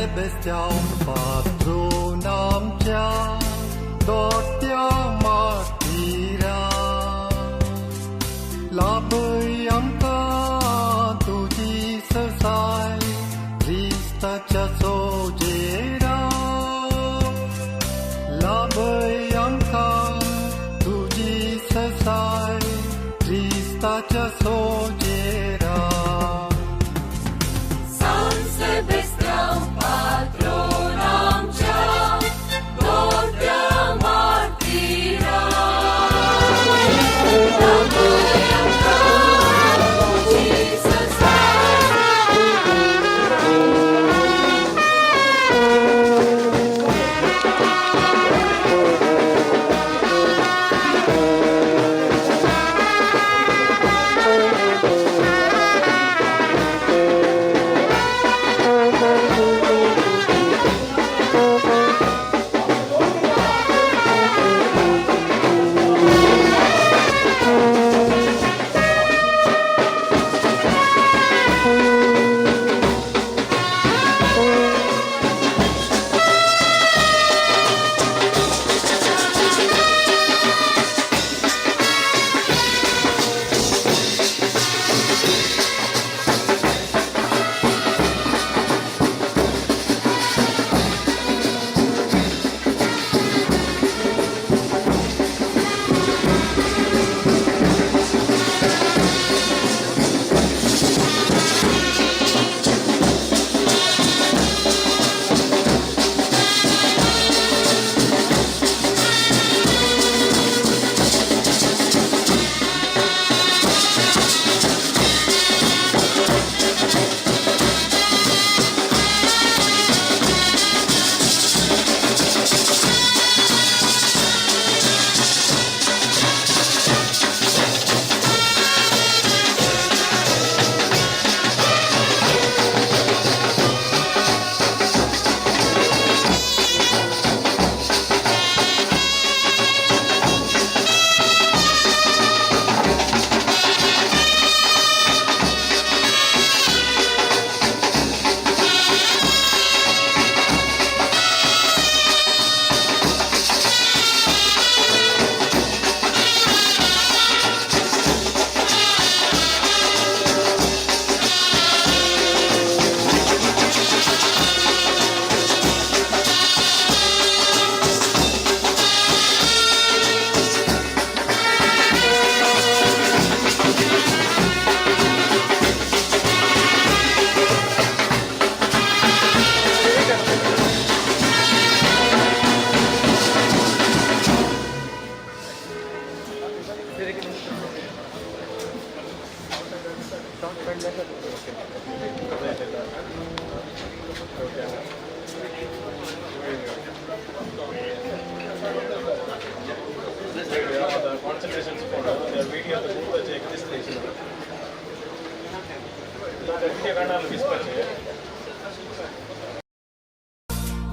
Sebastian patron आमच्या दोट्या मार्टिरा लाभय आमकां तुजी सरसाय क्रिस्ताच्या सोजेरा लाभय आमकां तुजी सरसाय क्रिस्ताच्या सोजेरा. San Sebastian patron आमच्या दोट्या मार्टिरा लाभय आमकां तुजी सरसाय.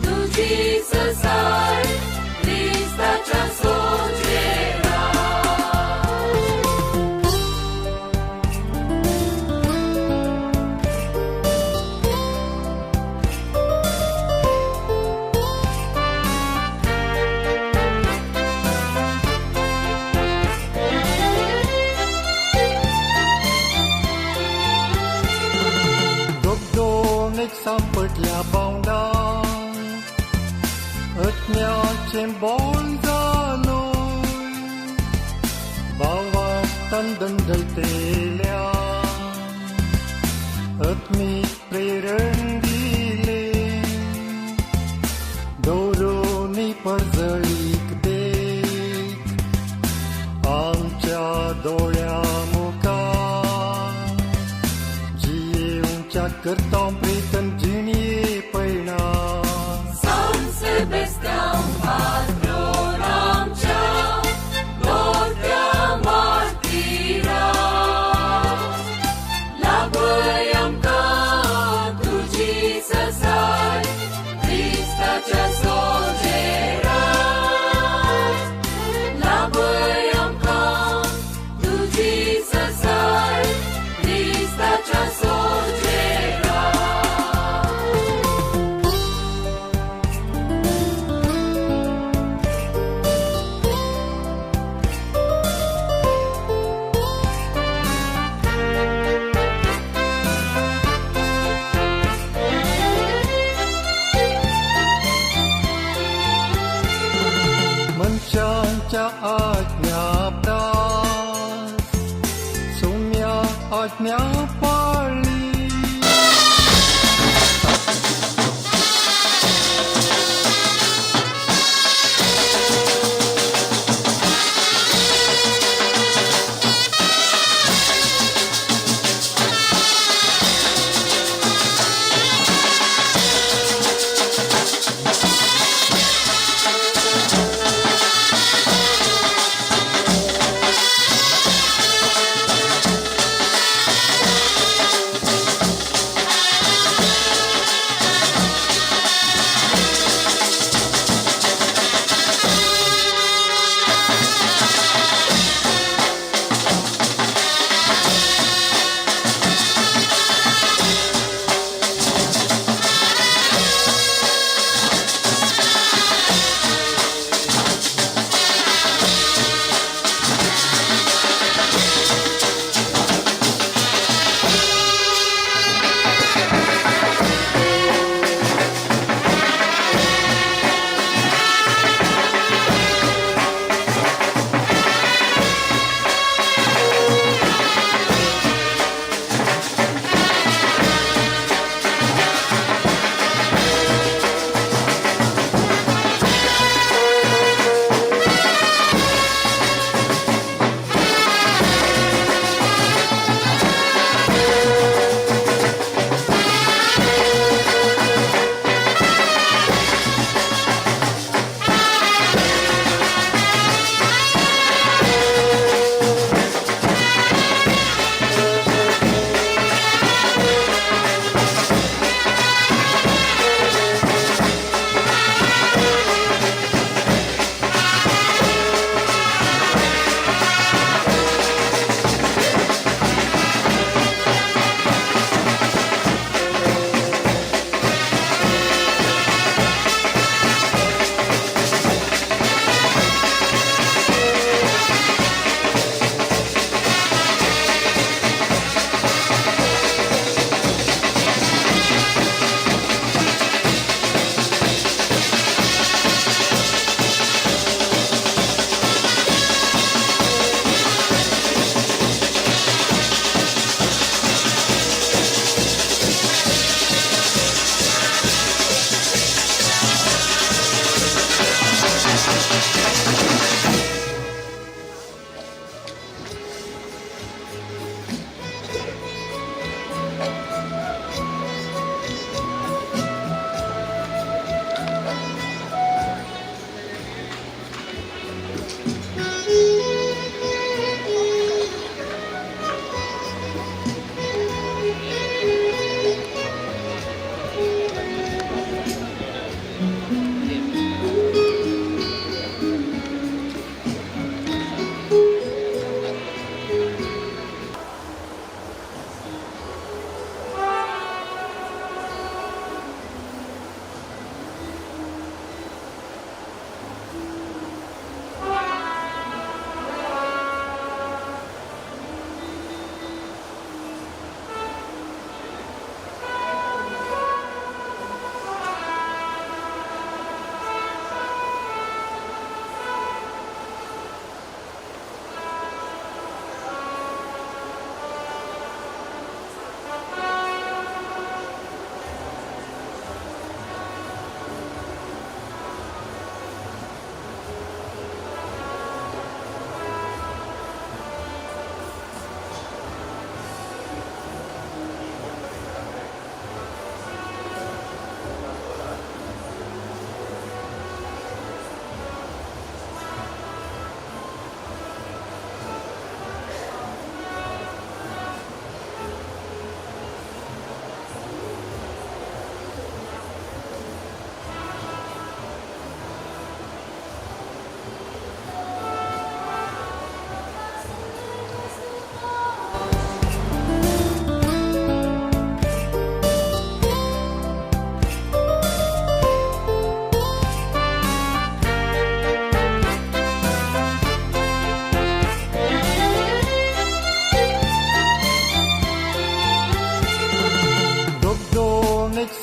तुजी सरसाय क्रिस्ताच्या सोजेरा. दोगदोन एक सांपडल्या बावंडां आत्म्याचें बोल जालो भावार्थान दंडलतेल्या आत्मीक प्रेरण दिलें दवरून परजळीक देख आमच्या दोळ्या मुखार जियेवच्या करता प्रेतन जिणये पयणा. San Sebastian patron आमच्या दोट्या मार्टिरा लाभय आमकां तुजी ताच्या आज्ञा प्रास सुम्या आज्ञा पाळली.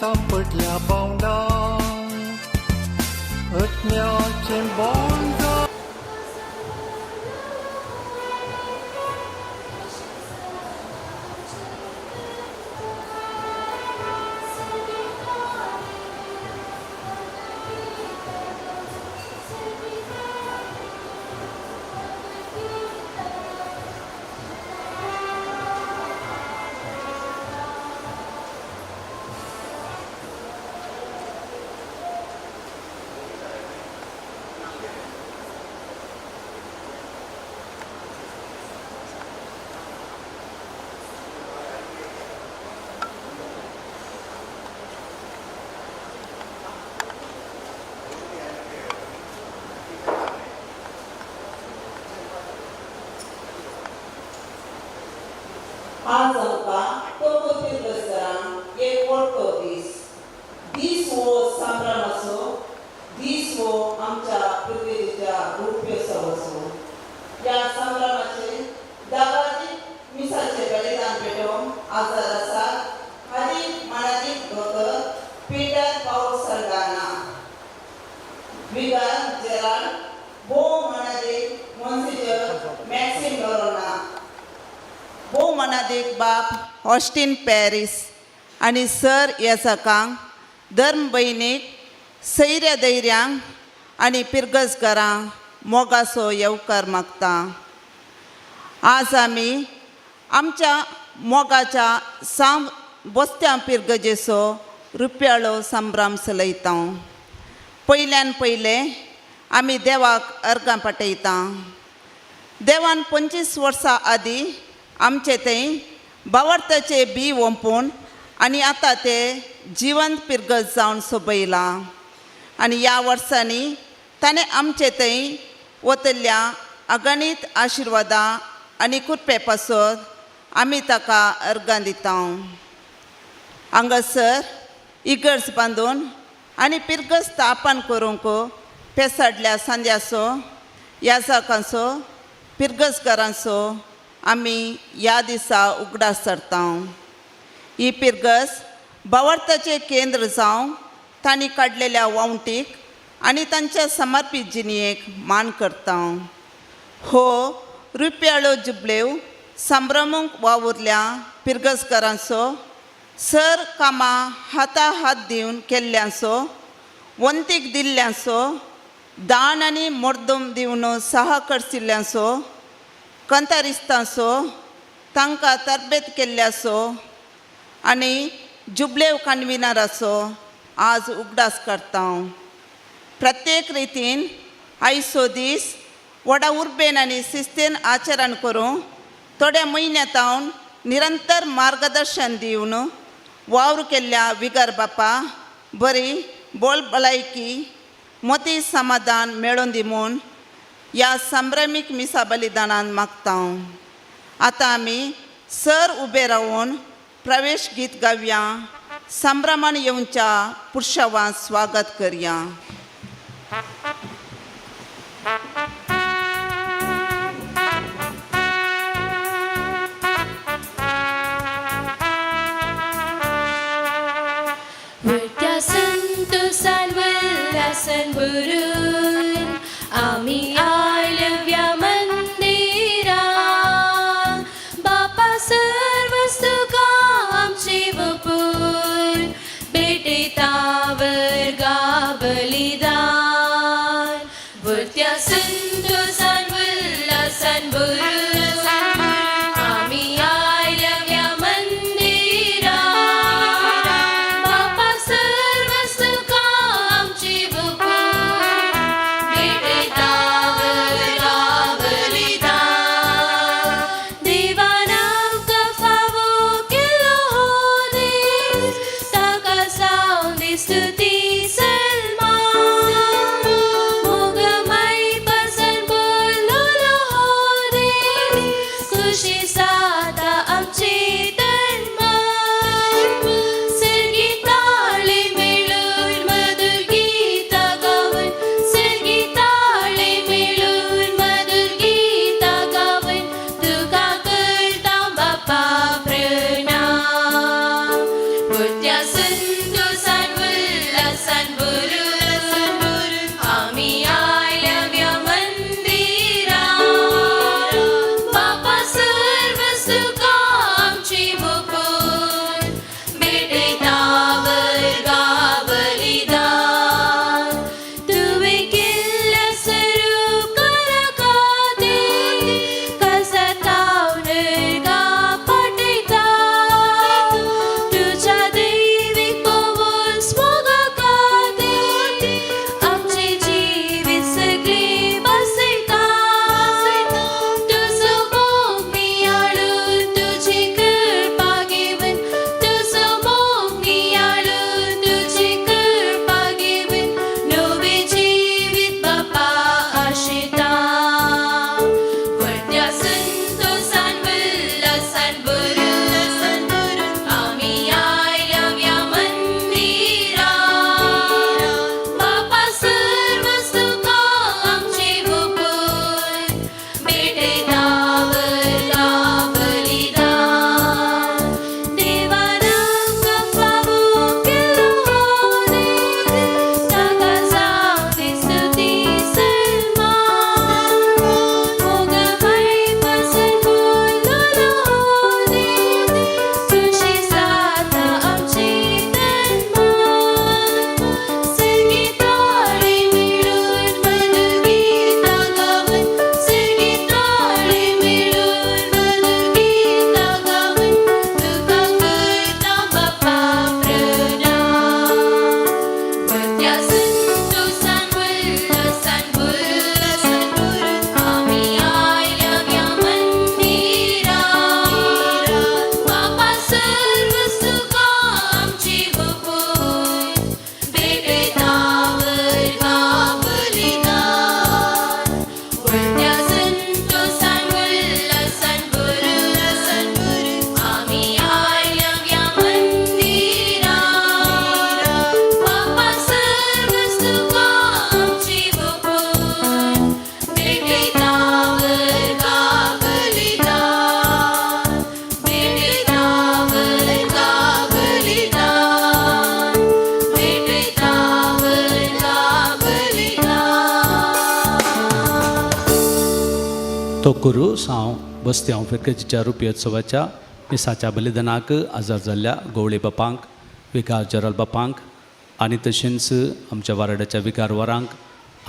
सांपडल्या बावंडा अत्म्याचें बोंड. आज आमकां तोबो पिरगसरांक एक व्हडलो दीस. दीस हो संभ्रमाचो दीस, हो आमच्या पृथ्वीच्या रुप्योत्सवाचो. ह्या संभ्रमाचे दाबाजी मिसाचे बलिदान पेटोवन आजार आसात आदीक मानादीक दोतोर पीटर पावल सरदाना, विगार जेराल्ड, भोव मानादीक मोन्सिजर मॅक्सिम नोरोना, भोव मानादीक बाप ऑस्टीन पॅरीस आनी सर येसकांक, धर्म भयणीक, सैऱ्या दैऱ्यांक आनी पिरगजकारांक मोगाचो येवकार मागता. आज आमी आमच्या मोगाच्या साम बोस्त्यां पिरगजेचो रुपयाळो संभ्रम चलयता. पयल्यान पयलें आमी देवाक अर्गां पाटयता. देवान 25 वर्सां आदीं आमचे थंय भावार्थाचे बी ओंपून आनी आतां ते जिवंत पिरगज जावन सोबयलां आनी ह्या वर्सांनी ताणें आमचे थंय वतल्या अगणीत आशिर्वादां आनी कृपे पासत आमी ताका अर्गां दिता. हांगासर इगर्ज बांदून आनी पिरगज स्थापन करूंक पेसाडल्या सांद्याचो, याजकांचो, पिरगजकारांचो आमी ह्या दिसा उगडास धरता. ही पिरगज भावार्थाचें केंद्र जावं तांणी काडलेल्या वावटीक आनी तांच्या समर्पीत जिणेक मान करता. हो रुपयाळो जुबलेव संभ्रमूंक वावुरल्या पिरगजकारांचो, सर कामां हाता हात दिवन केल्ल्यांचो, वंतीक दिल्ल्यांचो, दान आनी मोर्दम दिवन सहकर्शिल्ल्यांचो, कंतारिस्तांचो, तांकां तरबेत केल्ल्याचो आनी जुबलेव कन्विनराचो आज उगडास करता. प्रत्येक रितीन आयचो दीस व्हडा उर्बेन आनी शिस्तेन आचरण करूं थोड्या म्हयन्या तावन निरंतर मार्गदर्शन दिवन वावर केल्ल्या विगर बापा बरी बोल भलायकी मोती समाधान मेळोवन दी म्हूण ह्या संभ्रमीक मिसा बलिदानान मागता. आतां आमी सर उबे रावन प्रवेश गीत गावया. संभ्रमान येवच्या पुरशावान स्वागत करया. वरत्या संतोसान उल्हासान भरून आमी आयल्या मंदिरा. बापा सर्वस तुका आमची वपूर भेटयता वर्गा बलिदान. वरत्या संतोसान उल्हासान भरून आमी आयल्या मंदिरा. बापा सर्वस तुका आमची वपूर भेटयता वर्गा बलिदान. देवान आमकां फावो केलो हो दीस, ताका जावं दी स्तुती सन्मान. मोगमाय पासन बोललो हो दीस, खुशी जाता आमची तन मन. सर्गी ताळे मेळून मधुर गीतां गावन, सर्गी ताळे मेळून मधुर गीतां गावन तुका करता बापा प्रणाम. वरत्या संतोसान उल्हासान तोकुरू साव बस्त्यांव फिरगजीच्या रुपयोत्सवाच्या मिसाच्या बलिदानाक आजार जाल्ल्या गवळे बापांक, विकार जरल बापांक आनी तशेंच आमच्या वाराड्याच्या विकारवरांक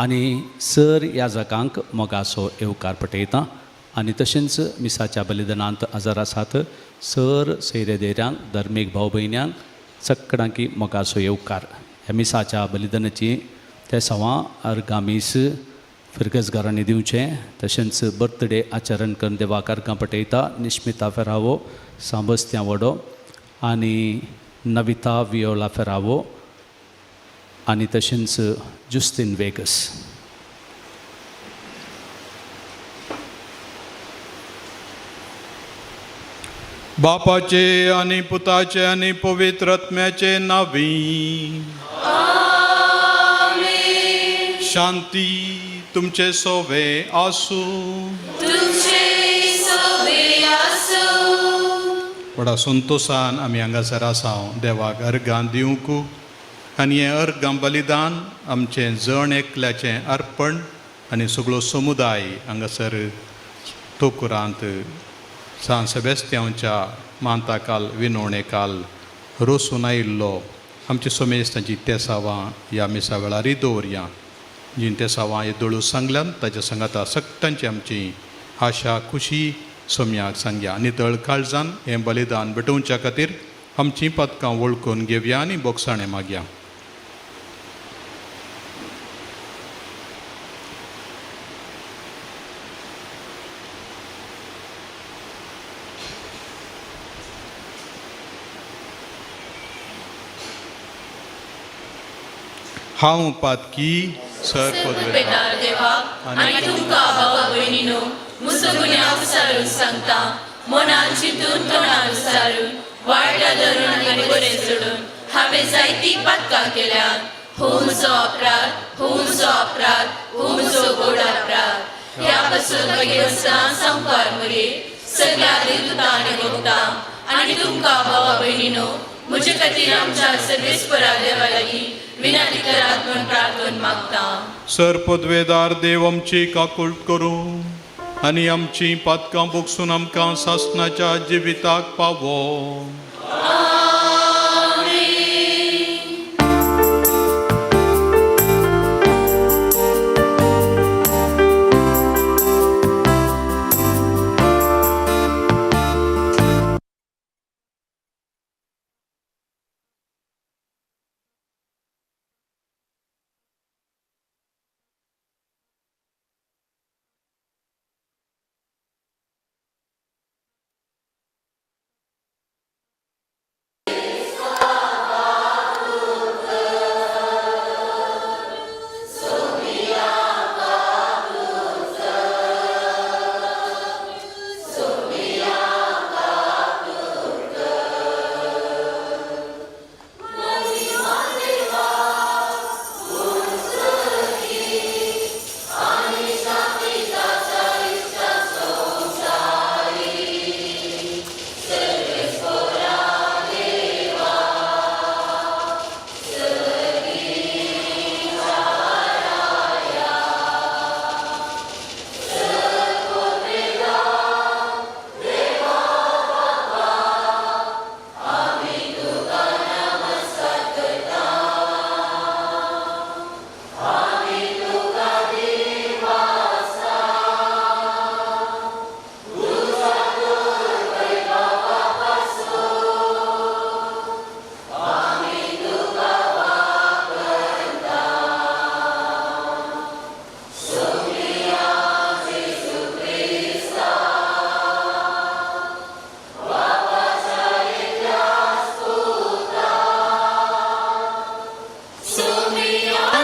आनी सर याजकांक मोगाचो येवकार पटयता आनी तशेंच मिसाच्या बलिदानांत आजार आसात सर सैरे देऱ्यांक, धर्मीक भाव भयण्यांक चकडांकी मोगाचो येवकार. ह्या मिसाच्या बलिदानाची ते सवां अर्गामीस फिरगजगारांनी दिवचें. तशेंच बर्थडे आचरण करून देवाक अर्गां पटयता निश्मिता फेरावो सांबस्त्यां वडो आनी नविता वियोला फेरावो आनी तशेंच जुस्तीन वेगस. बापाचे आनी पुताचे आनी पवित्र आत्म्याचे नावी. शांती तुमचे सोवे आसूं. तुमचे सोबे आसूं. व्हडा संतोसान आमी हांगासर आसा देवाक अर्गां दिवंक आनी हें अर्गां बलिदान आमचें जण एकल्याचें अर्पण आनी सगळो समुदाय हांगासर तोकुरांत सान सेबेस्त्यांवच्या मांताकाल विनोणेकाल रोसून आयिल्लो आमची सोमेस्तांची तेसावां ह्या मिसा वेळारय दवरया. जीं तेसावां येदोळू सांगल्यान ताच्या सांगाता सगटांची आमची आशा खुशी सोम्याक सांगया. नितळ काळजान हें बलिदान भेटोवच्या खातीर आमचीं पदकां वळखून घेवया आनी बोगसाणें मागया. हांव पातकी सर पदवेदार पेटार देवा आनी तुमकां भावा भयणीनो मुसो गुन्यांव विचारून सांगता, मनान चिंतून तोंडान विचारून वायट धरून आनी बरें सोडून हांवें जायतीं पातकां केल्यात. हो म्हजो अपराध, हो म्हजो अपराध, हो म्हजो गोड अपराध. ह्या पासून मागीर वचना संवकार मुरे सगळ्या देवदूतां आनी भक्तां आनी तुमकां भावा भयणीनो म्हजे खातीर आमच्या सर्वेस्परा देवा लागीं विनंती करात म्हूण प्रार्थन मागता. सर पदवेदार देव आमची काकूट करूं आनी आमची पातकां बोगसून आमकां सासणाच्या जिविताक पावो.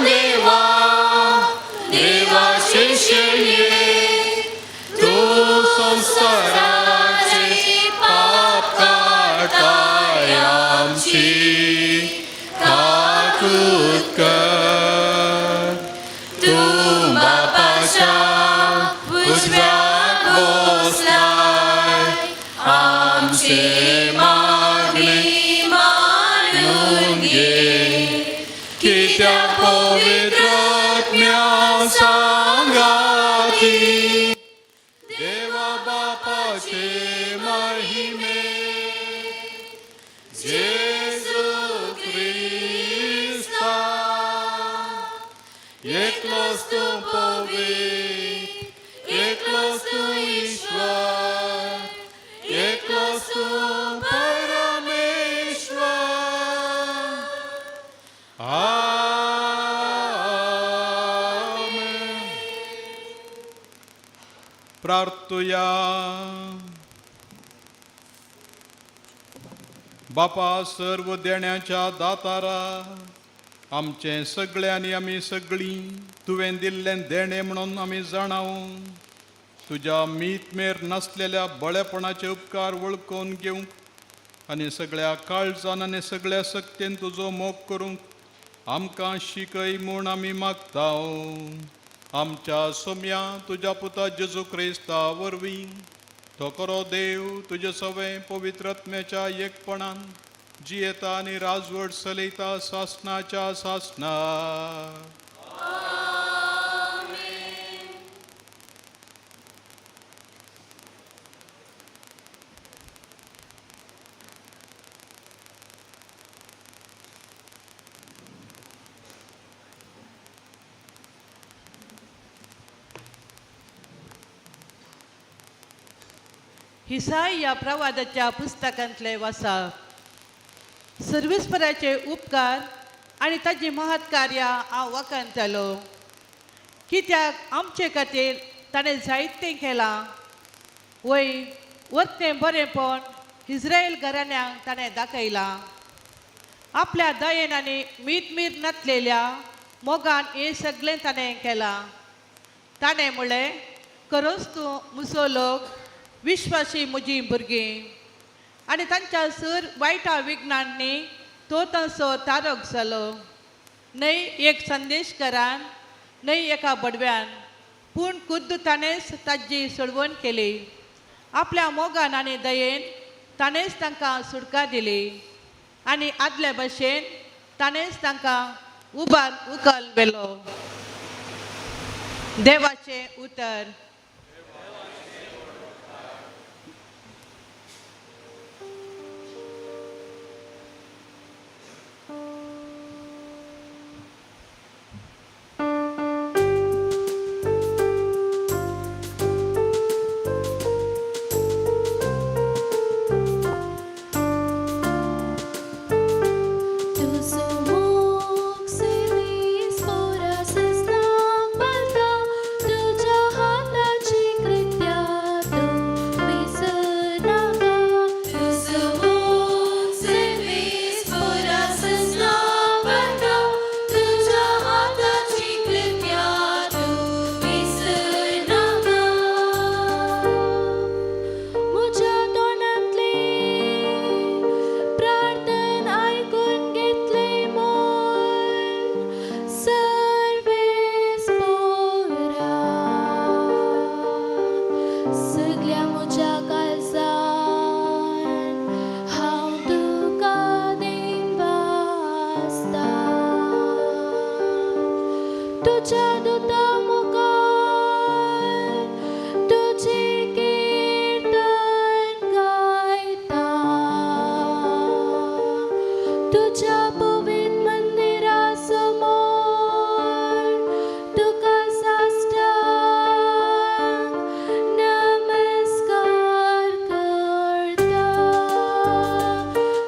देवा देवा शिष्ये तूं संवसाराचे पाप काडटाय आमची काकूत कर. तूं बापाच्या उजव्याक बसलाय आमचे मागणी मानून घे. कित्याक पवित्र आत्म्या सांगाती. एकलोच तूं पवित्र, एकलोच तूं ईश्वर, एकलोच तूं परमेश्वर. आमेन. प्रार्थुया. बापा, सर्व देण्याच्या दातारा, आमचें सगळें आनी आमी सगळीं तुवें दिल्लें देणें म्हणून आमी जाणाव. तुज्या मीत मेर नासलेल्या बळेपणाचे उपकार वळखून घेवंक आनी सगळ्या काळजान आनी सगळ्या सक्तेन तुजो मोग करूंक आमकां शिकय म्हूण आमी मागता. आमच्या सोम्या तुज्या पुता जेजू क्रिस्ता वरवीं. तो करो देव तुजे सवें पवित्रत्म्याच्या एकपणान जियेता आनी राजवट चलयता सासनाच्या सासना. हिसाय ह्या प्रवादाच्या पुस्तकांतले वाचप. सर्वेस्पराचे उपकार आनी ताजी महत् कार्यां हांव वखणतलो, कित्याक आमचे खातीर ताणें जायतें केलां. वय, वरतें बरेंपण इस्रायल घराण्यांक ताणें दाखयलां. आपल्या दयेन आनी मीतमीर नासलेल्या मोगान हें सगळें ताणें केलां. ताणें म्हणलें, खरोच तूं मुसो लोक विश्वासी म्हजीं भुरगीं. आनी तांच्या सर वायटा विघ्नांनी तो तांचो तारक जालो. न्हय एक संदेशकारान, न्हय एका बडव्यान, पूण खुद्द ताणेंच ताजी सोडवण केली. आपल्या मोगान आनी दयेन ताणेंच तांकां सुटका दिली आनी आदले भशेन ताणेंच तांकां उबार उकल व्हेलो. देवाचें उतर. तुजो मोग सेवीस पोरासनाक पालता, तुज्या हाताची कृत्या तूं विसरनाका. तुजो मोग सेवीस पोरासनाक पालता, तुज्या हाताची कृत्या तूं विसरनाका. म्हज्या तोंडांतली प्रार्थन आयकून घेतले म्हूण सर्वेस पोरा, सगल्या म्हज्या काळजान हांव तुका देवासता. तुज्या दुता मुखार तुजें कीर्तन गायता, तुज्या पवित्र मंदिरा समोर तुका साष्टांग नमस्कार करता.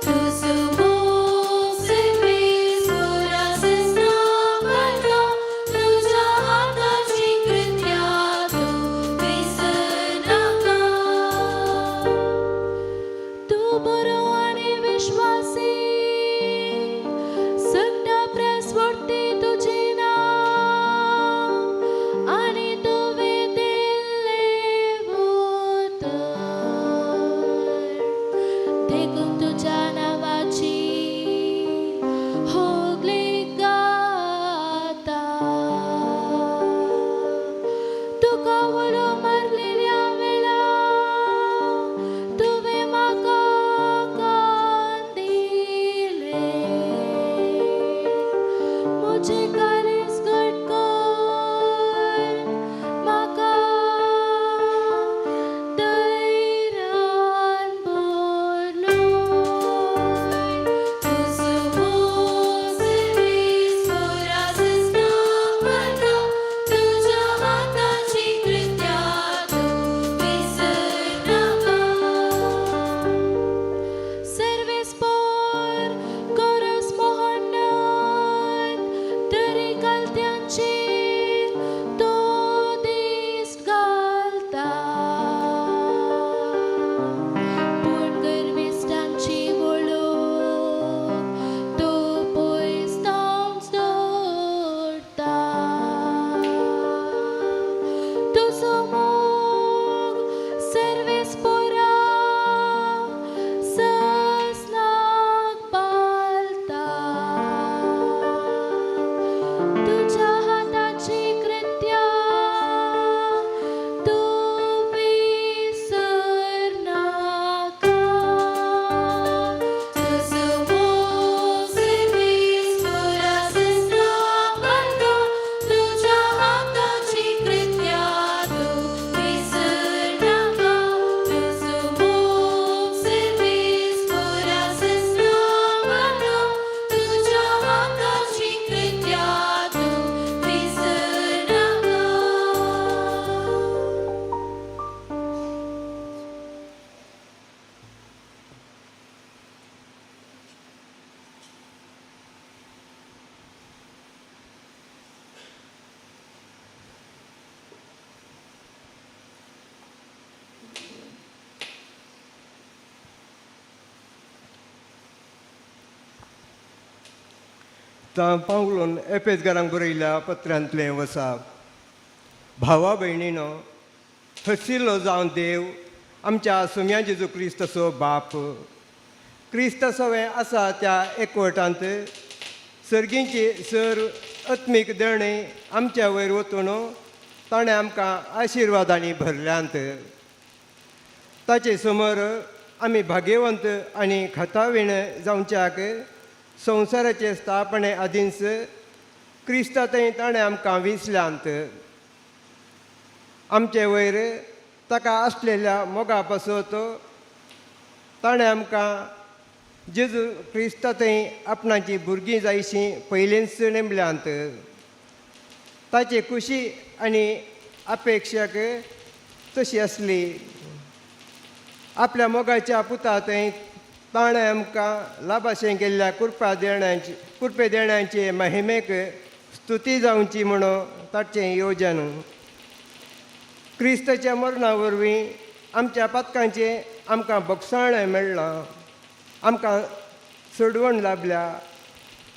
तुजो मोग सर्वेस पुरासनाक पालता, तुज्या हाताची कृत्या तूं विसरनाका. तूं बरो आनी विश्वासी, सगळ्या प्रेसवर्ती तुजें नांव आनी तुवें दिल्लें उतर. देखून तुज्या नांवाची होगली गाता. तुका उलो मारलेल्या वेळा तुवें म्हाका कान दिलें. म्हजें काळीज घट कर, म्हाका धैर्यान भरलो. तुजो मोग सर्वेस पुरासनाक पालता, पावलोन एपेजगारांक बरयल्या पत्रांतलें वसाप. भावा भयणीनो, हसिल्लो जावन देव आमच्या सुम्या जेजू क्रिस्ताचो बाप क्रिस्ता सवें आसा त्या एकवटांत सर्गींची सर आत्मीक देणें आमच्या वयर वतून ताणें आमकां आशिर्वादांनी भरल्यांत. ताचे समोर आमी भाग्यवंत आनी खतावीण जावच्याक संवसाराचे स्थापने आदींच क्रिस्ता थंय ताणें आमकां विंचल्यांत. आमचे वयर ताका आसलेल्या मोगा पासत ताणें आमकां जेजू क्रिस्ता थंय आपणाची भुरगीं जायशीं पयलींच नेमल्यांत. ताची खुशी आनी अपेक्षाक तशी आसली. आपल्या मोगाच्या पुता थंय ताणें आमकां लाभाशें केल्ल्या कृपा देण्याची कृपे देण्याचे महिमेक स्तुती जावची म्हणून ताचें योजन. क्रिस्ताच्या मरणा वरवीं आमच्या पातकांचें आमकां बक्षाणें मेळ्ळां, आमकां सोडवण लाबल्या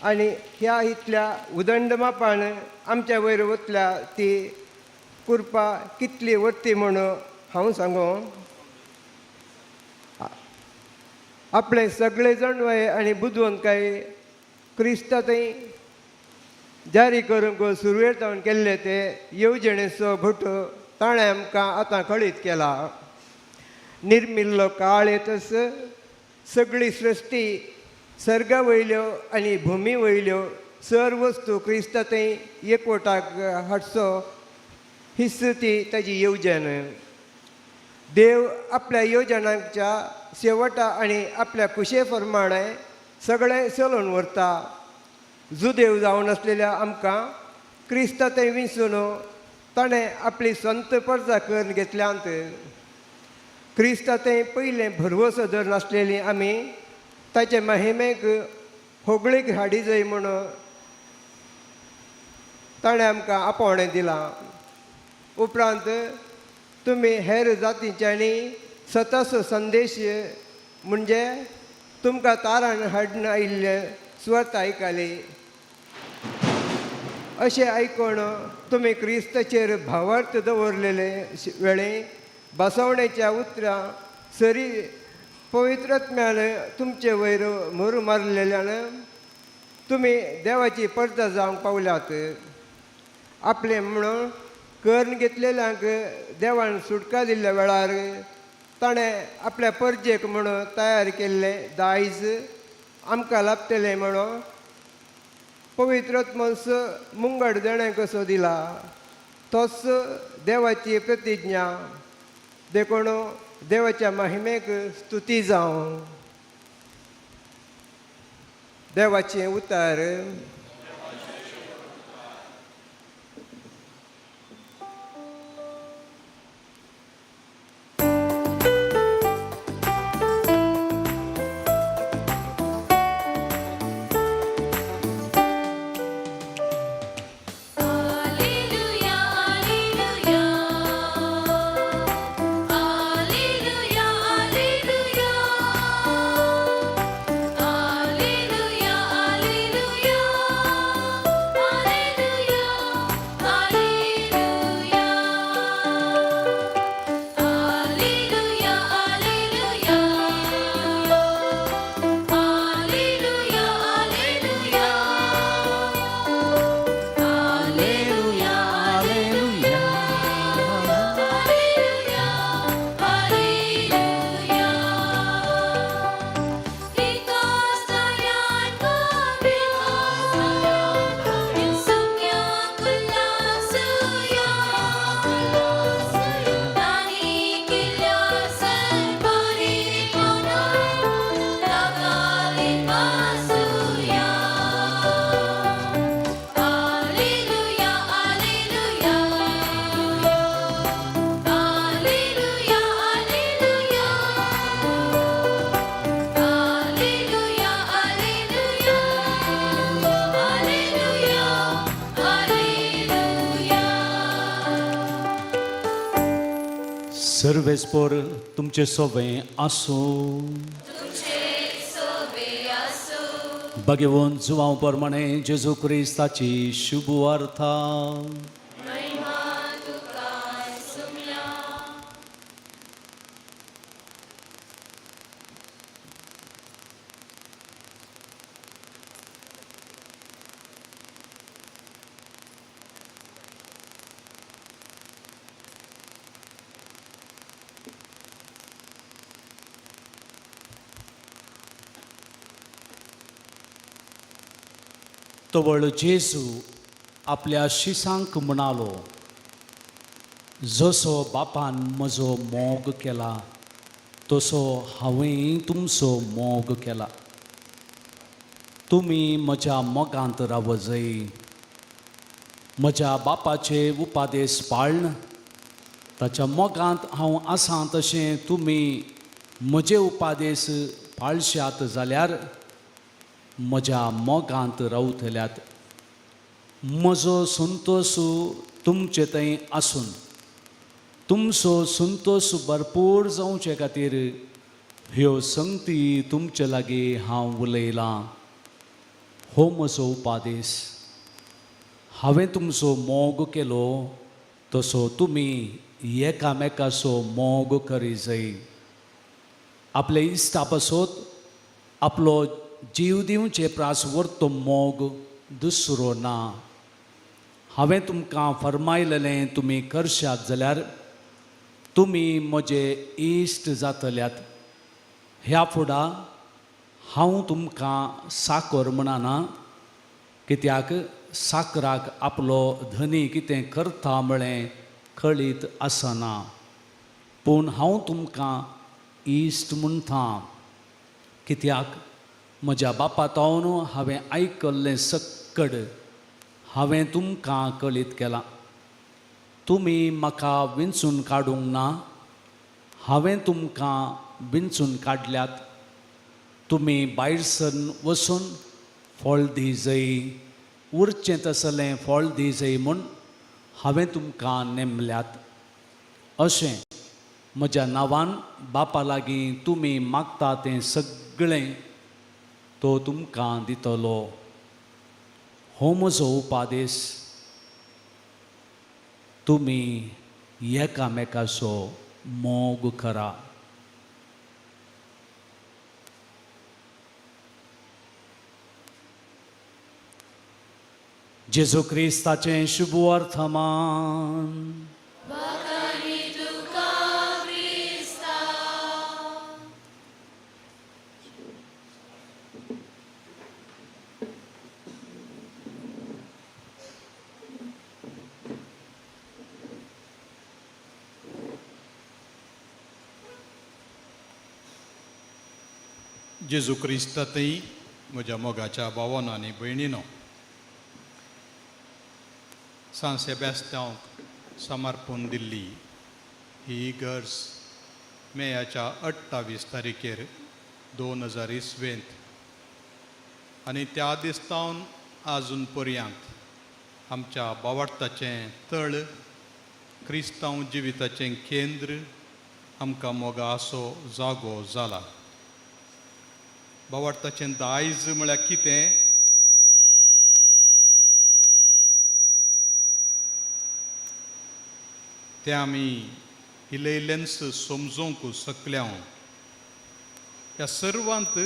आनी ह्या इतल्या उदंड मापान आमच्या वयर वतल्या ती कृपा कितली वरती म्हणून हांव सांगू. आपले सगळे जाणवाय आनी बुदवंतकाय क्रिस्ता थंय जारी करूंक सुरवेर जावन केल्ले ते येवजणेचो घोटो ताणें आमकां आतां कळीत केला. निर्मिल्लो काळ येतच सगळी सृश्टी सर्गा वयल्यो आनी भुमी वयल्यो सर वस्तू क्रिस्ता थंय एकवटाक हाडचो हीच ती ताजी येवजण. देव आपल्या योजनांच्या शेवटा आनी आपल्या कुशे प्रमाणे सगळें चलोवन व्हरता. जुदेव जावन आसलेल्या आमकां क्रिस्ता थंय विंचून ताणें आपली संत परजा करून घेतल्यांत. क्रिस्ता थंय पयलें भरवंसो धरून आसलेली आमी ताचे महिमेक होगळीक हाडी जाय म्हणून ताणें आमकां आपोवणें दिलां. उपरांत तुमी हेर जातींच्यांनी सताचो संदेश म्हणजे तुमकां तारान हाडून आयिल्लें सुवार्थ आयकली. अशें आयकून तुमी क्रिस्ताचेर भावार्थ दवरलेले वेळे बसवणेच्या उतरां सरी पवित्रत्म्यान तुमचे वयर मोरू मारलेल्यान तुमी देवाची परता जावंक पावल्यात. आपलें म्हणून करून घेतलेल्यांक देवान सुटका दिल्ल्या वेळार ताणें आपल्या परजेक म्हणून तयार केल्लें दायज आमकां लाभतलें म्हणून पवित्रत्मस मुंगट देणें कसो दिला तोच देवाची प्रतिज्ञा. देखून देवाच्या महिमेक स्तुती जावं. देवाचें उतार. Alleluia, alleluia, alleluia, alleluia, alleluia, alleluia, alleluia, alleluia, alleluia, alleluia, alleluia. Alleluia, alleluia, alleluia, alleluia. Because Alleluia, alleluia, alleluia, alleluia, alleluia, alleluia, alleluia. सर्वेस्पोर तुमचे सोबें आसूं. तुमचे सोबे आसूं. भगवंत जुवांव प्रमाणे जेजू क्रिस्ताची शुभ वार्ता. तवळ जेजू आपल्या शिसांक म्हणालो, जसो बापान म्हजो मोग केला तसो हांवें तुमचो मोग केला. तुमी म्हज्या मोगांत रावजय. म्हज्या बापाचे उपादेश पाळन ताच्या मोगांत हांव आसा तशें तुमी म्हजे उपादेश पाळशात जाल्यार म्हज्या मोगांत रावतल्यात. म्हजो संतोश तुमचे थंय आसून तुमचो संतोश भरपूर जावचे खातीर ह्यो संगती तुमचे लागीं हांव उलयलां. हो म्हजो उपादेश. हांवें तुमचो मोग केलो तसो तुमी एकामेकाचो मोग करी जाय. आपले इश्टा पासत आपलो जीव दिवचे प्रास व्हरतो मोग दुसरो ना. हांवें तुमकां फर्मायलेलें तुमी करशात जाल्यार तुमी म्हजे इश्ट जातल्यात. ह्या फुडा हांव तुमकां साकर म्हणना, कित्याक साकराक आपलो धनी कितें करता म्हळें कळीत आसना, पूण हांव तुमकां इश्ट म्हणटा, कित्याक म्हज्या बापा तावन हांवें आयकल्लें सक्कड हांवें तुमकां कळीत केलां. तुमी म्हाका विंचून काडूंक ना, हांवें तुमकां विंचून काडल्यात. तुमी भायर सरन वचून फळ दी जय, उरचें तसलें फळ दी जय म्हूण हांवें तुमकां नेमल्यात. अशें म्हज्या नांवान बापा लागीं तुमी मागता तें सगळें तो तुमकां दितलो. हो म्हजो उपादेश. तुमी एकामेकाचो मोग करा. जेजू क्रिस्ताचें शुभ वर्तमान. जेजू क्रिस्तांतय म्हज्या मोगाच्या भावान आनी भयणीनो, सांत सेबेस्त्यांक समर्पण दिल्ली ही इगर्ज मेयाच्या 28 तारखेर 2000 इसवेंत आनी त्या दिसतावन आजून पर्यंत आमच्या बावडताचें तळ, क्रिस्तांव जिविताचें केंद्र, आमकां मोगा असो जागो जाला. बावडताचें दायज म्हळ्यार कितें? तें आमी इल्लें समजूंक शकल्या. ह्या सर्वांत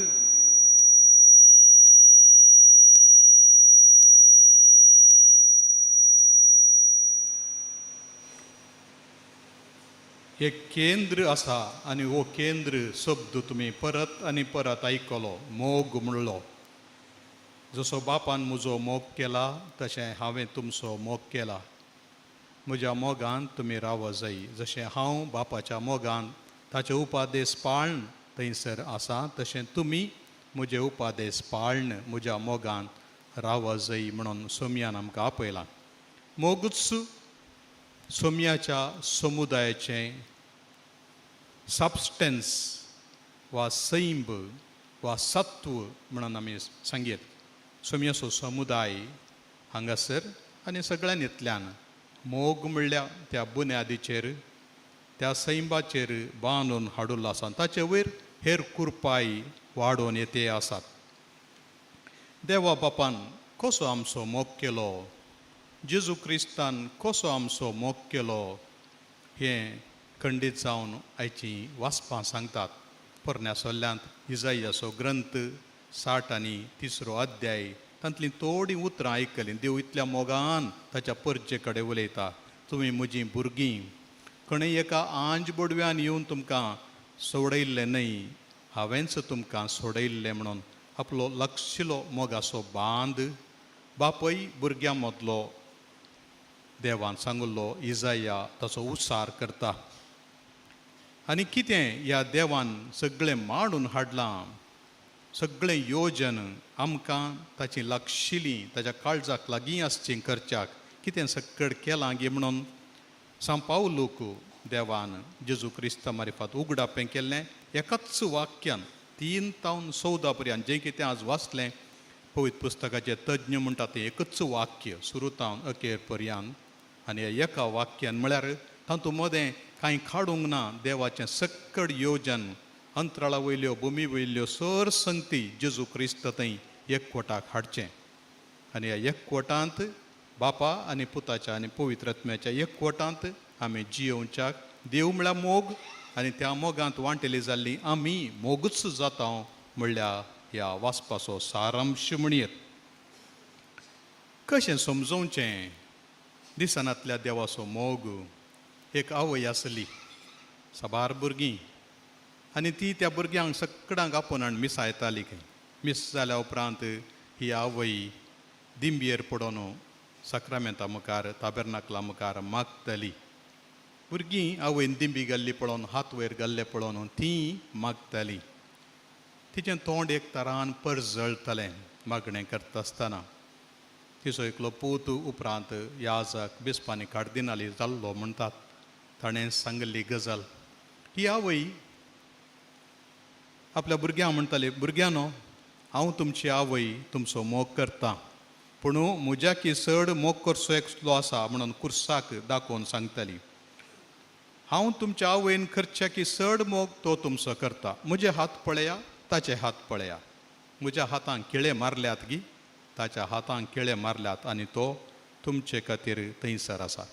एक केंद्र आसा आनी हो केंद्र शब्द तुमी परत आनी परत आयकलो, मोग म्हणलो. जसो बापान म्हजो मोग केला तशें हांवें तुमचो मोग केला. म्हज्या मोगान तुमी राव जाय, जशें हांव बापाच्या मोगान ताचे उपादेश पाळन थंयसर आसा तशें तुमी म्हजे उपादेश पाळन म्हज्या मोगान राव जाय म्हणून सोमयान आमकां आपयलां. मोगूच सोमयाच्या समुदायाचें सबस्टन्स वा सैंब वा सत्व म्हणून आमी सांगयत. सोमयाचो समुदाय हांगासर आनी सगळ्यांतल्यान मोग म्हणल्यार त्या बुन्यादीचेर त्या सैंबाचेर बांदून हाडुल्लो आसा, ताचे वयर हेर कुरपाय वाडोवन येते आसात. देवा बापान कसो आमचो मोग केलो, जेजू क्रिस्तान कसो आमचो मोग केलो हें खंडीत जावन आयचीं वाचपां सांगतात. पोरण्या सोल्ल्यांत इजाइयाचो ग्रंथ 60 आनी 3रो अध्याय तांतलीं थोडीं उतरां आयकलीं. देव इतल्या मोगान ताच्या परजे कडेन उलयता, तुमी म्हजीं भुरगीं, खंय एका आंज बोडव्यान येवन तुमकां सोडयल्लें न्हय, हांवेंच तुमकां सोडयल्लें म्हणून आपलो लक्षिलो मोगाचो बांद बापय भुरग्यां मदलो देवान सांगिल्लो इजाया ताचो उच्चार करता. आनी कितें ह्या देवान सगळें मांडून हाडलां, सगळें योजन आमकां ताची लागशिली ताच्या काळजाक लागीं आसचें करच्याक कितें सक्कड केलां गे म्हणून सांव पावलूक देवान जेजू क्रिस्ता मारिफात उगडापें केल्लें एकाच वाक्यान 3 तावन 14 पर्यंत जें कितें आज वाचलें पवित्र पुस्तकाचे तज्ञ म्हणटा तें एकच वाक्य सुरू तावन अखेर पर्यंत. आनी ह्या एका वाक्यान म्हळ्यार तातूंत मदें कांय काडूंक ना. देवाचें सक्कड योजन अंतराळा वयल्यो भुमी वयल्यो सर संगती जेजू क्रिस्त थंय एकवटाक हाडचें. आनी ह्या एकवटांत बापा आनी पुताच्या आनी पवित्र आत्म्याच्या एकवटांत आमी जियोवच्याक देव म्हळ्यार मोग आनी त्या मोगांत वांटेली जाल्ली आमी मोगूच जाता म्हणल्यार ह्या वाचपाचो सारांश म्हणयेत. कशें समजोवचें दिसनातल्या देवाचो मोग? एक आवय आसली, साबार भुरगीं, आनी ती त्या भुरग्यांक सगळ्यांक आपोवन हाडून मिसायताली खंय. मीस जाल्या उपरांत ही आवय दिंबयेर पडोन साक्रामेंता मुखार ताबेरनाकला मुखार मागताली. भुरगीं आवयन दिंबी घाल्ली पळोवन, हात वयर घाल्ले पळोवन तीं मागतालीं. तिचें तोंड एक तरान परजळटलें मागणें करता आसतना. तिचो एकलो पूत उपरांत याजक बिस्पांनी कार्दिनाली जाल्लो म्हणटात, ताणें सांगिल्ली गजाल. ही आवय आपल्या भुरग्यांक म्हणटाली, भुरग्यांनो, हांव तुमची आवय, तुमचो मोग करता, पूण म्हज्याकी चड मोग करचो एकलो आसा म्हणून कुर्साक दाखोवन सांगताली. हांव तुमच्या आवयन करच्याकी चड मोग तो तुमचो करता. म्हजे हात पळया, ताचे हात पळया, म्हज्या हातांक किळे मारल्यात गी, ताच्या हातांक किळे मारल्यात आनी तो तुमचे खातीर थंयसर आसा.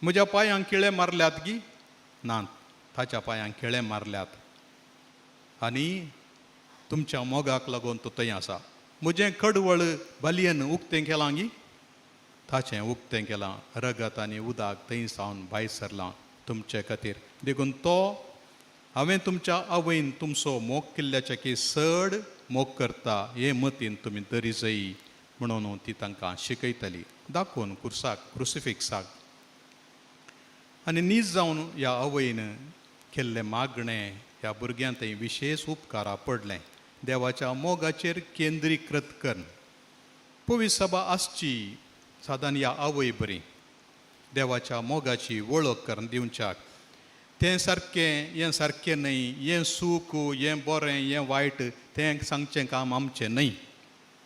म्हज्या पांयांक किळे मारल्यात गी, ना, ताच्या पांयांक किळे मारल्यात आनी तुमच्या मोगाक लागून तो थंय आसा. म्हजें कडवळ बालयेन उक्तें केलां गी, ताचें उक्तें केलां, रगत आनी उदक थंय सावन भायर सरलां तुमचे खातीर. देखून तो हांवें तुमच्या आवयन तुमचो मोग केल्ल्याच्या की चड मोग करता हे मतीन तुमी दरी जायी म्हणून ती तांकां शिकयताली, दाखोवन कुर्साक, क्रुसिफिक्साक. आनी नीज जावन ह्या आवयन केल्लें मागणें ह्या भुरग्यां थंय विशेश उपकारा पडलें. देवाच्या मोगाचेर केंद्रीकृत करून पवित्र सभा आसची सादारण ह्या आवय बरी देवाच्या मोगाची वळख करून दिवच्याक. तें सारकें, हें सारकें न्हय, हें सूख, हें बरें, हें वायट, तें सांगचें काम आमचें न्हय.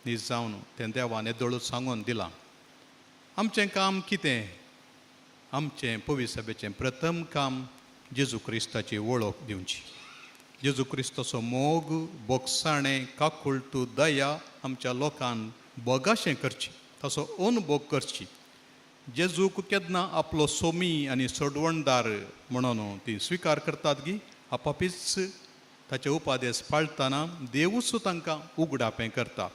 नीज जावन तें देवान येदोळूच सांगून दिलां. आमचें काम कितें? आमचें पवित्र सभेचें प्रथम काम जेजू क्रिस्ताची वळख दिवची. जेजू क्रिस्ताचो मोग, बोगसाणें, काकुळटू, दया आमच्या लोकांक बोगाशें करची, ताचो अनुभव करची. जेजूक केन्ना आपलो सोमी आनी सोडवणदार म्हणून ती स्विकार करतात गी, आपापीच ताचे उपादेस पाळटना देवूच तांकां उगडापें करता.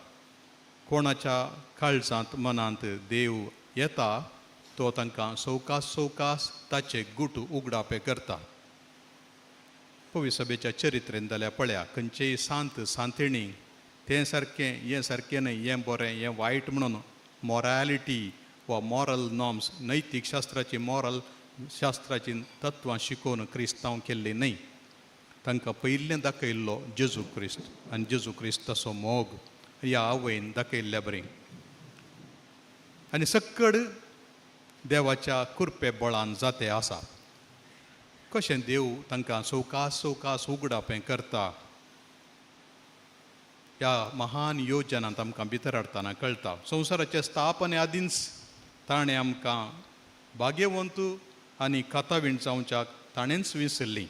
कोणाच्या काळजांत मनांत देव येता तो तांकां सवकास सवकास ताचे गुट उगडापें करता. पवित्र सभेच्या चरित्रेन जाल्यार पळया, खंयचेय सांत सांतिणी तें सारकें, हें सारकें न्हय, हें बरें, हें वायट म्हणून मॉरालिटी वा मॉरल नॉर्म्स, नैतीक शास्त्राची मॉरल शास्त्राची तत्वां शिकोवन क्रिस्तांव केल्ली न्हय. तांकां पयिल्लें दाखयल्लो जेजू क्रिस्त आनी जेजू क्रिस्ताचो मोग ह्या आवयन दाखयल्ल्या बरी. आनी सक्कड देवाच्या कुरपे बळान जाते आसा. कशें देव तांकां सवकास सवकास उगडापें करता ह्या महान योजनांत आमकां भितर हाडटना कळटा. संवसाराचे स्थापने आदींच ताणें आमकां भाग्यवंत आनी कातावीण जावच्याक ताणेंच विसरली,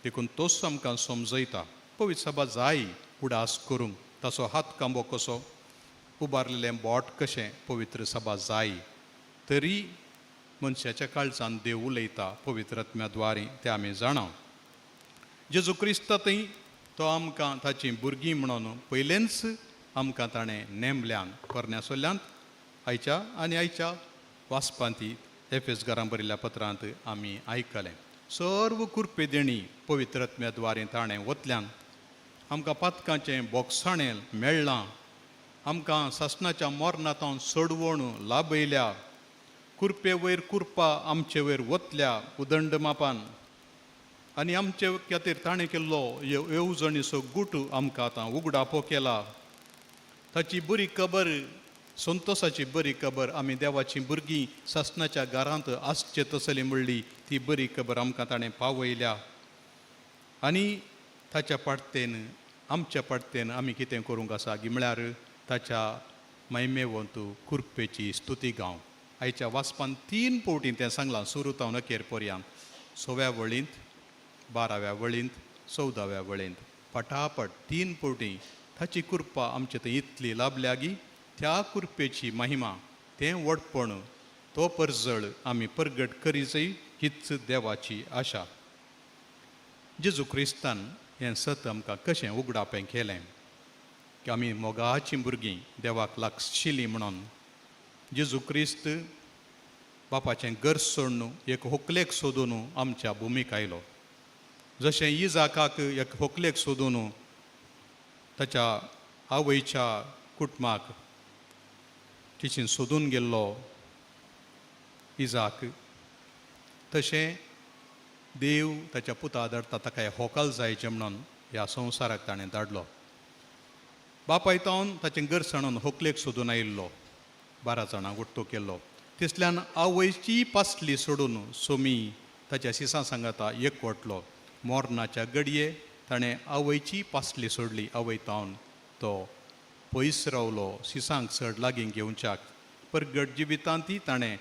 देखून तोच आमकां समजयता. पवित्र सभा जाय उडास करूंक ताचो हात कांबो कसो उबारलेलें बोट कशें पवित्र सभा जाय तरी मनशाच्या काळजान देव उलयता पवित्र आत्म्या द्वारे तें आमी जाणा. जेजू क्रिस्त थंय तो आमकां ताचीं भुरगीं म्हणून पयलेंच आमकां ताणें नेमल्यान पोरण्या सोल्यांत आयच्या आनी आयच्या वाचपांती एफेस घरां बरयल्ल्या पत्रांत आमी आयकलें. सर्व कुरपे देणी पवित्र आत्म्या द्वारे ताणें वतल्यान आमकां पातकांचें बोगसाणें मेळ्ळां, आमकां सासणाच्या मोरनांत सोडवण लाभयल्या, कुरपे वयर कुरपा आमचे वयर वतल्या उदंड मापान आनी आमचे खातीर ताणें केल्लो येवजणेचो गूट आमकां आतां उगडापो केला. ताची बरी खबर, संतोसाची बरी खबर, आमी देवाची भुरगीं सासणाच्या घरांत आसचे तसली म्हणली ती बरी खबर आमकां ताणें पावयल्या. आनी ताच्या पाडतेन आमच्या पाडतेन आमी कितें करूंक आसा गी म्हळ्यार ताच्या मैमेवंत कुरपेची स्तुती गांव. आयच्या वाचपान 3 फावटीं तें सांगलां, सुरू तावन अखेर पर्यंत, 6व्या वळींत, 12व्या वळींत, 14व्या वळींत, पटापट 3 फावटीं ताची कृपा आमचे थंय इतली लाभल्या गी त्या कुरपेची महिमा, तें व्हडपण, तो परजळ आमी परगट करीजय हीच देवाची आशा. जेजू क्रिस्तान हें सत आमकां कशें उगडापें केलें की आमी मोगाचीं भुरगीं देवाक लागशिलीं म्हणून. जेजू क्रिस्त बापाचें घर सोडून एक होकलेक सोदून आमच्या भुमीक आयलो. जशें इजाकाक एक होकलेक सोदून ताच्या आवयच्या कुटुंबाक तिची सोदून गेल्लो इजाक, तशें देव ताच्या पुता धाडटा ताका होकल जायचें म्हणून ह्या संवसाराक ताणें धाडलो. बापाय तावन ताचें घर सांडून होकलेक सोदून आयिल्लो, 12 जाणांक उट्टो केल्लो. तिसल्यान आवयची पासली सोडून सोमी ताच्या सिसां सांगाता एकवटलो. मोरनाच्या गडये ताणें आवयची पासली सोडली, आवय तावन तो पयस रावलो सिसांक चड लागीं घेवच्याक. परगट जिवितांत ती ताणें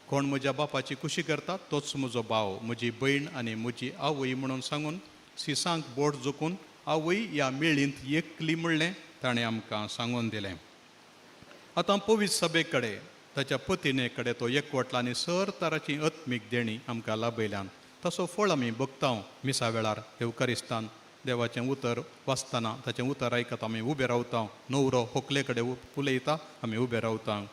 कोण म्हज्या बापाची खुशी करता तोच म्हजो भाव, म्हजी भयण आनी म्हजी आवय म्हणून सांगून सिसांक बोट जोखून आवय ह्या मेळींत एकली म्हणलें ताणें आमकां सांगून दिलें. आतां पवित्र सभे कडेन ताच्या पतिणे कडेन तो एकवटला आनी सर तराची आत्मीक देणी आमकां लाभयल्यान तसो फळ आमी भोगता. मिसा वेळार येवकारिस्तान देवाचें उतर वाचतना ताचें उतर आयकता आमी उबे रावता, न्हवरो होकले कडेन उलयता आमी उबे रावता.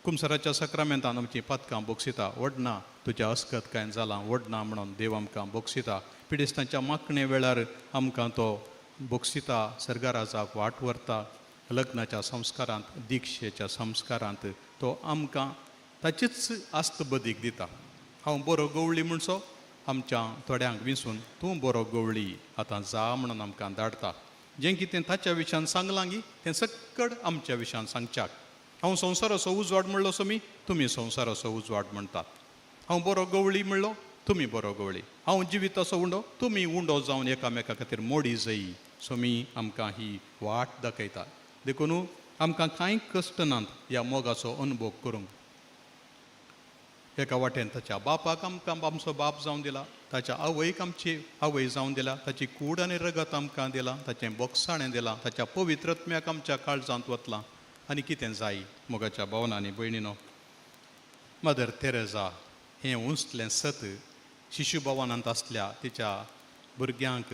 कुमसराच्या सक्रामेंतान आमचीं पातकां बोगसिता, वडना तुज्या अस्कत कांय जालां वडना म्हणून देव आमकां बोगसिता. पिडेस्तांच्या मागणे वेळार आमकां तो बोगसिता, सर्गाराजाक वाट व्हरता. लग्नाच्या संस्कारांत, दिक्षेच्या संस्कारांत तो आमकां ताचीच आस्त बदीक दिता. हांव बरो गवळी म्हणसो आमच्या थोड्यांक विंचून तूं बरो गवळी आतां जा म्हणून आमकां धाडटा. जें कितें ताच्या विशयान सांगलां गी तें सक्कड आमच्या विशयान सांगच्याक. हांव संवसाराचो उजवाड म्हणलो सोमी, तुमी संवसाराचो उजवाड म्हणटात. हांव बरो गवळी म्हणलो, तुमी बरो गवळी. हांव जिविताचो उंडो, तुमी उंडो जावन एकामेका खातीर मोडी जयी. सोमी आमकां ही वाट दाखयता. देखून आमकां कांय कश्ट नात ह्या मोगाचो अनुभव करूंक. एका वाटेन ताच्या बापाक आमकां आमचो बाप जावन दिला, ताच्या आवयक आमची आवय जावन दिला, ताची कूड आनी रगत आमकां दिलां, ताचें बोगसाणें दिलां, ताच्या पवित्र आत्म्याक आमच्या काळजांत वतलां. आनी कितें जाय मोगाच्या भावना आनी भयणीनो. मदर तेरेजा हें उंचलें सत शिशु भवनांत आसल्या तिच्या भुरग्यांक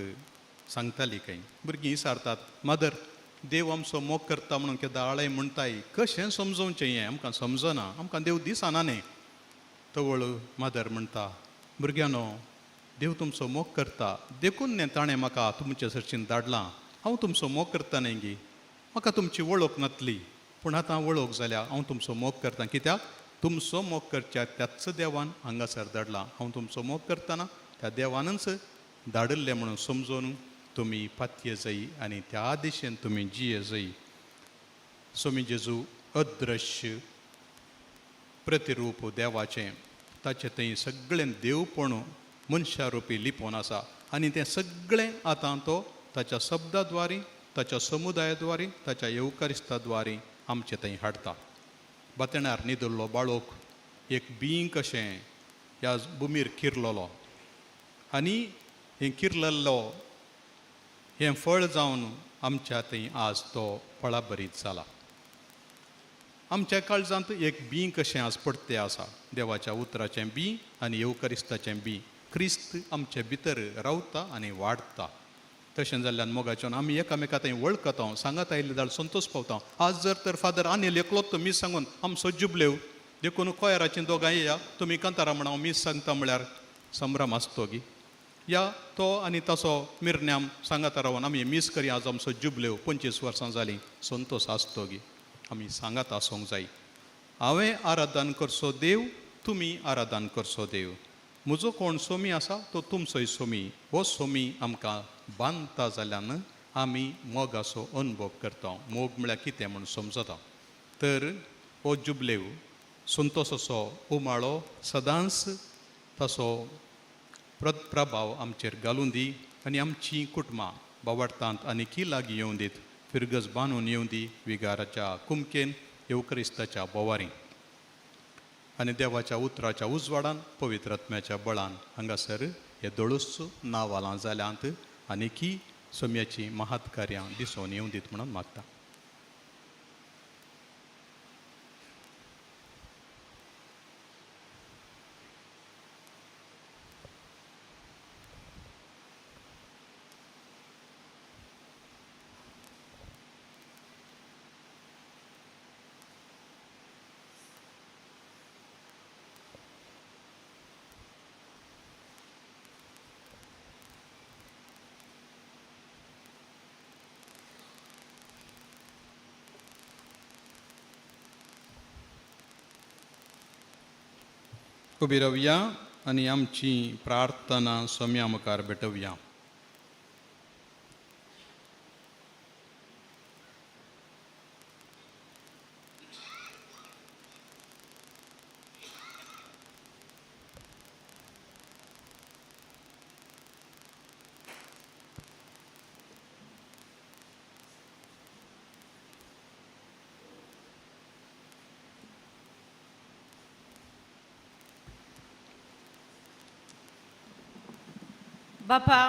सांगताली. खंय भुरगीं विचारतात, मदर देव आमचो मोग करता म्हणून केदाळय म्हणटाय, कशें समजोवचें हें आमकां समजना, आमकां देव दिसना न्ही. तवळ मदर म्हणटा, भुरग्यांनो देव तुमचो मोग करता देखून न्ही ताणें म्हाका तुमचे सरशीन धाडलां. हांव तुमचो मोग करता न्ही गी, म्हाका तुमची वळख नातली, पूण आतां वळख जाल्या. हांव तुमचो मोग करता कित्याक तुमचो मोग करच्या त्याच देवान हांगासर धाडला. हांव तुमचो मोग करतना त्या देवानच धाडिल्लें म्हणून समजून तुमी पातये जायी आनी त्या दिशेन तुमी जिये जायी. सोमी जेजू अदृश्य प्रतिरूप देवाचें, ताचें थंय सगळें देवपण मनशा रुपी लिपोवन आसा आनी तें सगळें आतां तो ताच्या शब्दा द्वारी, ताच्या समुदाया द्वारी, ताच्या येवकारिस्ता द्वारी आमचे थंय हाडटा. बातेणार न्हिदल्लो बाळोक एक बीं कशें ह्या भुमीर किरलोलो आनी हें किरलेलो हें फळ जावन आमच्या थंय आज तो फळाभरीत जाला. आमच्या काळजांत एक बीं कशें आज पडते आसा, देवाच्या उतराचें बीं आनी येवकरिस्ताचें बीं. क्रिस्त आमचे भितर रावता आनी वाडटा. तशें जाल्ल्यान मोगाच्यान आमी एकामेका थंय वळखता, सांगात आयिल्ले जाल्यार संतोश पावता. आज जर तर फादर आनी एकलोच मीस सांगून आमचो जुबलेव देखून कोयराचीं दोगांय या तुमी कांतारा म्हणा मीस सांगता म्हळ्यार संभ्रम आसतो गी. या तो आनी तसो मिरन्याम सांगाता रावन आमी मीस करी. आज आमचो जुबलेव 25 वर्सां जालीं, संतोश आसतो गी. आमी सांगात आसूंक जाय. हांवें आराधन करचो देव, तुमी आराधन करचो देव. म्हजो कोण सोमी आसा तो तुमचोय सोमी. हो सोमी आमकां बांदता जाल्यान आमी मोगाचो अनुभव करता. मोग म्हळ्यार कितें म्हूण समजता. तर हो जुबलेव संतोसाचो उमाळो सदांच ताचो प्रभाव आमचेर घालून दी आनी आमचीं कुटुंबां बावडटांत आनी की लागीं येवं दीत, फिरगज बांदून येवं दी विगाराच्या कुमकेन, येवक्रिस्ताच्या बोवारी आनी देवाच्या उतराच्या उजवाडान, पवित्र आत्म्याच्या बळान हांगासर हे दोळूस नावालां जाल्यांत आनी की सोम्याचीं महात्कार्यां दिसून येवं दीत म्हणून मागता. उबी रावया आनी आमची प्रार्थना सोम्या मुखार भेटोवया. बापा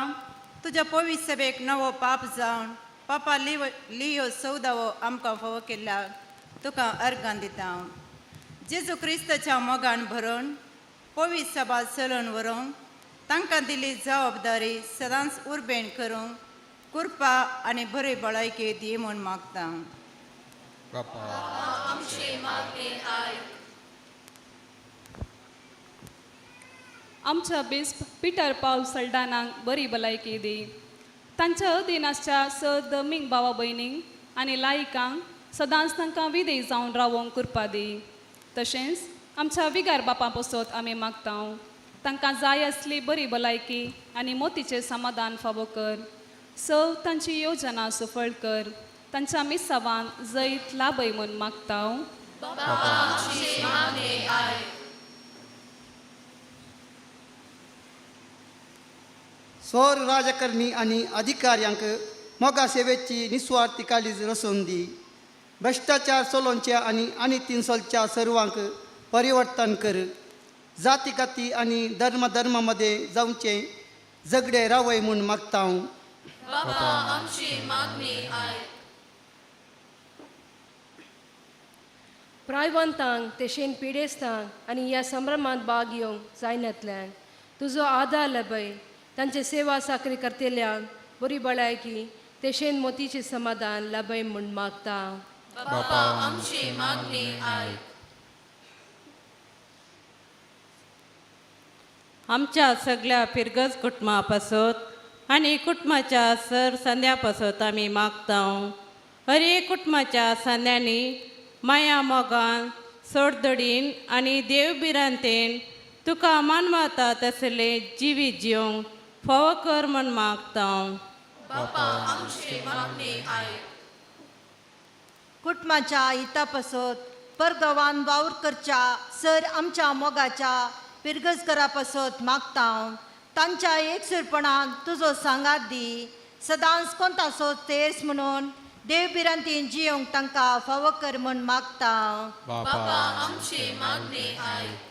तुज्या पवित्र सभेक नवो पाप जावन पापा लिव लियो सौदावो आमकां फावो केल्ल्या तुका अर्गां दिता. जेजू क्रिस्ताच्या मोगान भरून पवित्र सभा चलोवन व्हरूंक तांकां दिल्ली जबाबदारी सदांच उर्बेण करूंक कृपा आनी बरी भलायकी दी म्हूण मागता. बापा आमचे मागणे आयक. आमच्या बिस्प पिटर पावल सल्डानाक बरी भलायकी दी. तांच्या अधीन आसच्या स दमींग भावा भयणींक आनी लायकांक सदांच तांकां विदेय जावन रावोंक कृपा दी. तशेंच आमच्या विगार बापां पसत आमी मागता, तांकां जाय आसली बरी भलायकी आनी मोतीचें समाधान फावो कर. सव तांची योजना सफळ कर. तांच्या मिसावान जैत लाभय म्हूण मागता. आमचे मागणे आयक. सौर राजकारणी आनी अधिकाऱ्यांक मोगा सेवेची निस्वार्थी काळीज रसून दी. भ्रश्टाचार चलोवच्या आनी आनी चलच्या सर्वांक परिवर्तन कर. जाती काती आनी धर्म धर्मा मदें जावचें झगडे रावय म्हूण मागता हांव. बाबा आमची मागणी आयक. प्रायवंतांक तेशेन पिडेस्तांक आनी ह्या संभ्रमांत भाग घेवंक जायनातल्यान तुजो आदार लभय. तांचे सेवा साकरी करतल्यांक बरी भलायकी तेशेन मोतीचें समाधान लभय म्हूण मागता. बाबा आमची मागणी आयक. आमच्या सगळ्या फिरगज कुटुंबा पासत आनी कुटुंबाच्या सर संद्या पासत आमी मागता. हर एक कुटुंबाच्या संद्यांनी माया मोगान सोडदडीन आनी देवभिरांतेन तुका मानवता तसलें जिवीत जिवंक फावो कर म्हूण मागता. बाबा आमची मागणी आयक. कुटुंबाच्या हिता पासत परगांवान वावर करच्या सर आमच्या मोगाच्या पिरगजकरा पासत मागता. तांच्या एकसुरपणान तुजो सांगात दी. सदांच कोणतासो तेर्स म्हणून देवभिरांतीन जिवंक तांकां फावो कर म्हूण मागता. बाबा आमची मागणी आयक.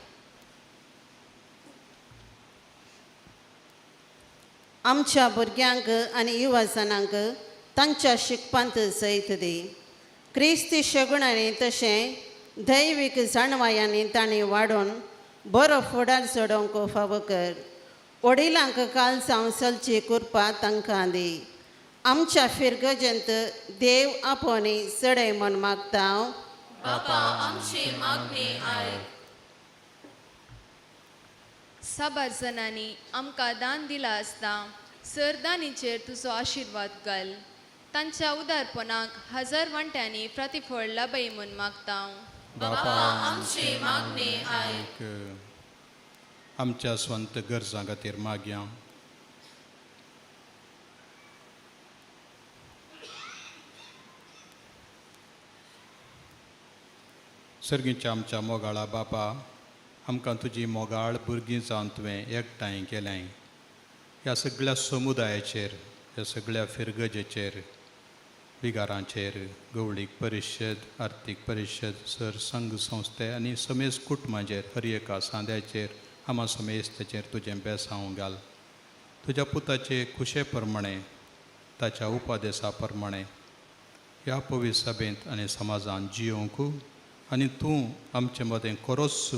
आमच्या भुरग्यांक आनी युवाजनांक तांच्या शिकपांत जैत दी. क्रिस्ती शगुणांनी तशें दैवीक जाणवायांनी तांणी वाडोवन बरो फुडार चडोवंक फावो कर. वडिलांक कालसांव चलची कृपा तांकां दी. आमच्या फिरगजेंत देव आपोवणी चडय म्हूण मागता. बापा आमची मागणी आयक. साबार जणांनी आमकां दान दिला आसता सर दानीचेर तुजो आशिर्वाद घाल. तांच्या उदारपणाक हजार वांट्यांनी प्रतिफळ लाबय म्हूण मागता. बापा आमची मागणी आयक. आमच्या स्वंत गरजां खातीर मागया. सर्गीच्या आमच्या मोगाळा बापा, आमकां तुजी मोगाळ भुरगीं जावन तुवें एकठांय केल्याय. ह्या सगळ्या समुदायाचेर, ह्या सगळ्या फिरगजेचेर, बिगारांचेर, गवळीक परिशद, आर्थीक परिशद, सर संघ संस्थे आनी समेज कुटुंबाचेर, हर एका सांद्याचेर, आमा समेस्ताचेर तुजें बेसांव घाल. तुज्या पुताचे खुशे प्रमाणे, ताच्या उपदेसा प्रमाणे ह्या पवित्र सभेंत आनी समाजान जियोवंक आनी तूं आमचे मदें खरोच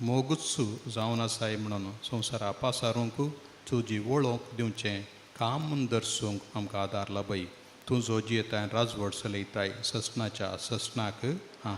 मोगूच जावन आसाय म्हणून संवसारा पासारूंक तुजी वळोवंक दिवचें काम म्हूण दर्सूंक आमकां आदार लाबय. तूं जो जियेताय राजवट चलयताय ससनाच्या ससनाक. आं.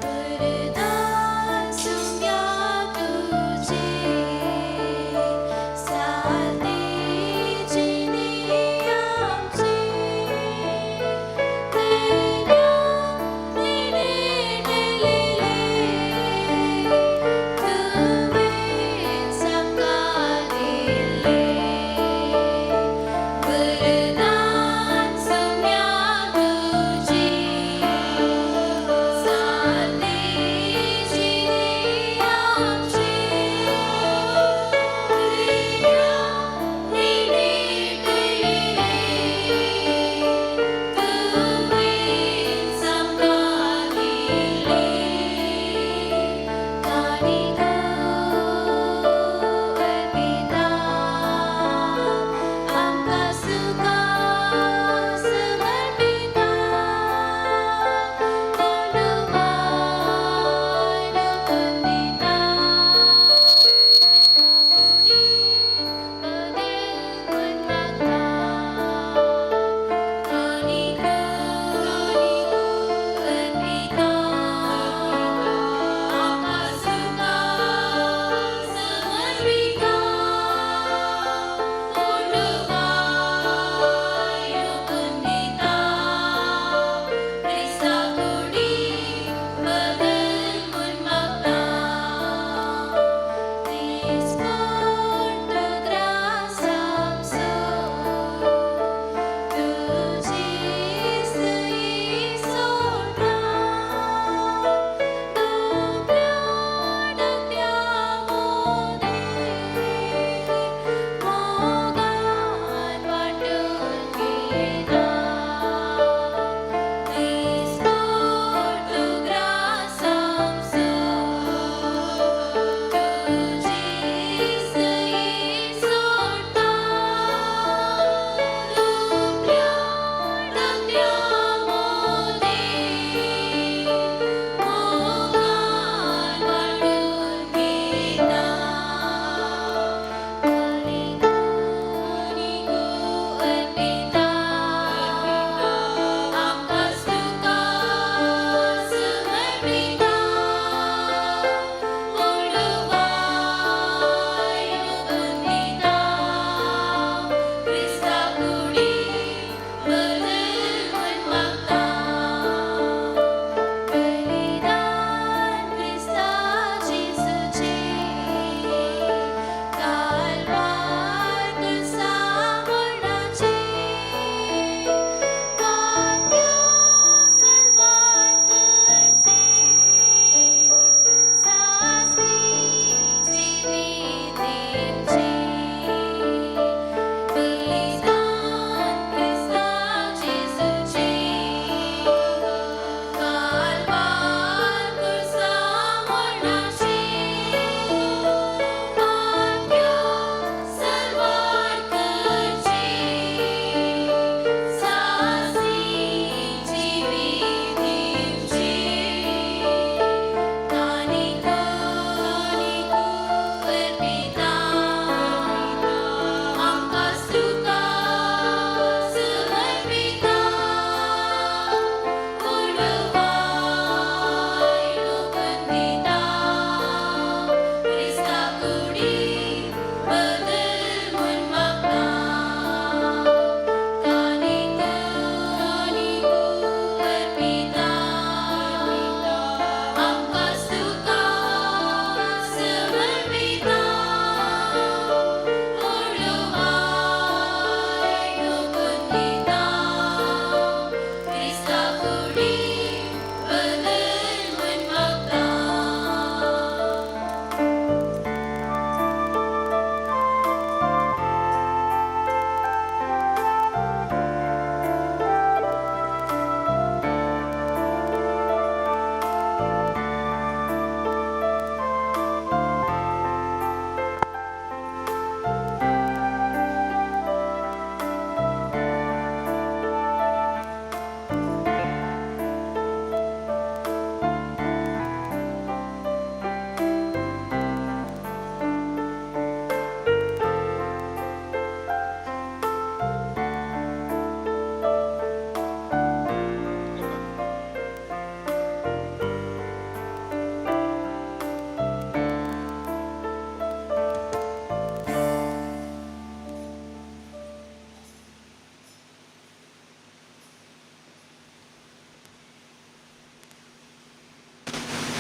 वरदान सुम्या.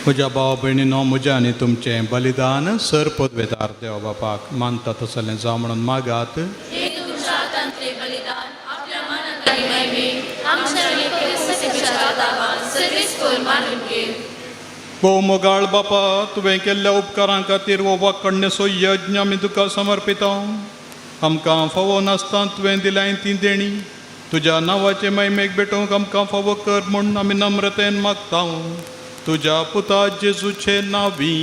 म्हज्या भाव भयणीनो, म्हज्या आनी तुमचें बलिदान सर पदवेदार देवा बापाक मानता तसलें जावं म्हणून मागात. हे तुमच्या हातांतले बलिदान आपल्या मनात आनी महिमेक आमच्या आनी पवित्र दावान सर्वीस कोर मानून घे. भोव मोगाळ बापा, तुवें केल्ल्या उपकारां खातीर हो वाकडणेचो यज्ञ आमी तुका समर्पिता. आमकां फावो नासतना तुवें दिल्याय ती देणी तुज्या नांवाचे महिमेक भेटोवंक आमकां फावो कर म्हूण आमी नम्रतेन मागता, तुज्या पुता जेजूचे नांवी.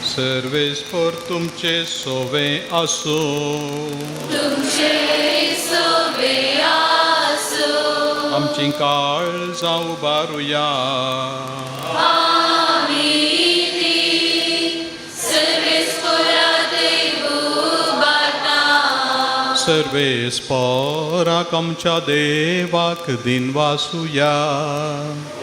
सर्वेस्पर तुमचे सोवे आसूं. तुमचे सोवे आसूं. आमची काळजां उबारुया. आमी ती सर्वेस्परा देव उबारता. सर्वेस्पराक आमच्या देवाक दिनवासुया.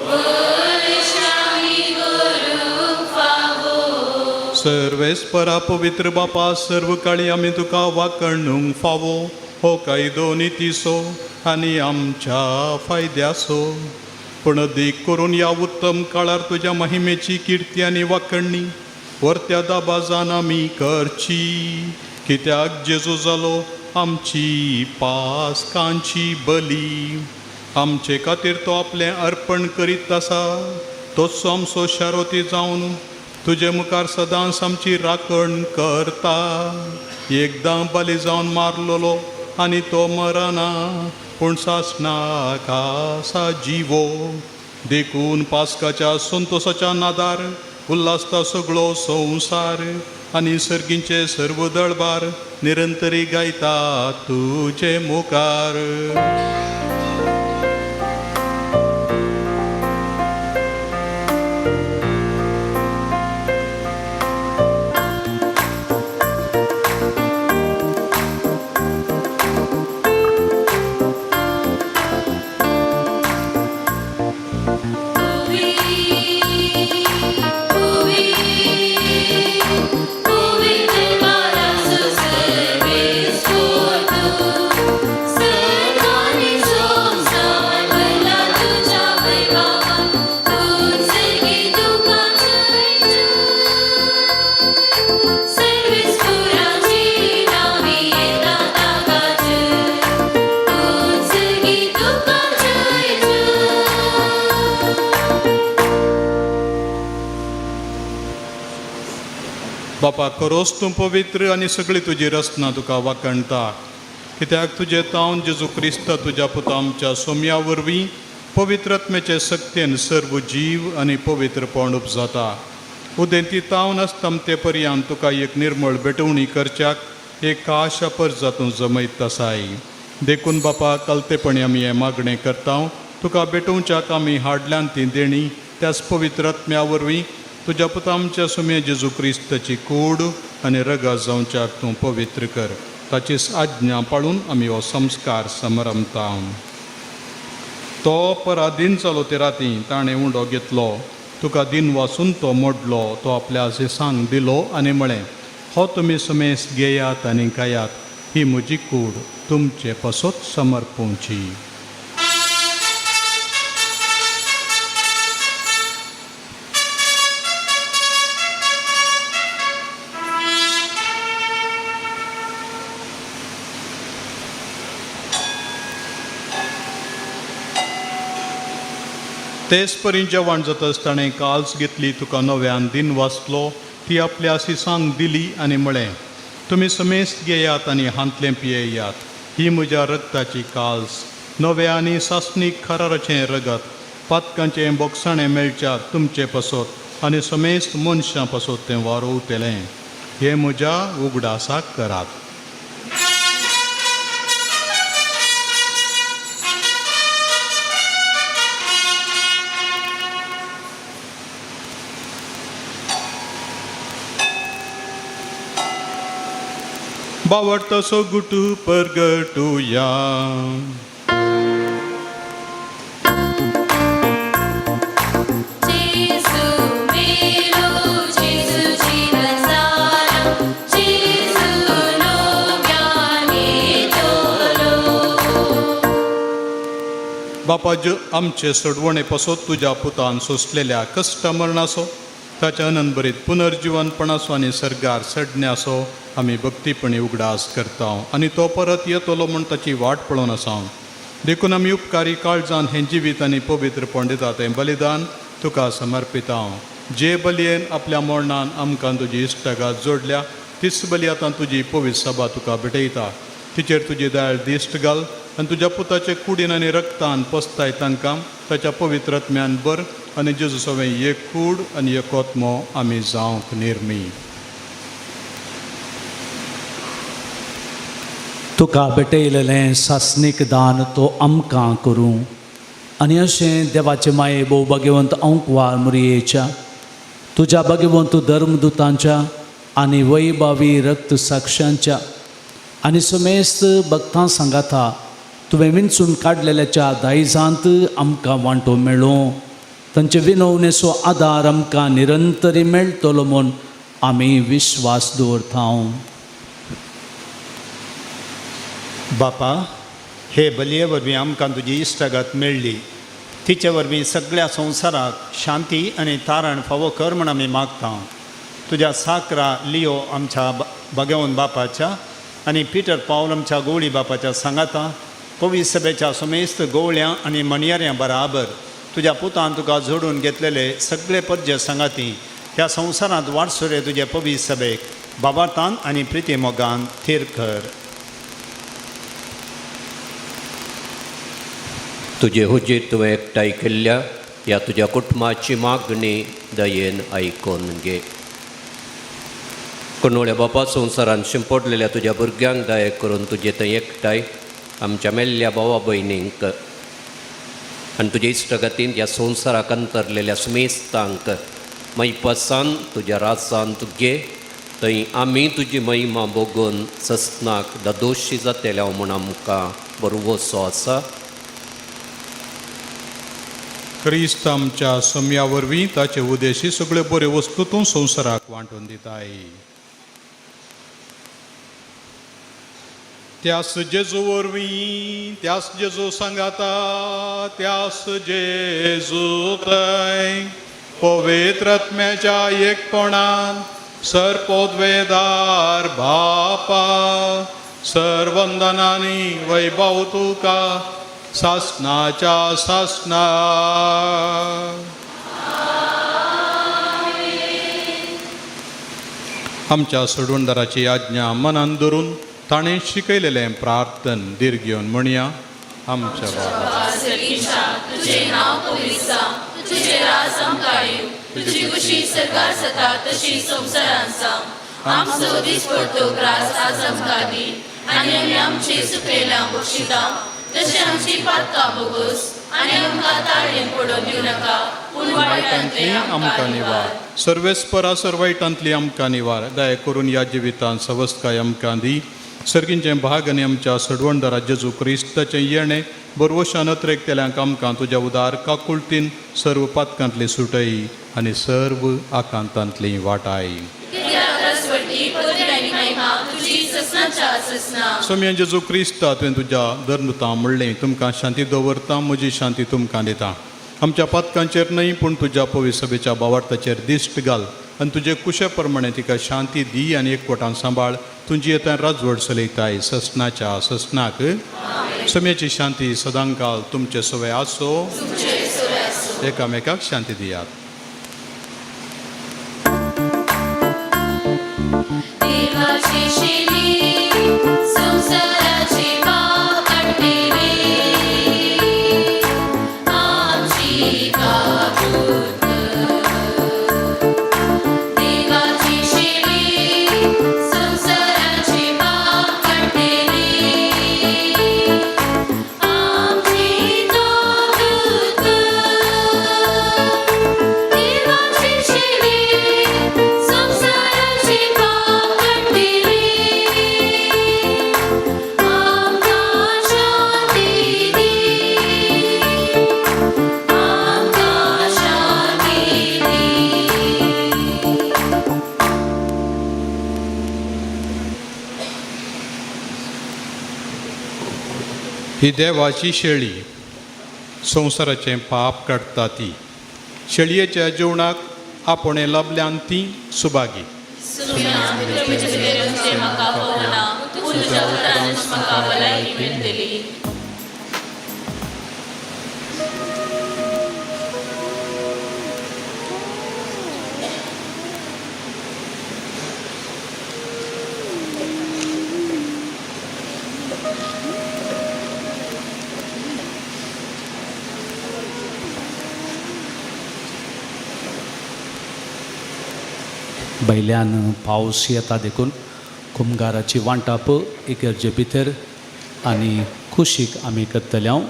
वर्षामी करूंक फावो. सर्वेस्परा पवित्र बापा, सर्व काळी आमी तुका वाकणूंक फावो हो कायदो नितीसो आनी आमच्या फायद्याचो. पूण अदीक करून ह्या उत्तम काळार तुज्या महिमेची किर्ती आनी वाकणणी वर्त्या दाबाजान आमी करची, कित्याक जेजू जालो आमची पासकांची बली. आमचे खातीर तो आपलें अर्पण करीत आसा, तोच आमचो शारोती जावन तुजे मुखार सदांच आमची राखण करता. एकदां बली जावन मारलेलो आनी तो मरना, पूण सासणाक आसा जिवो. देखून पास्काच्या संतोसाच्या नादार उल्हासता सगळो संवसार आनी सर्गींचे सर्व दळबार निरंतरी गायता तुजे मुखार. पुवी पुवी पुवी बारासो सर्वेस्पर तूं सर्वांनी संवसार भरला तुज्या वैभवान. तूं सर्गी तुका जय जय. सर्वेस्पराची नावी येता ताका जय. तूं सर्गी तुका जय जय. बापा, खरोच तूं पवित्र आनी सगळी तुजी रचना तुका वाकणता, कित्याक तुजें तावन जेजू क्रिस्त तुज्या पुता आमच्या सोम्या वरवीं पवित्रत्मेचे सक्तेन सर्व जीव आनी पवित्रपण उपजाता. उदेंती तावन आसतमते पर्यंत तुका एक निर्मळ भेटवणी करच्याक एक आशा परजा तूं जमयत आसाय. देखून बापा, कलतेपणी आमी हें मागणें करता, तुका भेटोवच्याक आमी हाडल्यान ती देणी त्याच पवित्रत्म्या वरवीं तुज्या पुता आमच्या सुमे जेजू क्रिस्ताची कूड आनी रगत जावच्याक तूं पवित्र कर. ताचीच आज्ञा पाळून आमी हो संस्कार समरमता. तो पराधीन जालो ते राती ताणें उंडो घेतलो, तुका दिन वासून तो मोडलो, तो आपल्या सांग दिलो आनी म्हळें, हो तुमी सुमेस घेयात आनी खायात, ही म्हजी कूड तुमचे पसत समर्पोवची. तेच परी जेवण जातच ताणें काल्स घेतली, तुका नव्यान दिन वाचलो, ती आपल्या सिसांक दिली आनी म्हळें, तुमी समेस्त घेयात आनी हांतलें पियेयात, ही म्हज्या रक्ताची काल्स, नव्या आनी सासणीक खराराचें रगत, पातकांचें बोगसाणें मेळच्याक तुमचे पसत आनी समेस्त मनशां पसत तें वारोवतलें. हें म्हज्या उगडासाक करात. बावडतो गुटू परगटुया. जेजू मेलो, जेजू जीवन सारा, जेजू नव्याने तोलो. बापा आमचे सोडवणे पासत तुज्या पुतान सोंसलेल्या कश्ट मरणाचो ताच्या अनंतभरीत पुनर्जिवनपणाचो आनी सर्गार सडण्याचो आमी भक्तीपणी उगडास करता आनी तो परत येतलो म्हूण ताची वाट पळोवन आसा. देखून आमी उपकारी काळजान हें जिवीत आनी पवित्रपण दिता तें बलिदान तुका समर्पिता. जे बलयेन आपल्या मरणान आमकां तुजी इश्टागात जोडल्या तीच बली आतां तुजी पवित्र सभा तुका भेटयता. तिचेर तुजी दयाळ दिश्ट घाल आनी तुज्या पुताचे कुडीन आनी रक्तान पसताय तांकां ताच्या पवित्र आत्म्यान बर आनी जेजू सवें एक कूड आनी एक आत्मो आमी जावंक निर्मी. तुका भेटयलेलें सासणीक दान तो आमकां करूं आनी अशें देवाचे माये भोव भाग्यवंत अंकवार मुरयेच्या तुज्या भाग्यवंत धर्मदुतांच्या आनी वैभावी रक्त साक्षांच्या आनी समेस्त भक्तां सांगाता तुवें विंचून काडलेल्याच्या दायजांत आमकां वांटो मेळूं. तांचे विनवणेचो आदार आमकां निरंतरी मेळटलो म्हूण आमी विश्वास दवरता. बापा, हे बलये वरवीं आमकां तुजी इश्टागत मेळ्ळी. तिचे वरवीं सगळ्या संवसाराक शांती आनी तारण फावो कर म्हूण आमी मागता. तुज्या साकरा लियो आमच्या भगवंत बापाच्या आनी पिटर पावल आमच्या गोवळी बापाच्या सांगाता पवित्र सभेच्या समेस्त गोवळ्यां आनी मणयाऱ्यां बराबर तुज्या पुतान तुका जोडून घेतलेले सगळे परजे सांगाती ह्या संवसारांत वाटसुरे तुजे पवित्र सभेक बाबातान आनी प्रिती मोगान थीर कर. तुजे हुजीर तुवें एकठांय केल्ल्या ह्या तुज्या कुटुंबाची मागणी दयेन आयकून घे. कोणवळ्या बापा, संवसारान शिंपडलेल्या तुज्या भुरग्यांक दया करून तुजे थंय एकठांय आमच्या मेल्ल्या भावा भयणींक आनी तुजे इश्टगतीन ह्या संवसाराक अंतरलेल्या सुमेस्तांक मैपासान तुज्या राजांत घे. थंय आमी तुजी महिमा भोगून ससनाक दादोशी जातेल्या म्हूण आमकां बरोवसो आसा. क्रिस्त आमच्या सम्या वरवीं ताचे उदेशी सगळ्यो बऱ्यो वस्तू तूं संवसाराक वांटून दिताय. त्यास जेजू वरवीं, त्यास जेजू सांगाता, त्यास जेजू थंय पवित्र आत्म्याच्या एकपणान सर्पोद्वेदार बापा सर्वंदनानी वैभव तुका सासनाच्या सासना. आमच्या सोडवणदाराची आज्ञा मनान धरून ताणें शिकयलेलें प्रार्थन दीर्घ घेवन म्हणया. आमच्या बाबा, तुझे नांव पवित्र जावं, तुझे राज आमकां येवं, तुजी खुशी सरकार जाता तशी संवसारांत जावं. आमचो दिसपडतो ग्रास आज आमकां दी आनी आमी आमचे सुकलेल्या बक्षिता तशें आमची पातकां बोगोस आनी आमकां ताळें पडोवन दिवं नाका, पूण वायटांतले आमकां निवार. सर्वेस्परा सर वायटांतली आमकां निवार. दया करून ह्या जिवितांत सवस्तकाय आमकां दी. सर्गींचें भाग आनी आमच्या सडवणदारा जेजू क्रिस्ताचें येणें बरवशान अत्रेकतेल्यांक आमकां तुज्या उदार काकुळतीन सर्व पातकांतली सुटय आनी सर्व आकांतांतली वाटाय. सोम्या जेजू क्रिस्ता, तुवें तुज्या धर्मता म्हणलें, तुमकां शांती दवरता, म्हजी शांती तुमकां दिता. आमच्या पातकांचेर न्हय पूण तुज्या पवित्र सभेच्या बावार्थाचेर दिश्ट घाल आनी तुजे कुशे प्रमाणे तिका शांती दी आनी एकवटान सांबाळ. तुजी येता राजवट चलयताय ससनाच्या ससनाक. सम्याची शांती सदांकाल तुमचे सवय आसो. एकामेकाक शांती दियात. ही देवाची शेळी, संवसाराचें पाप काडटा ती. शेळयेच्या जेवणाक आपोणें लबल्यान ती सुभागी. सुम्या तुवें म्हजे येवचें म्हाका फावना, पूण तुज्या उतरानच म्हाका भलायकी मेळटली. बैल्यान पावस येता देखून कुमगाराची वांटप इगर्जे भितर आनी कुशीक आमी करतले हांव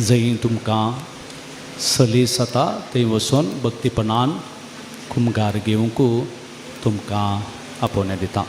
जंय तुमकां सलीस जाता थंय वचून भक्तीपणान कुमगार घेवंक तुमकां आपोवणें दिता.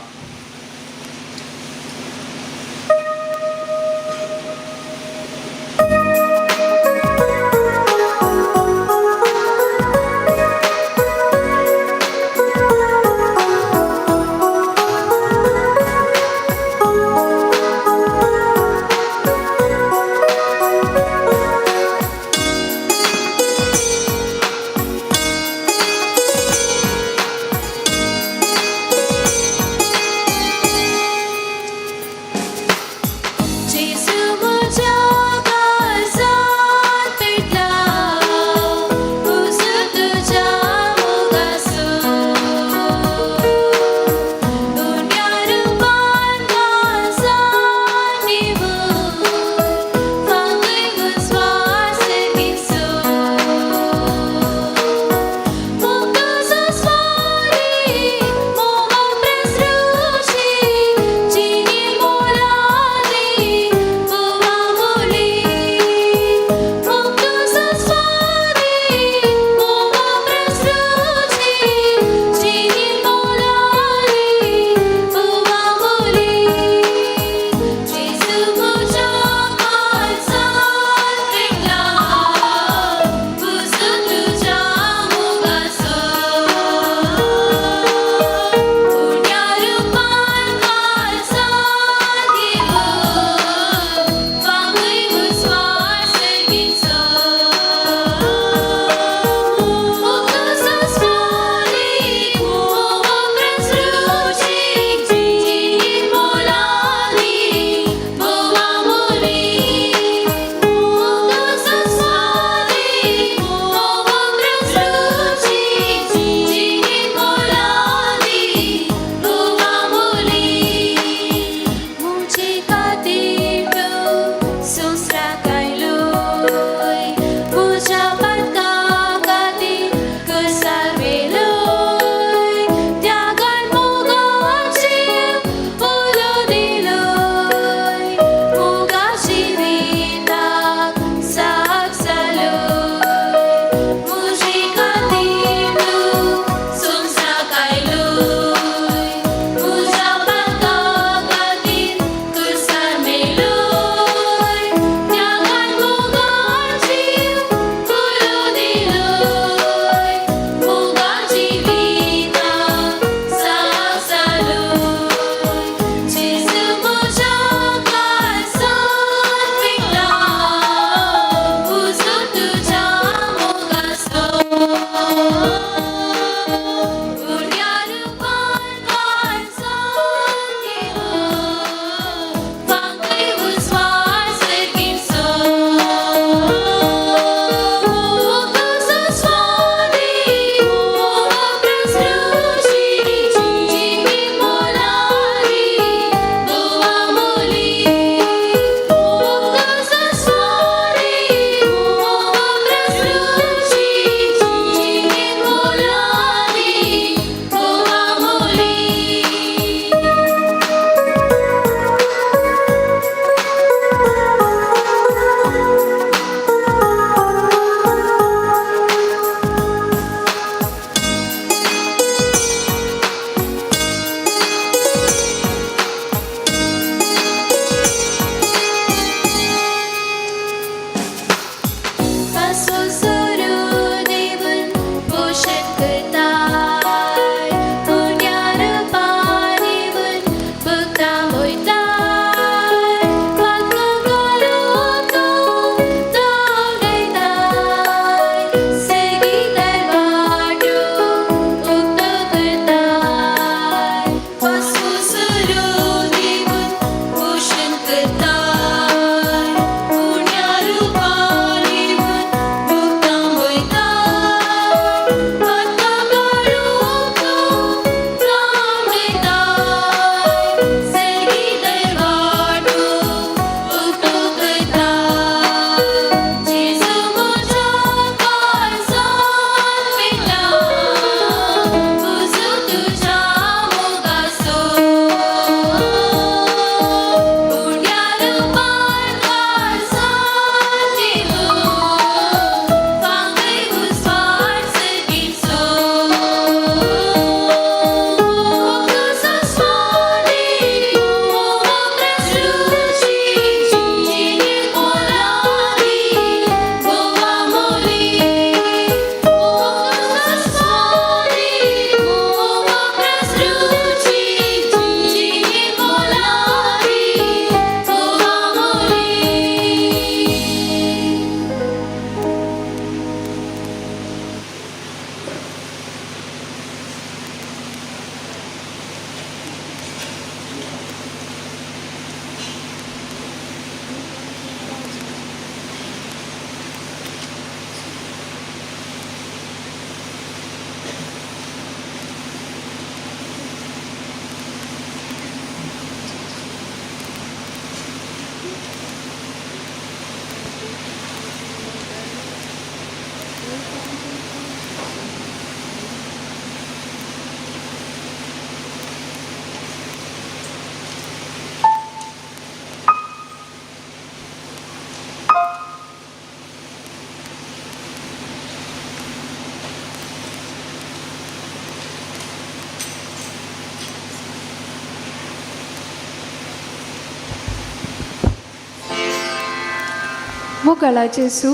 मोगाळा जेजू,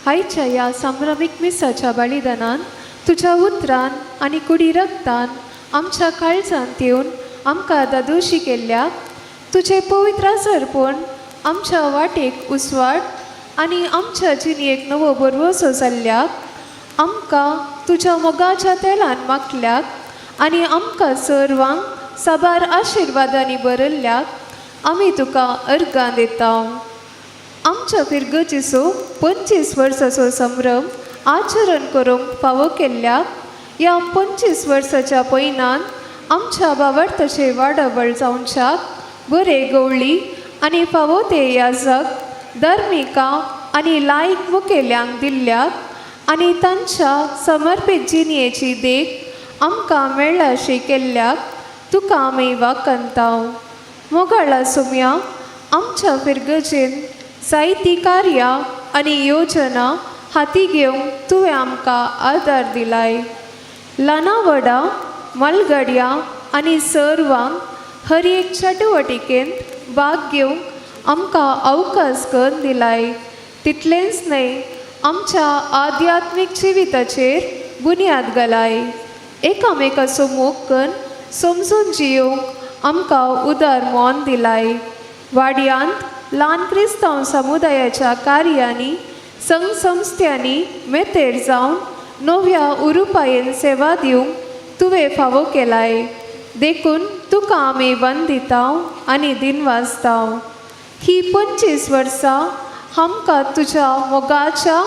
आयच्या ह्या संभ्रमीक मिसाच्या बलिदानान तुज्या उतरान आनी कुडी रक्तान आमच्या काळजांत येवन आमकां दादोशी केल्ल्या तुजें पवित्र आजारपण आमच्या वाटेक उसवाट आनी आमच्या जिणेक नवो बरवसो जाल्ल्याक आमकां तुज्या मोगाच्या तेलान मागल्याक आनी आमकां सर्वांक साबार आशिर्वादांनी बरयल्ल्याक आमी तुका अर्गां दिता. आमच्या फिरगजेचो 25 वर्साचो संभ्रम आचरण करूंक फावो केल्ल्याक ह्या 25 वर्साच्या पयनान आमच्या बावडताचे वाडावळ जावच्याक बरे गवळी आनी फावो ते याजक धर्मिकां आनी लायक मुखेल्यांक दिल्ल्याक आनी तांच्या समर्पीत जिणेची देख आमकां मेळ्ळाशी केल्ल्याक तुका आमी वाकंताव. मोगाळा सोम्या, आमच्या फिरगजेन जायतीं कार्यां आनी योजना हाती घेवंक तुवें आमकां आदार दिलाय. ल्हाना व्हडा मालगड्यां आनी सर्वांक हर एक चटवटिकेंत भाग घेवंक आमकां अवकाश करून दिलाय. तितलेंच न्हय, आमच्या आध्यात्मीक जिविताचेर बुन्याद घालाय. एकामेकाचो मोग करून समजून जियोवंक आमकां उदार मन दिलाय. वाड्यांत ल्हान क्रिस्तांव समुदायाच्या कार्यांनी संघ संस्थ्यांनी मेतेर जावन नव्या उरुपायेन सेवा दिवंक तुवें फावो केलाय. देखून तुका आमी वंदिता आनी दिनवासता. ही 25 वर्सां आमकां तुज्या मोगाच्या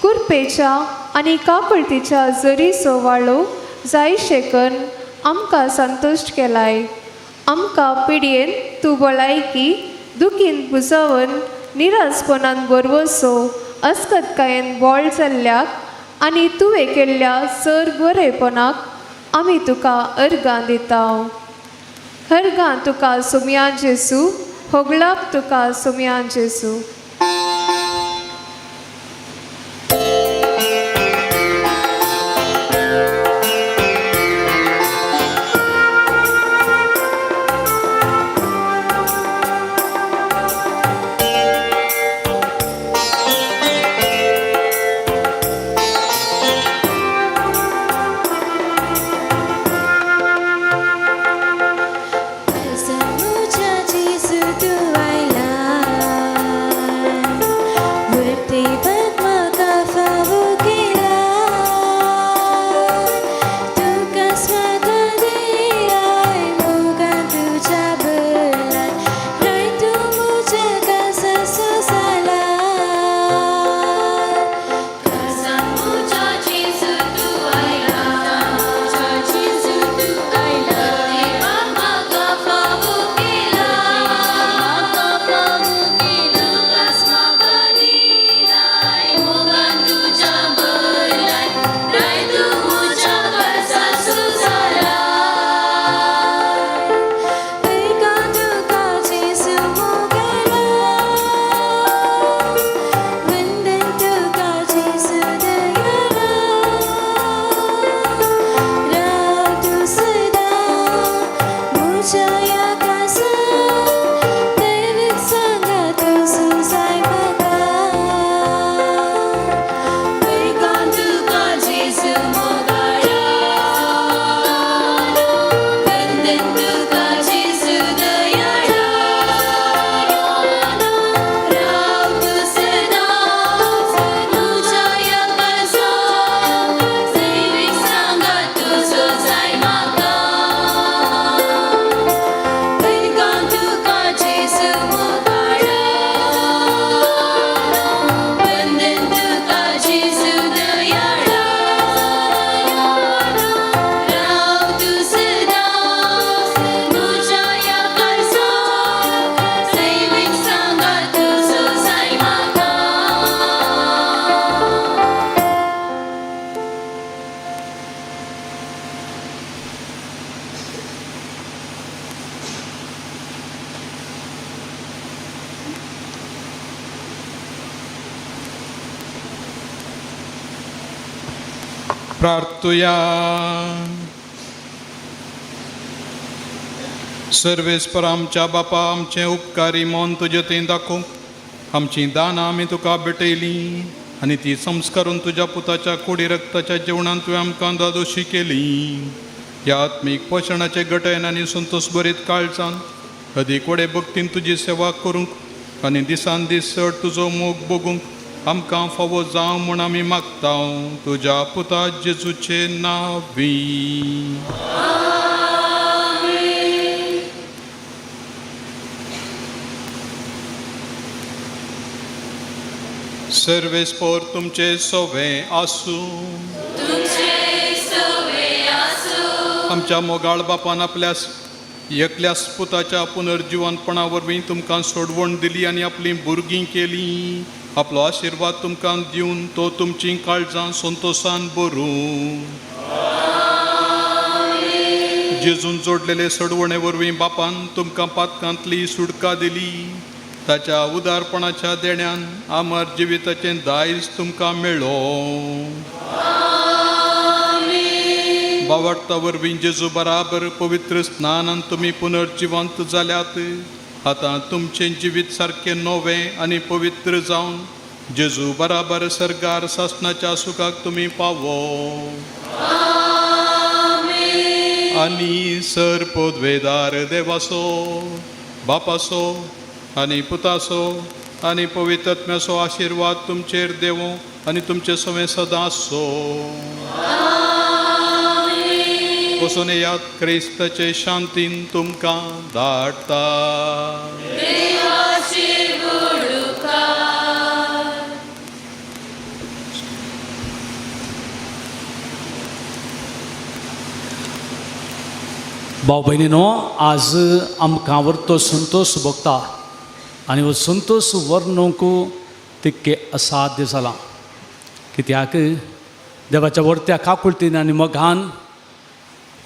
कुरपेच्या आनी काकुळतीच्या जरीचो वाळो जाय शेकन आमकां संतुश्ट केलाय. आमकां पिडयेन तूं भलायकी दुखीन बुजोवन निरासपणान बरवसो अस्कतकायेन बोळ जाल्ल्याक आनी तुवें केल्ल्या सर बरेपणाक आमी तुका अर्गां दिता. अर्गां तुका सुमया जेजू, होगळाप तुका सुमया जेजू. प्रार्थुया. सर्वेस्पर आमच्या बापा, आमचें उपकारी मन तुजे थंय दाखोवंक आमचीं दानां आमी तुका भेटयलीं आनी ती संस्कारून तुज्या पुताच्या कुडी रक्ताच्या जेवणान तुवें आमकां दादोशी केली. ह्या आत्मीक पोशणाचे गटयन आनी संतोश भरीत काळजान अदीक वडे भक्तीन तुजी सेवा करूंक आनी दिसान दीस चड तुजो मोग भोगूंक आमकां फावो जावं म्हूण आमी मागता तुज्या पुता जेजूचे नांवी. सर्वेस्पोर तुमचे सोवे आसूं. आमच्या मोगाळ बापान आपल्या एकल्याच पुताच्या पुनर्जिवनपणा वरवीं तुमकां सोडवण दिली आनी आपलीं भुरगीं केलीं. आपलो आशिर्वाद तुमकां दिवन तो तुमचीं काळजां संतोशान भरूं. जेजून जोडलेले सोडवणे वरवीं बापान तुमकां पातकांतली सुटका दिली. ताच्या उदारपणाच्या देण्यान आमर जिविताचें दायज तुमकां मेळ्ळो. बावडता वरवीं जेजू बराबर पवित्र स्नानान तुमी पुनर्जिवंत जाल्यात. आतां तुमचें जिवीत सारकें नवें आनी पवित्र जावन जेजू बराबर सर्गार सासणाच्या सुखाक तुमी पावो. आनी सर पदवेदार देवासो बापासो आनी पुतासो आनी पवित्रत्म्याचो आशिर्वाद तुमचेर देवो आनी तुमचे सवें सदां आसो. वचून येयात, क्रिस्ताचे शांतीन तुमकां धाडटा. भाव भयणीनो, आज आमकां वर्तो संतोश भोगता आनी हो संतोष वर्णूंक तितकें असाध्य जालां. कित्याक देवाच्या वर्त्या काकुळतीन आनी मोगान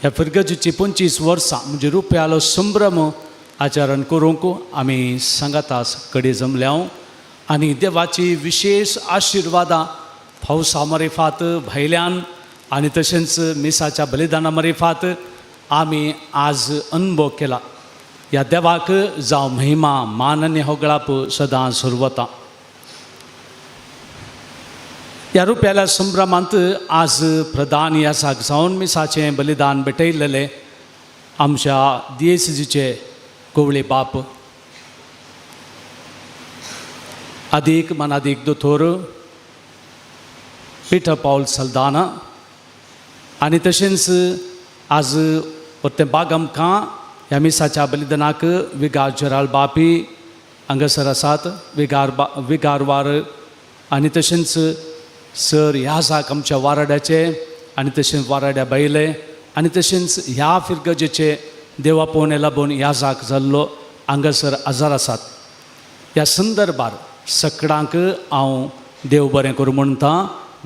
ह्या फिरगजीची 25 वर्सां म्हणजे रुपयालो संभ्रम आचरण करूंक आमी सांगातास कडे जमल्या आनी देवाची विशेश आशिर्वादां पावसा मरेफात भायल्यान आनी तशेंच मिसाच्या बलिदाना मरेफात आमी आज अनुभव केला. ह्या देवाक जावं महिमा मान आनी होगळाप सदां सुरवता. ह्या रुपयाल्या संभ्रमांत आज प्रधान यासाक जावन मिसाचें बलिदान भेटयलेलें आमच्या दियेसीचे कोवळे बाप आदीक मनादीक दोतोर पिटर पावल सल्दाना आनी तशेंच आज परतें बाग आमकां ह्या मिसाच्या बलिदानाक विगार जेराल बापी हांगासर आसात, विगार विगारवार आनी तशेंच सर ह्या जाक आमच्या वाराड्याचे आनी तशेंच वाराड्या बायले आनी तशेंच ह्या फिरगजेचे देवा पोवणे लागून ह्या जाक जाल्लो हांगासर आजार आसात. ह्या संदर्भार सकडांक हांव देव बरें करूं म्हणटा,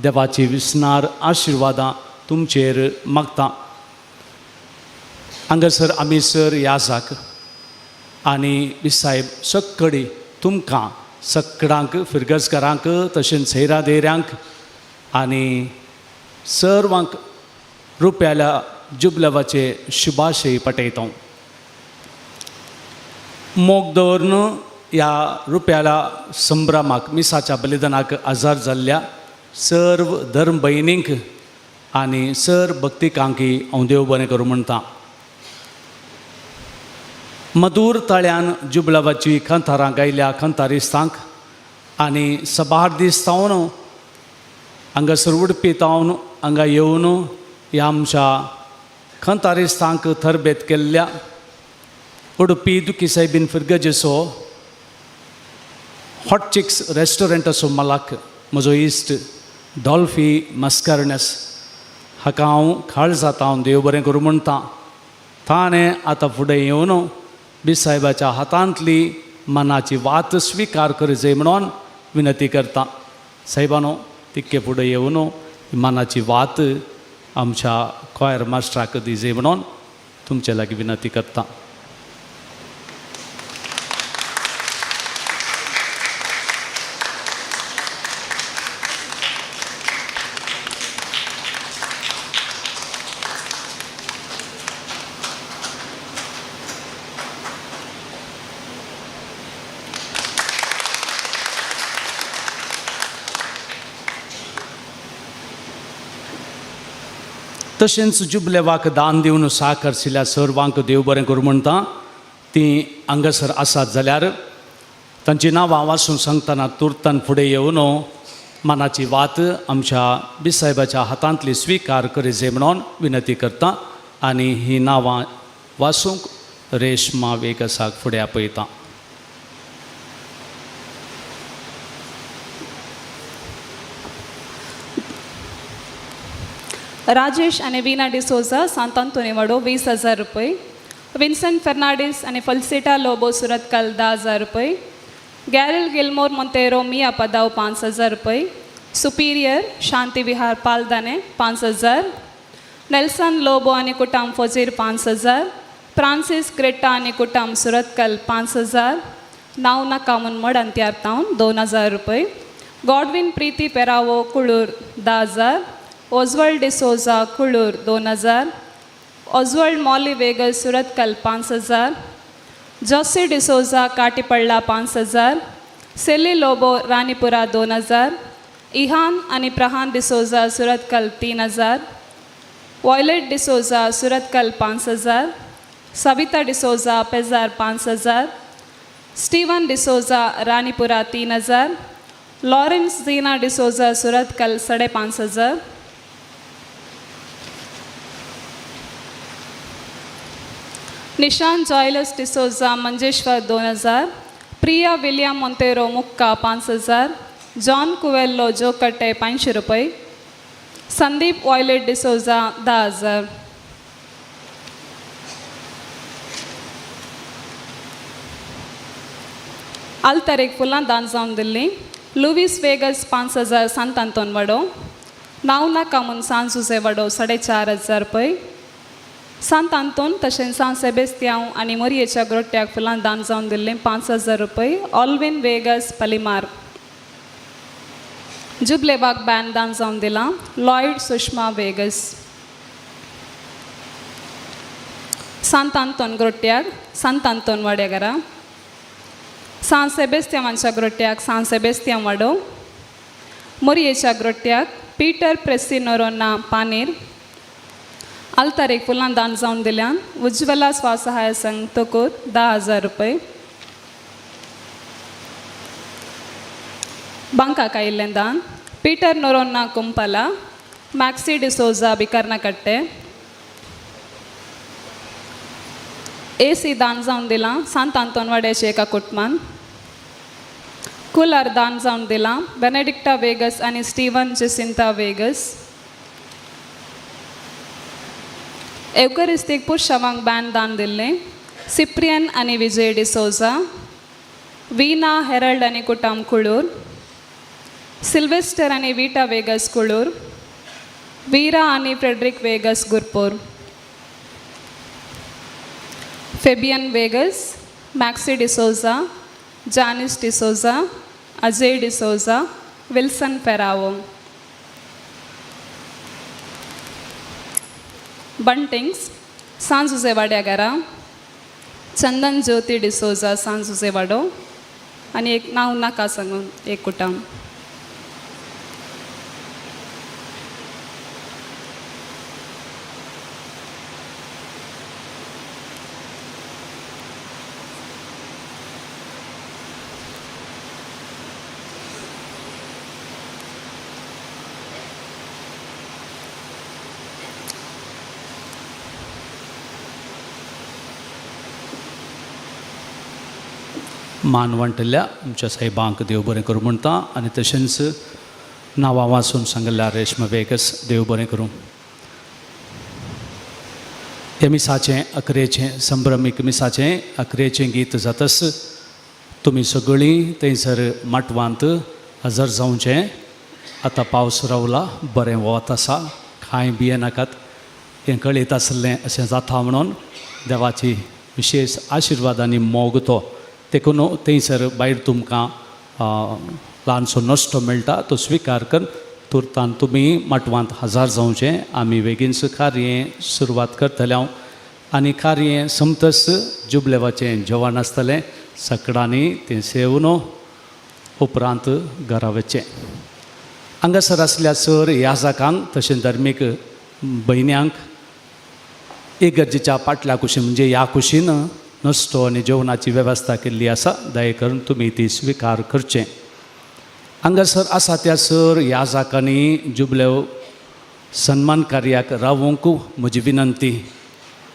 देवाची विसनार आशिर्वादां तुमचेर मागता. हांगासर आमी सर ह्या जाक आनी साहेब सकडी तुमकां सकडांक फिरगजकारांक तशेंच सैरा देऱ्यांक आनी सर्वांक रुपयाल्या जुबलवाचे शुभाशय पटयता. मोग दवरून ह्या रुपयाल्या संभ्रमाक मिसाच्या बलिदानाक आजार जाल्ल्या सर्व धर्म भयणींक आनी सर भक्तिकांकी हांव देव बरें करूं म्हणटा. मधूर तळ्यान जुबलावाची खंतारां गायल्या खंतारिस्तांक आनी सबार दीस तावन हांगासर उडपी तावन हांगा येवन ह्या आमच्या खंतारिस्तांक थरबेत केल्ल्या उडपी दुखी सायबीन फिरगजेचो हॉट चिक्स रेस्टॉरंटाचो मालक म्हजो इश्ट डॉल्फी मस्कर्नस हाका हांव खाळ जाता हांव देव बरें करूं म्हणटा. ताणें आतां फुडें येवन बिसाहेबाच्या हातांतली मनाची वात स्विकार करचे म्हणून विनंती करता. साहेबानो, तितके फुडें येवन मनाची वात आमच्या कॉयर मास्टराक दिजे म्हणून तुमचे लागीं विनंती करता. तशेंच जुबलेवाक दान दिवन साकर आशिल्ल्या सर्वांक देव बरें करूं म्हणटा. तीं हांगासर आसात जाल्यार तांची नांवां वाचून सांगतना तुर्तान फुडें येवन मनाची वात आमच्या बिसायबाच्या हातांतली स्विकार करिजे म्हणून विनंती करता आनी ही नांवां वाचूंक रेशमा वेगसाक फुडें आपयता. राजेश आनी वीना डिसोजा सांत आंतोनी वाडो 20,000 रुपये. विन्सन फेर्नांडीस आनी फल्सेटा लोबो सुरतकल 10,000 रुपये. गॅरल गिलमोर मोंतेरो मिया पदाव 5,000 रुपये. सुपिरियर शांती विहार पालदाने 5,000. नेल्सन लोबो आनी कुटाम फजीर 5,000. फ्रांसीस क्रेटा आनी कुटाम सुरतकल 5,000. नांव नाका म्हूण मडंत्यार तावन 2,000 रुपये. Godwin Preethi Perao Kulur 10,000. Oswald D'Souza Kulur 2,000. Oswald Molly वेगल सुरतकल 5,000. जोसी डिसोजा काटीपळ्ळा 5,000. सेली लोबो राणीपुरा 2,000. इहान आनी Prahan D'Souza Surathkal 3,000. Violet D'Souza Surathkal 5,000. Savita D'Souza Pejar 5,000. Steven D'Souza Ranipura 3,000. Lawrence Gina D'Souza Surathkal 5,500. Nishan Joylus D'Souza Manjeshwar 2,000. Priya William Monteiro Mukka 5,000. John Cuvelo जोकट्टे 500 रुपये. संदीप वॉयलेट डिसोजा 10,000. आल्तारेक फुलां दान जावन दिल्ली. लुवीस वेगस 5,000 सांत आंतोन वाडो. नांव नाका म्हूण सांत जुजे वाडो 4,500 रुपये. सांत आंतोन तशेंच सांत सेबेस्त्यांव आनी मोरयेच्या ग्रोट्याक फुलां दान जावन दिल्लें 5,000 रुपये. ऑल्विन वेगस पलिमार. जुबलेवाक बॅन दान जावन दिलां लॉयड सुषमा वेगस. सांत आंतोन ग्रोट्याक सांत आंतोन वाड्याघरा. सांत सेबेस्त्यांवांच्या ग्रोट्याक सांत सेबेस्त्यांव वाडो. मोरयेच्या ग्रोट्याक पीटर प्रेसी नोरोना पानीर. आल्तारेक फुलां दान जावन दिल्यान उज्ज्वला स्वसहाय संघ तोकोर 10,000 रुपये. बांकाक आयिल्लें दान पीटर नोरोन्ना कुंपला मॅक्सी डिसोजा बिकर्नाकट्टे. ए सी दान जावन दिलां सांत आंतोन वाड्याचे एका कुटुंबान. कुलार दान जावन दिलां बेनेडिक्टा वेगस आनी स्टीवन जेसिंता वेगस. एवकरिस्तीक पुरशावांक बॅन दान दिल्लें सिप्रियन आनी विजय डिसोजा. वीना हेरल्ड आनी कुटाम कुळूर. सिल्वेस्टर आनी विटा वेगस कुळूर. वीरा आनी Frederick Vegas Gurpur. Fabian Vegas Maxie D'Souza Janice D'Souza Ajay D'Souza Wilson Ferao. Buntings Sanjuje वाड्याघरा चंदन ज्योती डिसोजा सांजुजे वाडो आनी एक नांव नाका सांगून एक कुटाम. मान वांटल्या आमच्या साहेबांक देव बरें करूं म्हणटा आनी तशेंच नांवां वाचून सांगिल्ल्या रेशमा वेगस देव बरें करूं. हे मिसाचें अकरेचें संभ्रमीक मिसाचें अकरेचें गीत जातस तुमी सगळीं थंयसर माटवांत हजर जावचें. आतां पावस रावला, बरें वत आसा, कांय भियेनाकात. हें कळीत आसलें अशें जाता म्हणून देवाची विशेश आशिर्वाद आनी मोग तो देखून थंयसर भायर तुमकां ल्हानसो नश्टो मेळटा तो स्विकार कर तुर्तान तुमी माटवांत हजर जावचें. आमी बेगीनच कार्य सुरवात करतले हांव आनी कार्य समतस जुबलेवाचें जेवण आसतलें सकडांनी तें सेवन उपरांत घरा वचचें. हांगासर आसल्या सर याजकांक तशें धर्मीक भयण्यांक इगर्जेच्या पाटल्या कुशीन म्हणजे ह्या कुशीन नस्तो आनी जेवणाची वेवस्था केल्ली आसा. दया करून तुमी ती स्विकार करचें. हांगासर आसा त्या सर ह्या जाकांनी जुबलेव सन्मान कार्याक रावूंक म्हजी विनंती.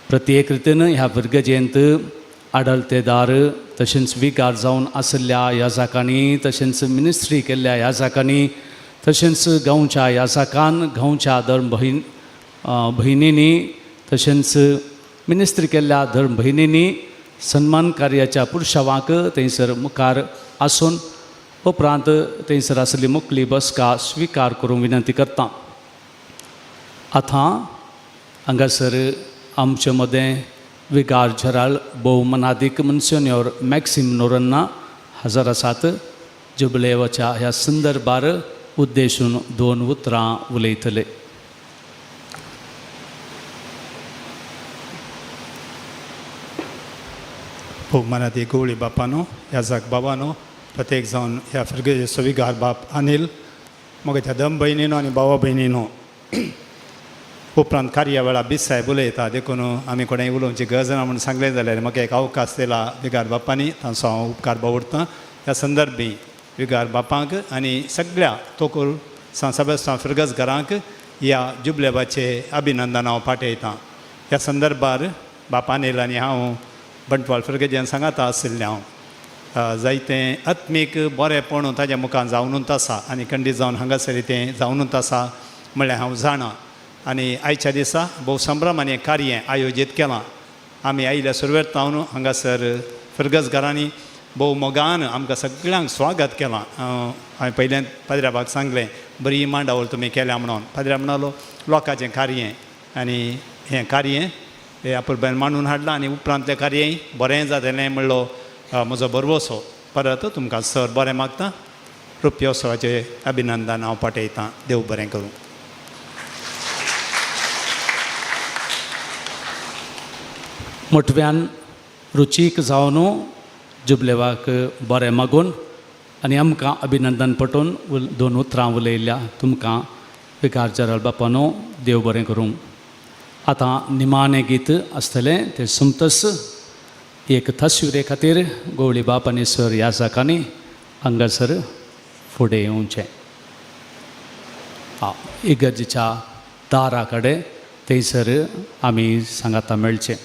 प्रत्येक रितीन ह्या फिर्गजेंत आडलतेदार तशेंच विगार जावन आशिल्ल्या ह्या जाकांनी तशेंच मिनिस्ट्री केल्ल्या ह्या जाकांनी तशेंच गांवच्या ह्या जाकान गांवच्या धर्म भयणींनी तशेंच मिनिस्ट्री केल्ल्या धर्म भयणींनी सन्मान कार्याच्या पुरशावांक थंयसर मुखार आसून उपरांत थंयसर आसली मुकली बसका स्विकार करूंक विनंती करता. आतां हांगासर आमचे मदें विगार झराल भोवमनादीक मनसिन्योर मॅक्सिम नोरन्ना हजर आसात. जुबलेवाच्या ह्या संदर्भार उद्देशून दोन उतरां उलयतले. भोवमानादी गवळी बापानो, याजाक बाबानो, प्रत्येक जावन ह्या फिर्गजेचो विगार बाप अनिल, मग त्या दम भयणीनो आनी भावा भयणीनो. उपरांत कार्या वेळा बीस साहेब उलयता देखून आमी कोणें उलोवची गरज ना म्हूण सांगलें जाल्यार म्हाका एक अवकाश दिला विगार बापांनी, तांचो हांव उपकार बावडटा. ह्या संदर्भी विगार बापांक आनी सगळ्या तोकूर सांत सेबास्तियांव फिर्गज घरांक ह्या जुबलेबाचे अभिनंदन हांव पाठयतां. ह्या संदर्भार बाप अनिल आनी हांव बंटवाळ फिर्गजेन सांगाता आशिल्लें. हांव जायतें आत्मीक बरेंपण ताज्या मुखार जावनूच आसा आनी खंडीत जावन हांगासर तें जावनूच आसा म्हणल्यार हांव जाणा. आनी आयच्या दिसा भोव संभ्रमान हें कार्य आयोजीत केलां. आमी आयिल्ल्या सुरवेर तावन हांगासर फिर्गज घरांनी भोव मोगान आमकां सगळ्यांक स्वागत केलां. हांवें पयल्यान पाद्र्याबाक सांगलें बरी मांडावळ तुमी केल्या म्हणून. पाद्र्या म्हणालो लोकांचें कार्य आनी हें कार्य हें आपुलबायन मांडून हाडलां आनी उपरांतलें कार्यय बरें जातलें म्हणलो म्हजो भरवसो. परत तुमकां सर बरें मागता. रुप्योत्सवाचें अभिनंदन हांव पाठयतां. देव बरें करूं. मोटव्यान रुचीक जावन जुबलेवाक बरें मागून आनी आमकां अभिनंदन पटोवन दोन उतरां उलयल्या तुमकां विकार जरल बापानो देव बरें करूं. आतां निमाणें गीत आसतलें तें सुमतस एक तस्विरे खातीर गवळी बाप आनी सर ह्या जाकांनी हांगासर फुडें येवचें. इगर्जेच्या दारा कडेन थंयसर आमी सांगाता मेळचें.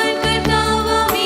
Sensibilitário,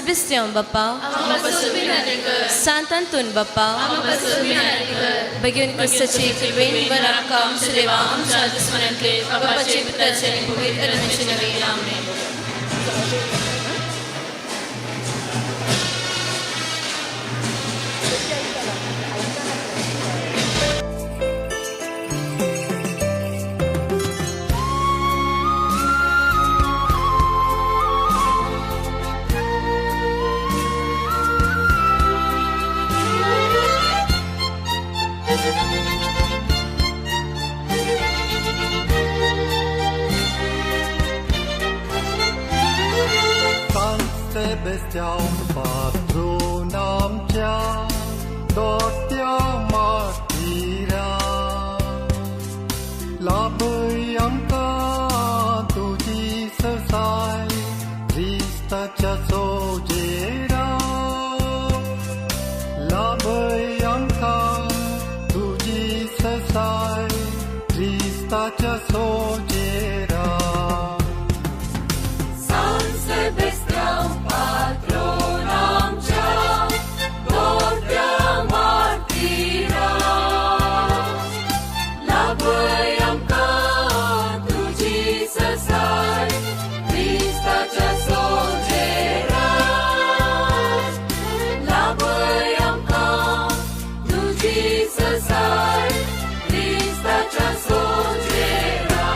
सेबेस्तियांव बापा, सांत आंतोन बापा, बेगीन क्रिस्ताची कृपेन बरं आमकां आमच्या देवा आमच्या दुस्मनांतले बापाचे पुताचे आनी पवित्र आत्म्याचे नांवान आमेन. Sebastian patron आमच्या दोट्या मातीरा लाभय आमकां तुजी सरसाय क्रिस्ताच्या सोजेरा लाभय आमकां तुजी सरसाय क्रिस्ताच्या सोजेरा. San Sebastian patron आमच्या दोट्या मातीरा लाभय आमकां तुजी सरसाय क्रिस्ताच्या सोजेरा लाभय आमकां तुजी सरसाय क्रिस्ताच्या सोजेरा.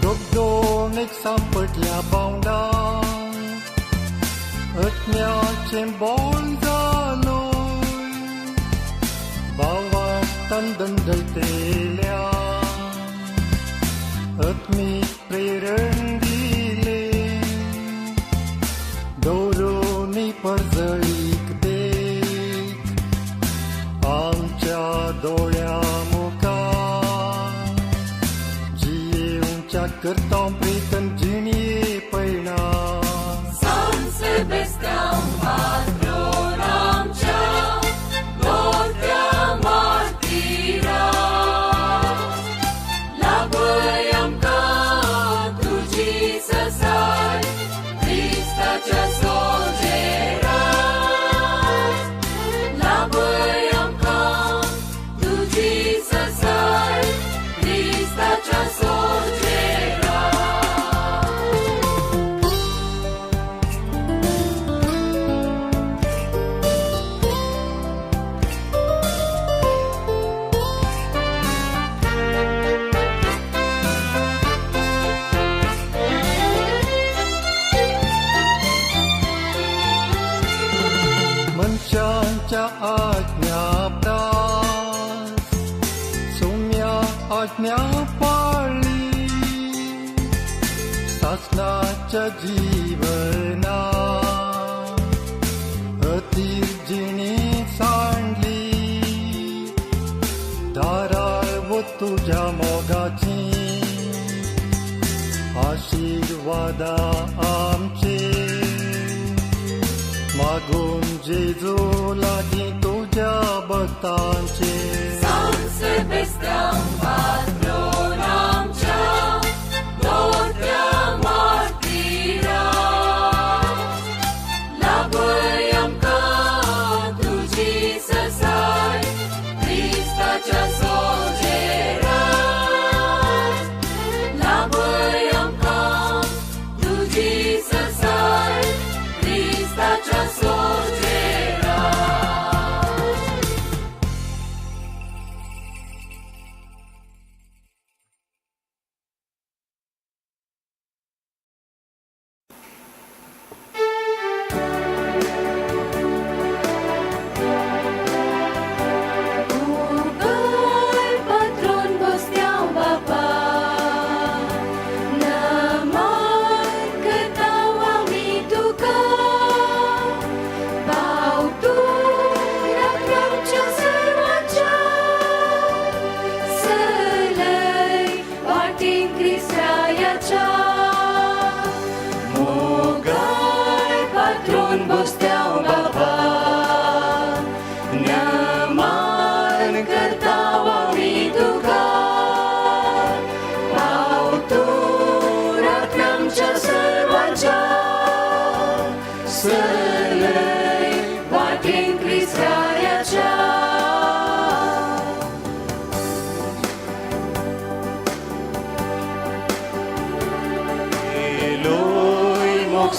दोगदोणेक सांपडल्या बावंडा आत्म्याचें बोल जालो भावार्थान दंडलतेल्या आत्मीक प्रेरण दिले दवरून परजळीक देख आमच्या दोळ्या मुखार जियेवच्या करता प्रीतन जिणये पयणा. San Sebastian patron आमच्या दोट्या मातीरा लाभय आमकां तुजी सरसाय क्रिस्ताच्या सोजेरा लाभय आमकां तुजी सरसाय क्रिस्ताच्या सोजेरा. मनशांच्या आज्ञा प्रास सोम्या आज्ञा पाळली सासनाच्या जीवना अतीर जिणी सांडली दाराळ वो तुज्या मोगाची आशिर्वादा आमचे मागून जेजू लागीं तुज्या भक्तांचे. San Sebastian patron आमच्या दोट्या मातीरा लाभय आमकां तुजी सरसाय क्रिस्ताच्या सोजेरा लाभय आमकां तुजी सरसाय क्रिस्ताच्या सोजेरा.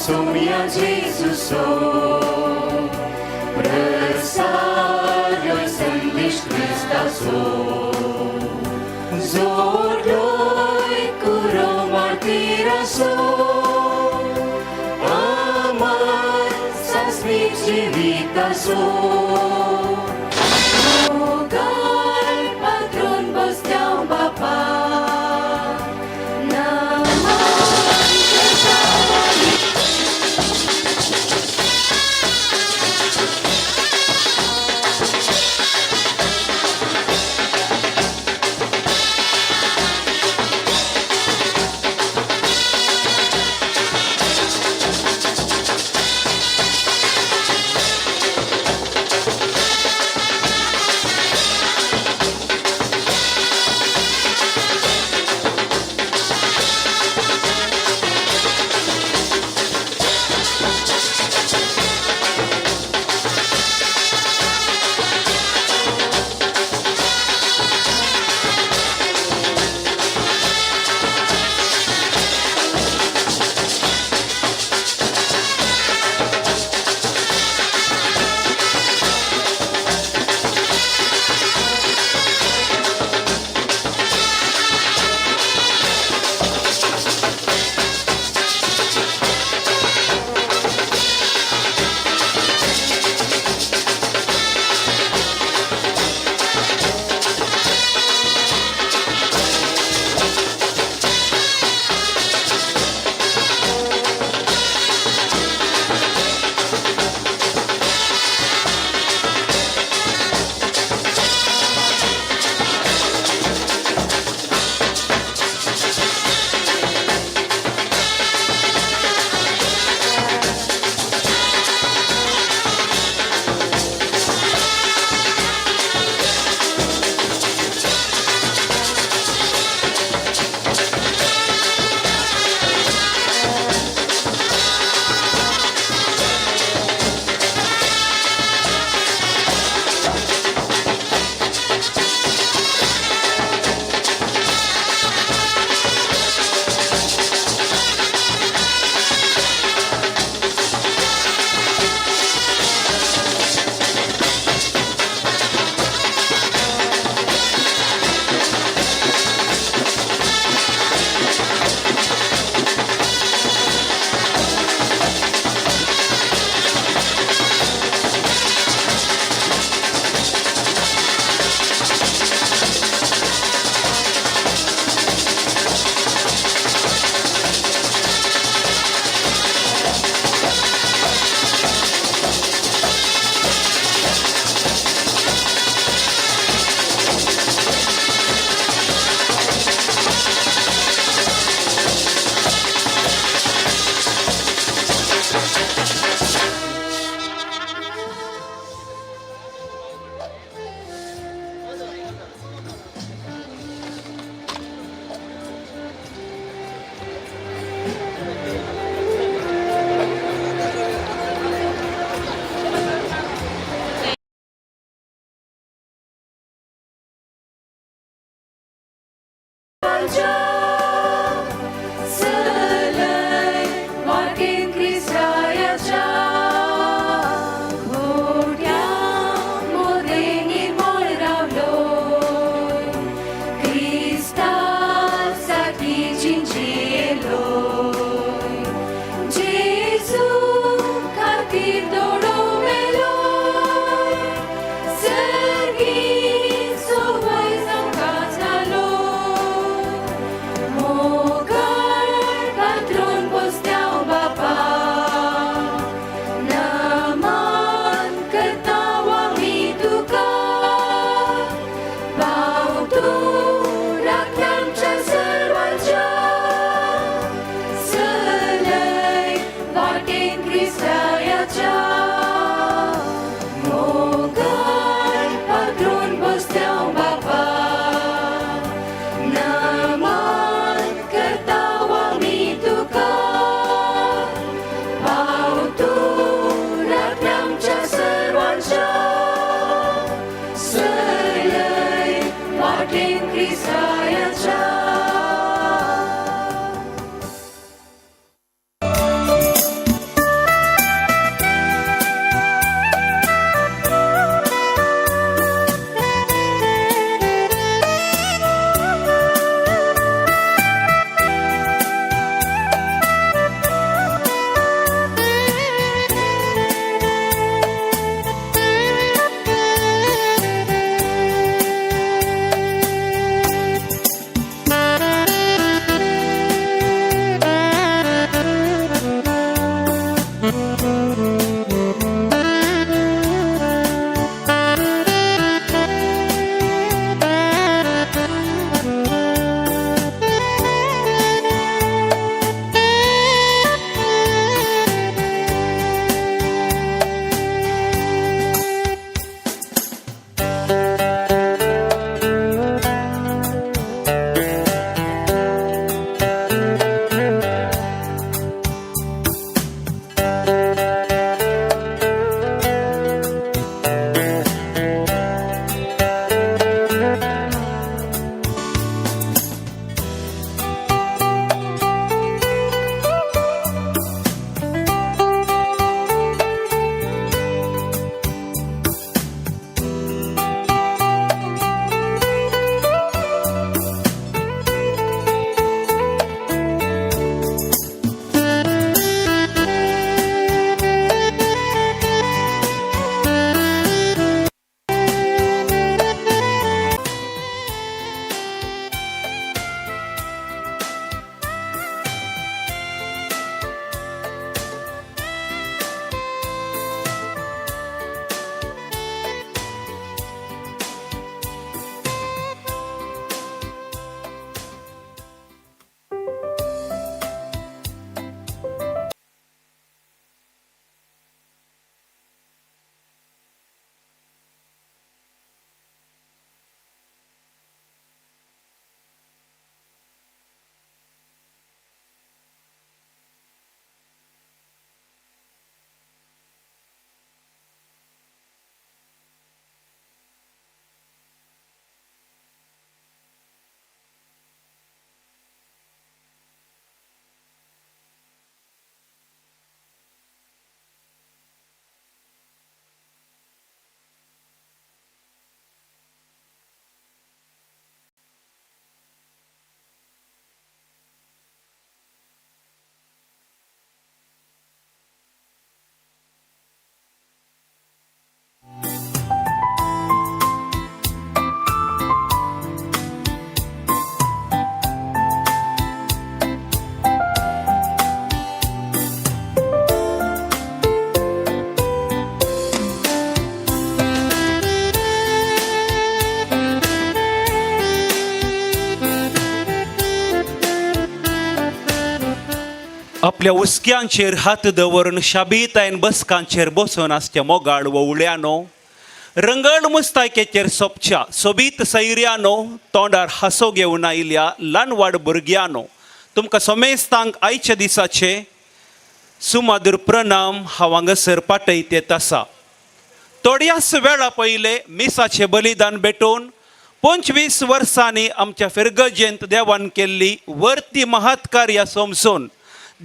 सोम्या जेजूसो प्रसार संदेश क्रिस्ताचो जोडलोय कुरो मार्तीरासो अमर सासमी जिविताचो मोगाल पात्रून बसत्याव बापा आपल्या हुस्क्यांचेर हात दवरून शाबीतायन बसकांचेर बसून आसच्या मोगाळ वोवळ्यानो, रंगळ मुस्तायकेचेर सोपच्या सोबीत सैर्यानो, तोंडार हांसो घेवन आयिल्ल्या ल्हानवाड भुरग्यानो, तुमकां समेस्तांक आयच्या दिसाचे सुमादूर प्रणाम हांव हांगासर पाठयत आसा. थोड्याच वेळा पयले मिसाचें बलिदान भेटोवन 25 वर्सांनी आमच्या फिरगजेंत देवान केल्ली वर्ती महत्कार्या समजून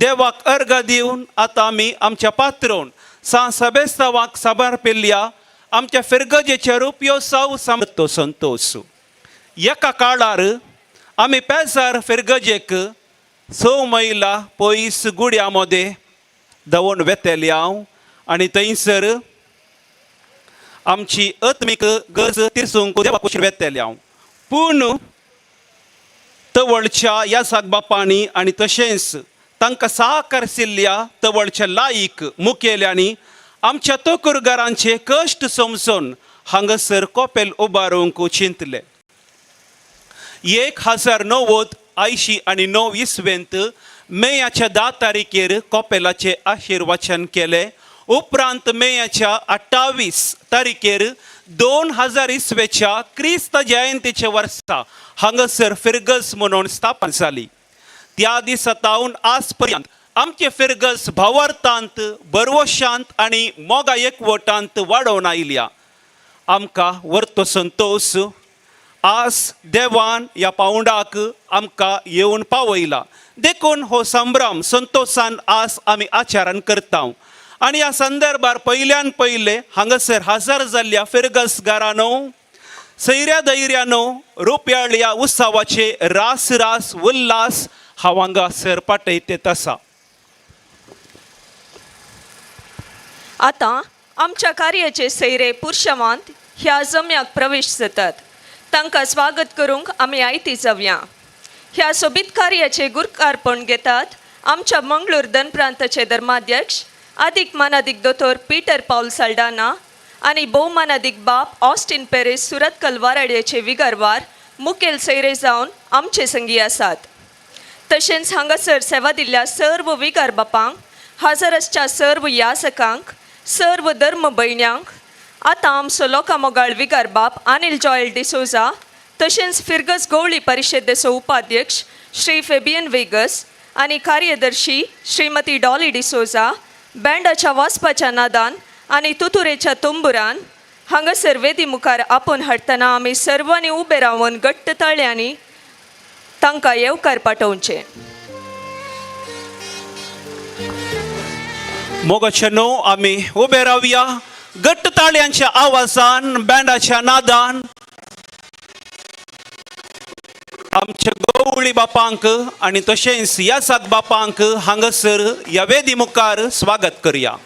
देवाक अर्घ दिवन आतां आमी आमच्या पात्रोन सां सबेस्तावाक साबार पेल्ल्या आमच्या फिरगजेचे रुपयो साव समतो संतोष. एका काळार आमी पेजार फिरगजेक 6 मैलां पयस गुड्या मदें धांवून वेतेले हांव आनी थंयसर आमची आत्मीक गरज तिरसूंक देवा कुशीर वेतेले हांव. पूण तवळच्या यासाक बापांनी आनी तशेंच तांकां साकार आशिल्ल्या तवळच्या लायक मुखेल्यांनी आमच्या तोकुरगारांचे कश्ट समजून हांगासर कोपेल उबारूंक चिंतले. 1089 इसवेंत मेयाच्या 10 तारखेर कोपेलाचें आशिर्वाचन केलें. उपरांत मेयाच्या 28 तारखेर 2000 इसवेच्या क्रिस्त जयंतीच्या वर्सा हांगासर फिरगज म्हणून स्थापन जाली. त्या दिसा तावन आज पर्यंत आमचे फिरगज भावार्थांत, बरवशांत आनी मोगा एकवटांत वाडोवन आयल्या. आमकां वर्तो संतोष आज देवान ह्या पावंडाक आमकां येवन पावयला. देखून हो संभ्रम संतोशान आज आमी आचरण करता. आनी ह्या संदर्भार पयल्यान पयले हांगासर हजर जाल्ल्या फिरगसगारानो, सैऱ्या धैर्यानो, रुपयाळ्या उत्सवाचे रास रास उल्हास हांव हांगासर पाठयत आसा. आतां आमच्या कार्याचे सैरे पुरशवांत ह्या जम्याक प्रवेश जातात. तांकां स्वागत करूंक आमी आयती जावया. ह्या सोबीत कार्याचे गुरकारपण घेतात आमच्या मंगळूर दनप्रांताचे धर्माध्यक्ष आदीक मानादीक दोतोर पीटर पावल साल्डाना आनी भोवमानादीक बाप ऑस्टीन पेरीस सुरतकल वाराड्याचे विगारवार मुखेल सैरे जावन आमचे संगी आसात. तशेंच हांगासर सेवा दिल्ल्या सर्व विगार बापांक, हजर आसच्या सर्व यासकांक, सर्व धर्म भयण्यांक आतां आमचो लोकां मोगाळ विगार बाप अनिल जॉयल डिसोजा तशेंच फिरगज गवळी परिशदेचो उपाध्यक्ष श्री फेबियन वेगस आनी कार्यदर्शी श्रीमती डॉली डिसोजा बँडाच्या वाजपाच्या नादान आनी तुतुरेच्या तंबुरान हांगासर वेदी मुखार आपोवन हाडटना आमी सर्वांनी उबे रावन घट्ट ताळ्यांनी तांकां येवकार पाठोवचें. मोगाचे न्हू आमी उबे रावया घट्ट ताळयांच्या आवाजान, बँडाच्या नादान आमच्या गवळी बापांक आनी तशेंच यासाक बापांक हांगासर ह्या वेदी मुखार स्वागत करया.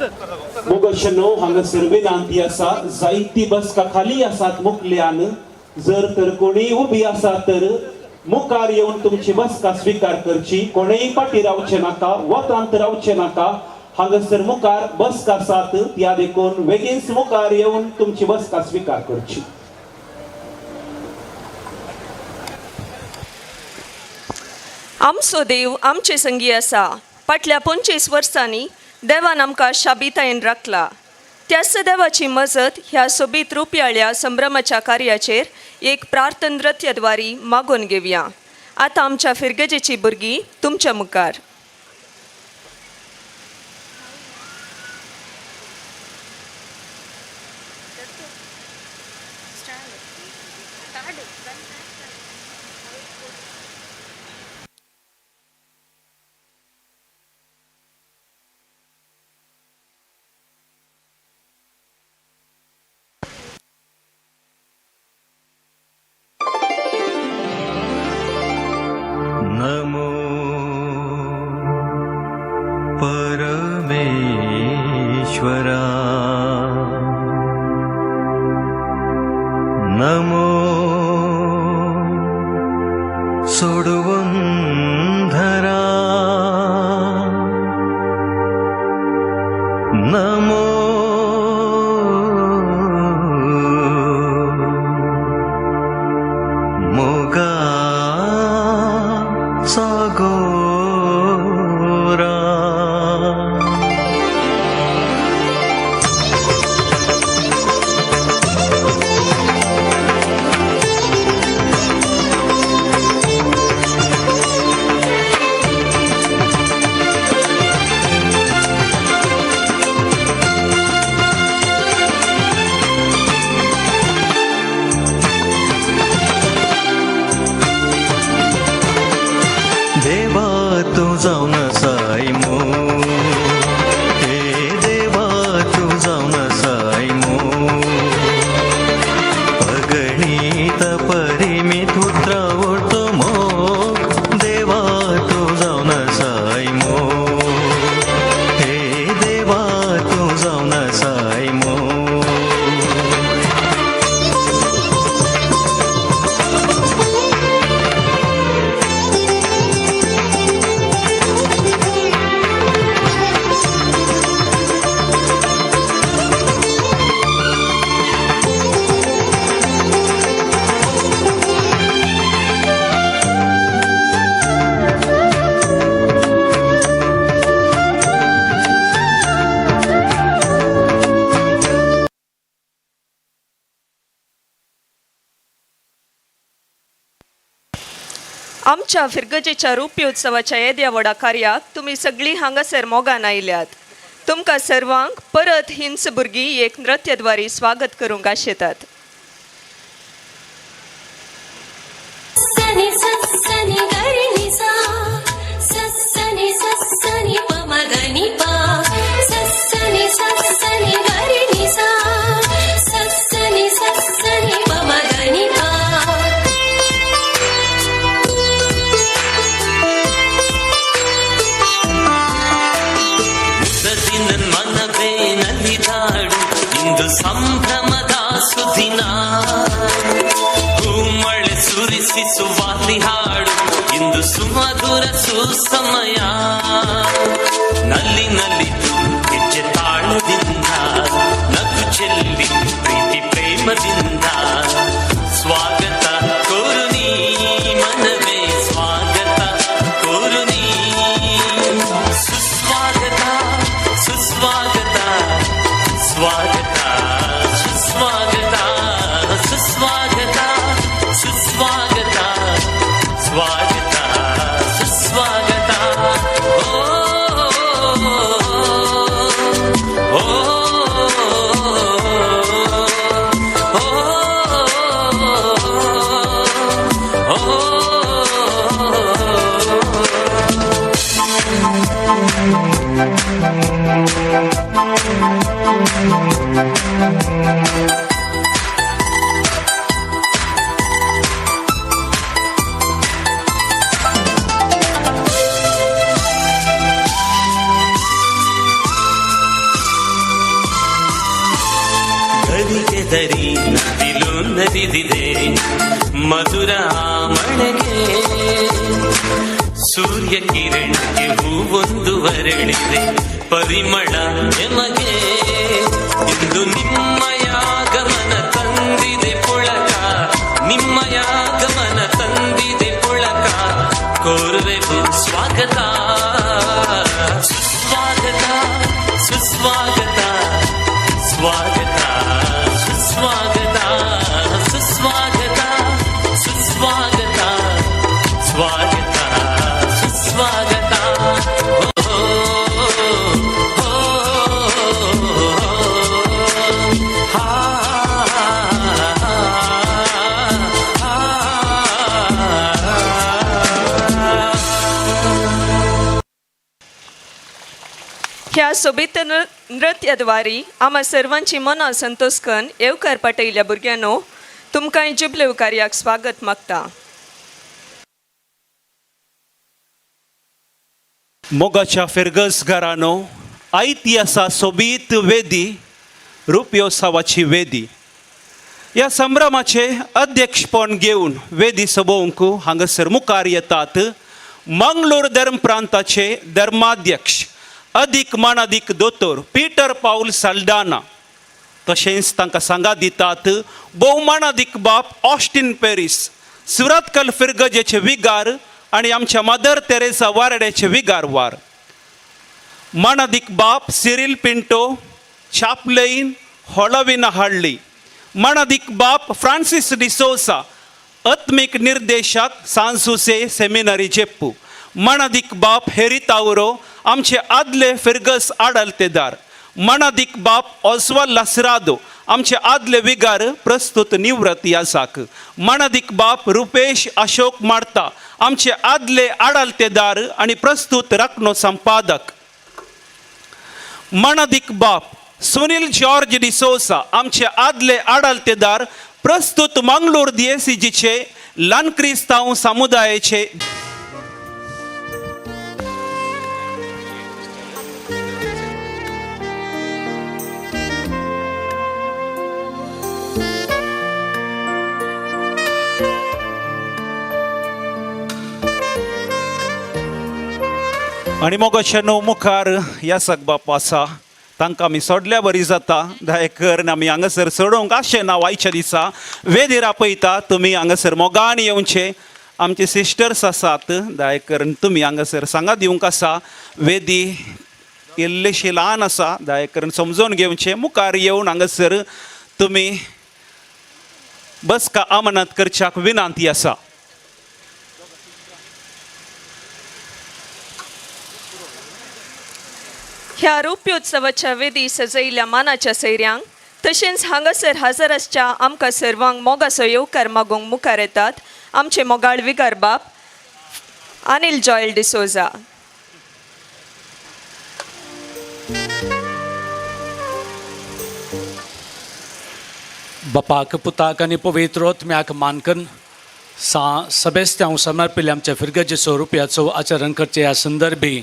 मोगशनो हांगासर विनंती आसा, जायती बसका खाली आसात मुखल्यान, जर तर कोणी उबी आसा तर मुखार येवन तुमची बसका स्विकार करची. कोणेय फाटी रावचे नाका, वतांत रावचे नाका. हांगासर मुखार बसका आसात, त्या देखून बेगीन मुखार येवन तुमची बसका स्विकार करची. आमचो देव आमचे संगी आसा. फाटल्या 25 वर्सांनी देवान आमकां शाबितायेन राखला. त्याच देवाची मजत ह्या सोबीत रुपयाळ्या संभ्रमाच्या कार्याचेर एक प्रार्थन नृत्यद्वारी मागून घेवया. आतां आमच्या फिरगजेची भुरगीं तुमच्या मुखार. परमेश्वरा नमो सोडवंधरा नमो मोगा सागोरा. देवा तू जावन सायमो, हे देवा तू जावन सायमो, अगणीत परिमित उतरावतो मो, देवा तू जावन सायमो, हे देवा तू जावन सायमो. आमच्या फिरगजेच्या रुप्योत्सवाच्या येद्या व्हडा कार्याक तुमी सगळीं हांगासर मोगान आयल्यात. तुमकां सर्वांक परत हिंस भुरगीं एक नृत्यद्वारी स्वागत करूंक आशेतात. ಇಂದು ಸಂಭ್ರಮದ ಸುದಿನ, ಹೂಮಳೆ ಸುರಿಸಿ ಸುವಾಸಿ ಹಾಡು, ಇಂದು ಸುಮಧುರ ಸುಸಮಯ. ನಲ್ಲಿ ನಲಿದು ಹೆಜ್ಜೆ ತಾಳದಿಂದ, ನಗು ಚೆಲ್ಲಿ ಪ್ರೀತಿ ಪ್ರೇಮದಿಂದ, ಸ್ವಾಗತ ಕೋರು ನೀ ಮನವೇ, ಸ್ವಾಗತ ಕೋರು ನೀ, ಸುಸ್ವಾಗತ ಸುಸ್ವಾಗತ ಸ್ವಾಗತ ಸುಸ್ವಾಗತ ಸುಸ್ವಾಗತ ಸುಸ್ವಾಗತ ಸ್ವಾಗತ ಸುಸ್ವಾಗತ. ಮೇಘದರಿ ನವಿಲು ನರಿದಿದೆ ಮಧುರ ಮಳೆಗೆ. ಸೂರ್ಯ ಕಿರಣಕ್ಕೆ ಹೂವೊಂದು ಅರಳಿದೆ ಪರಿಮಳ ಎಮಗೆ. ಇಂದು ನಿಮ್ಮಯಾಗಮನ ತಂದಿದೆ ಪೊಳಕ, ನಿಮ್ಮಯಾಗಮನ ತಂದಿದೆ ಪೊಳಕ. ಕೋರುವೆವು ಸ್ವಾಗತ, ಸುಸ್ವಾಗತ, ಸುಸ್ವಾಗತ, ಸ್ವಾಗತ, ಸುಸ್ವಾಗತ, ಸುಸ್ವಾಗತ, ಸುಸ್ವಾಗತ, ಸ್ವಾಗತ, ಸುಸ್ವಾಗತ. ह्या सोबीत नृत्याद्वारी आम्हा सर्वांची मनां संतोष करून येवकार पाठयिल्ल्या भुरग्यांनो, तुमकां जुबलेव कार्याक स्वागत मागता. मोगाच्या फिरगस घरानो, आयती आसा सोबीत वेदी, रुपयोत्सवाची वेदी. ह्या संभ्रमाचे अध्यक्षपण घेवन वेदी सोबोवंक हांगासर मुखार येतात मंगलोर धर्म प्रांताचे धर्माध्यक्ष अदीक मानादीक दोतोर पीटर पावल साल्डाना. तशेंच तांकां सांगात दितात भोवमानादीक बाप ऑस्टीन पेरीस, सुरतकल फिरगजेचे विगार आनी आमच्या मदर तेरेसा वारड्याचे विगार वार. मानादीक बाप सिरील पिंटो, चापलेन होळविना हाडली. मानादीक बाप फ्रांसीस डिसोसा, आत्मीक निर्देशक सांसुसे सेमिनरी जेप्पू. मानादीक बाप हेरी तावरो, आमचे आदले फिरगस आडलतेदार. मानादीक बाप ऑस्वाल लासरादो, आमचे आदले विगार प्रस्तुत निवृत्त यासाक. मानादीक बाप रुपेश अशोक मार्ता, आमचे आदले आडलतेदार आनी प्रस्तुत रत्नो संपादक. मानादीक बाप सुनील जॉर्ज डिसोसा, आमचे आदले आडलतेदार प्रस्तुत मंगलोर दिएसीजीचे ल्हान क्रिस्तांव समुदायाचे. आनी मोगाच्या न्हू मुखार यासक बाप आसा, तांकां आमी सोडल्या बरी जाता. दयाकर आमी हांगासर सोडोवंक आशें ना. आयच्या दिसा वेदीर आपयता, तुमी हांगासर मोगान येवचे. आमचे सिस्टर्स आसात, दयाकर तुमी हांगासर सांगात दिवंक आसा. वेदी इल्लीशी ल्हान आसा, दयाकर समजून घेवचें. मुखार येवन हांगासर तुमी बसका अमानत करच्याक विनंती आसा. ह्या रुप्योत्सवाच्या वेदी सजयिल्ल्या मानाच्या सैऱ्यांक तशेंच हांगासर हजर आसच्या आमकां सर्वांक मोगाचो येवकार मागूंक मुखार येतात आमचे मोगाळ विगार बाप अनिल जॉयल डिसोजा. बापाक पुताक आनी पवित्र आत्म्याक मानकन सा सबेस्त्यांव समर्पिल्ल्या आमच्या फिरगजेचो रुपयाचो आचरण करचे ह्या संदर्भी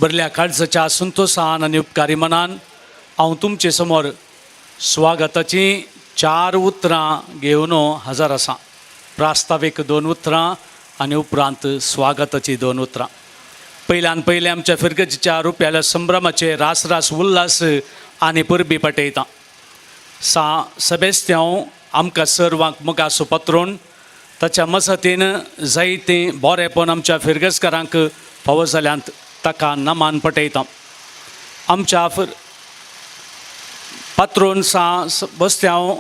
बरल्या काळजाच्या संतोसान आनी उपकारी मनान हांव तुमचे समोर स्वागताचीं चार उतरां घेवन हजर आसा. प्रास्तावीक दोन उतरां आनी उपरांत स्वागताचीं दोन उतरां. पयल्यान पयलें आमच्या फिरगजेच्या रुपयाल्या संभ्रमाचे रास रास उल्हास आनी परबी पाठयता. सा सबेस्त्यांव आमकां सर्वांक मुखासो पत्रोन ताच्या मजतीन जायतीं बरेंपण आमच्या फिरगजकारांक फावो जाल्यांत ताका नमान पटयता. आमच्या पात्रोन सा बस्त्यांव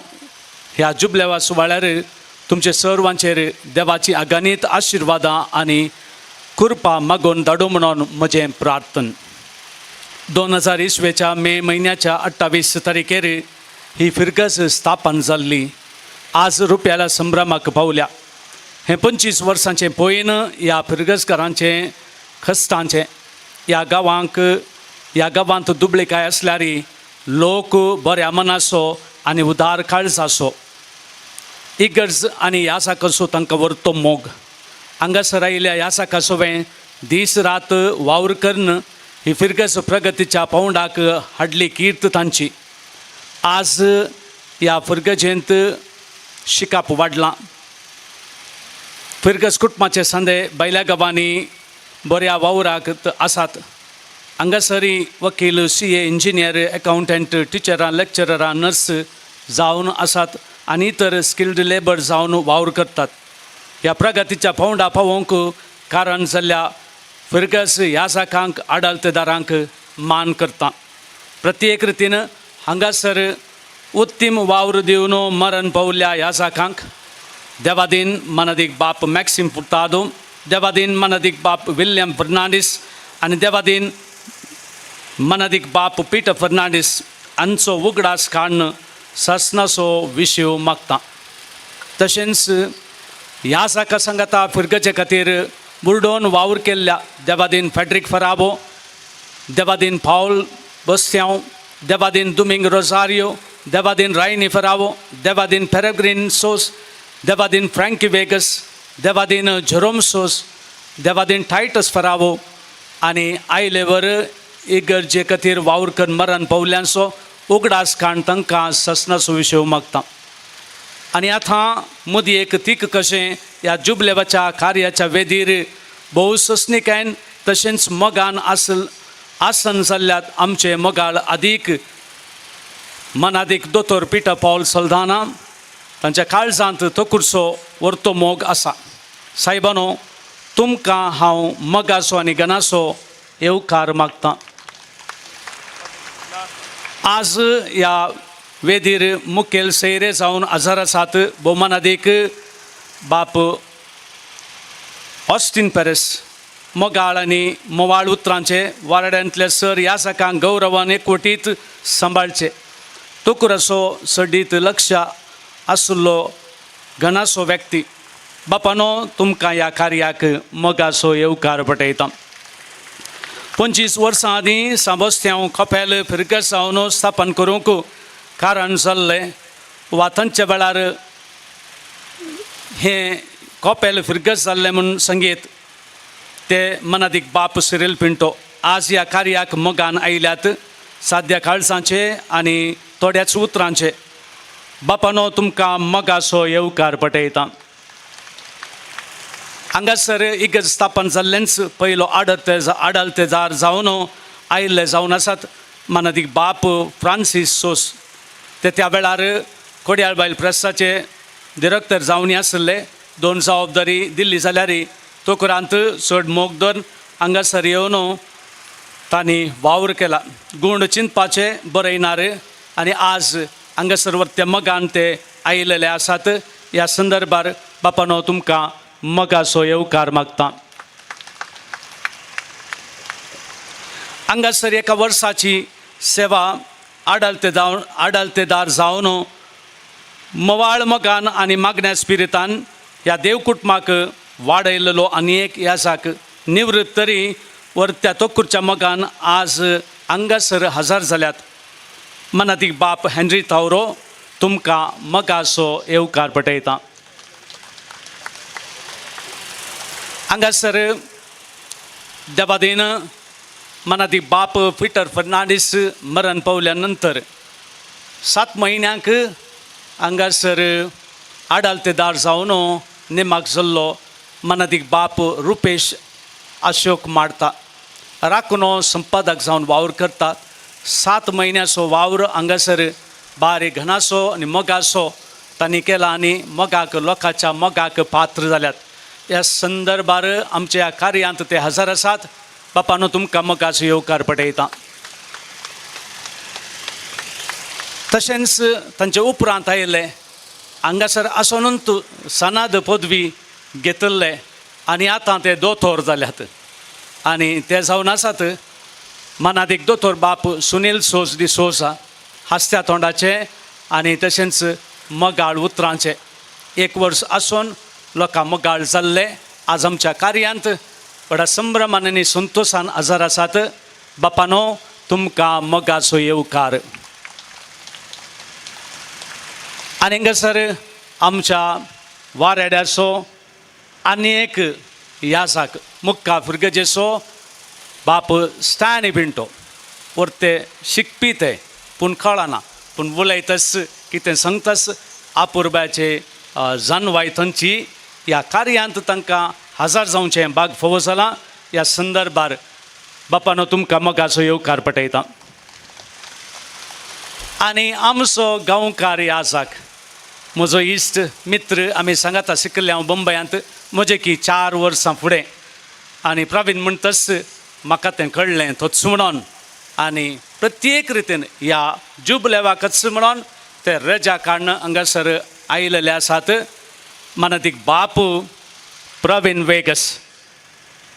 ह्या जुबलेवा सुवाळ्यार तुमचे सर्वांचेर देवाची अगणीत आशिर्वादां आनी कृपा मागून धाडू म्हणून म्हजें प्रार्थन. 2000 इसवेच्या मे म्हयन्याच्या 28 तारखेर ही फिरगज स्थापन जाल्ली आज रुपयाला संभ्रमाक पावल्या. हें 25 वर्सांचें पयन ह्या फिरगजकारांचें खस्तांचें. ह्या गांवांक ह्या गांवांत दुबळेकाय आसल्यार लोक बऱ्या मनाचो आनी उदार काळजाचो इगर्ज आनी ह्या साकाचो तांकां व्हरतो मोग. हांगासर आयिल्ल्या ह्या साकासोवें दीस रात वावर करून ही फिरगज प्रगतीच्या पावंडाक हाडली कीर्त तांची. आज ह्या फिरगजेंत शिकप वाडलां. फिरगज कुटुंबाचे सांदे भायल्या गांवांनी बऱ्या वावराक आसात. हांगासरी वकील, CA, engineer, accountant, टिचरां, लेक्चररां, nurse जावन आसात आनी इतर स्किल्ड लेबर जावन वावर करतात. ह्या प्रगतीच्या पावंडा पावोवंक कारण जाल्ल्या फिरगज ह्या जाकांक आडलतेदारांक मान करता. प्रत्येक रितीन हांगासर उत्तीम वावर दिवन मरण पावल्ल्या ह्या जाकांक देवादीन मनादीक बाप मॅक्सिम फुर्तादो, देवादीन मनादीक बाप विल्यम फर्नांडीस आनी देवादीन मनादीक बाप पिटर फर्नांडीस हांचो उगडास काडून सासणाचो विशय मागता. तशेंच ह्या जाका सांगाता फिरगजे खातीर बुरडोन वावर केल्ल्या देवादीन फेड्रीक फराबो, देवादीन पावल बस्त्यांव, देवादीन दुमिंग रोजारियो, देवादीन रायनी फरावो, देवादीन पेरेग्रीन सोस, देवादीन फ्रँकी वेगस, देवादीन जेरोम सोस, देवादीन टायटस फरावो आनी आयलेवर इगर्जे खातीर वावर करून मरण पावल्यांचो उगडास काण तांकां ससनाचो विशय मागता. आनी आतां मदीं एक तीक कशें ह्या जुबलेवाच्या कार्याच्या वेदीर भोव सोंसणीकायेन तशेंच मोगान आसल आसन जाल्ल्यात आमचे मोगाळ आदीक मनादीक दोतोर पिटर पावल सल्दाना तांच्या काळजांत तकुरचो वर्तो मोग आसा. सायबानो, तुमकां हांव मोगाचो आनी गणाचो येवकार मागतां. आज ह्या वेदीर मुखेल सैरे जावन हजार आसात भोवमानादीक बाप ऑस्टीन पेरेस. मोगाळ आनी मोवाळ उतरांचे वारड्यांतले सर ह्या सकांक गौरवान एकवटीत सांबाळचे तुकुराचो सडीत लक्ष आशिल्लो गणाचो व्यक्ती. बापानो, तुमकां ह्या कार्याक मोगाचो येवकार पटयता. 25 वर्सां आदीं सांबोस्त्यांव कपेल फिरगज जावन स्थापन करूंक कारण जाल्लें वा तांच्या वेळार हें कपेल फिरगज जाल्लें म्हूण संगीत ते मनादीक बाप सिरील पिंटो आज ह्या कार्याक मोगान आयल्यात. साद्या काळजांचे आनी थोड्याच उतरांचे बापानो, तुमकां मोगाचो येवकार पटयता. हांगासर इगर्ज स्थापन जाल्लेंच पयलो आडलतेदार जावन आयिल्ले जावन आसात मनादीक बाप फ्रांसीस सोस. ते त्या वेळार कोडयाळ बायल प्रेसाचे डिरेक्टर जावन आशिल्ले. दोन जबाबदारी दिल्ली जाल्यार तोकरांत चड मोग धरून हांगासर येवन तांणी वावर केला. गूण चिंतपाचे बरयणार आनी आज हांगासर वरत्या मोगान ते आयिल्ले आसात. ह्या संदर्भार बापानो तुमकां मोगाचो येवकार मागता. हांगासर एका वर्साची सेवा आडलतेदार जावन मवाळ मोगान आनी मागण्या स्पिरितान ह्या देवकुटुंबाक वाडयलेलो आनी एक ह्या निवृत्त तरी वरत्या तोकुरच्या मोगान आज हांगासर हजार जाल्यात. मनादीक बाप हेनरी तावरो तुमकां मोगाचो येवकार पटयता. हांगासर देवादीन मनादीक बाप पिटर फर्नांडीस मरण पावल्या नंतर 7 म्हयन्यांक हांगासर आडालतेदार जावन नेमाक जाल्लो मनादीक बाप रुपेश अशोक माडता राखणो संपादक जावन वावर करतात. 7 म्हयन्याचो वावर हांगासर बारीक घनाचो आनी मोगाचो तांणी केला आनी मोगाक लोकांच्या मोगाक पात्र जाल्यात. ह्या संदर्भार आमच्या ह्या कार्यांत ते हजर आसात. बापानो, तुमकां मोगाचो येवकार पटयता. तशेंच तांचे उपरांत आयिल्ले हांगासर आसोनूच सनाद पदवी घेतिल्ले आनी आतां ते दोतोर जाल्यात आनी ते जावन आसात मनादीक दोतोर बाप सुनील सोज दी सोजा. हांसत्या तोंडाचे आनी तशेंच मोगाळ उतरांचे एक वर्स आसून लोकां मोगाळ जाल्ले आज आमच्या कार्यांत व्हडा संभ्रमान आनी संतोशान हजर आसात. बापानो, तुमकां मोगाचो येवकार. आनी हांगासर आमच्या वारेड्याचो आनी एक यासाक मुक्का फिरगजेचो बाप स्टॅनी पिंटो वरते शिकपी ते पूण कळना पूण उलयतच कितें सांगतास आपुरबाचे जानवाय थंयची ह्या कार्यांत तांकां हजार जावचें बाग फावो जालां. ह्या संदर्भार बापानो तुमकां मोगाचो येवकार पटयता. आनी आमचो गांवकार याजाक म्हजो इश्ट मित्र आमी सांगाता शिकले हांव बंबयांत म्हजे की 4 वर्सां फुडें आनी प्रवीण म्हणटच म्हाका तें कळ्ळें तोच म्हणून आनी प्रत्येक रितीन ह्या जुबलेवाकच म्हणून ते रजा काडून हांगासर आयिल्ले आसात. मानादीक बापू प्रवीण वेगस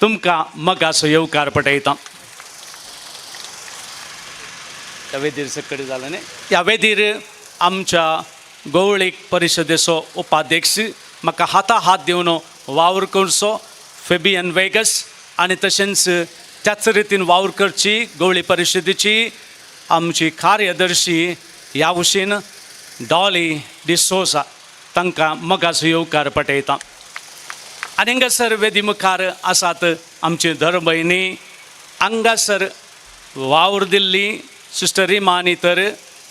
तुमकां मोगाचो येवकार पटयता. ह्या वेदीर सकडी जालें न्ही. ह्या वेदीर आमच्या गवळीक परिशदेचो उपाध्यक्ष म्हाका हाता हात दिवन वावर करचो फेबियन वेगस आनी तशेंच त्याच रितीन वावर करची गवळी परिशदेची आमची कार्यदर्शी ह्या भशेन डॉली डिसोजा तांकां मोगाचो येवकार पटयता. आनी हांगासर वेदी मुखार आसात आमची धर्मभयणी हांगासर वावर दिल्ली सिस्टर रिमा आनी तर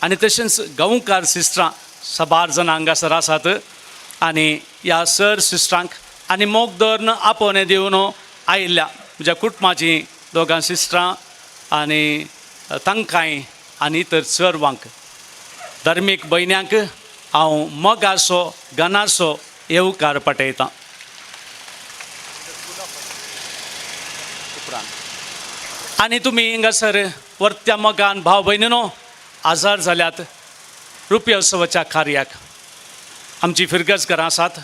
आनी तशेंच गांवकार सिस्टरां साबार जाणां हांगासर आसात आनी ह्या सर सिस्टरांक आनी मोग धरून आपोवणें दिवन आयिल्ल्या म्हज्या कुटुंबाचीं दोगां सिस्टरां आनी तांकांय आनी इतर सर्वांक धार्मीक भयण्यांक हांव मोगाचो गनाचो येवकार पटयतां. आनी तुमी हांगासर वर्त्या मोगान भाव भयणीनो आजार जाल्यात रुपयोत्सवाच्या कार्याक आमची फिरगजकारां आसात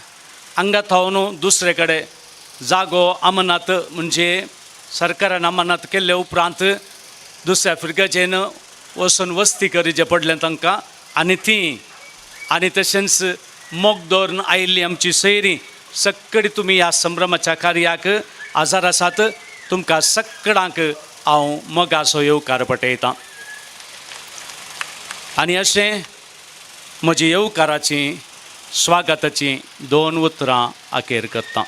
हांगा थावन दुसरे कडेन जागो अमनात म्हणजे सरकारान अमानत केल्ले उपरांत दुसऱ्या फिरगजेन वचून वस्ती करचें पडलें तांकां आनी ती आनी तशेंच मोग दवरून आयिल्ली आमची सैरी सगळी तुमी ह्या संभ्रमाच्या कार्याक आजार आसात तुमकां सगळ्यांक हांव मोगाचो येवकार पटयतां. आनी अशें म्हजी येवकाराची स्वागताची 2 उतरां अखेर करता.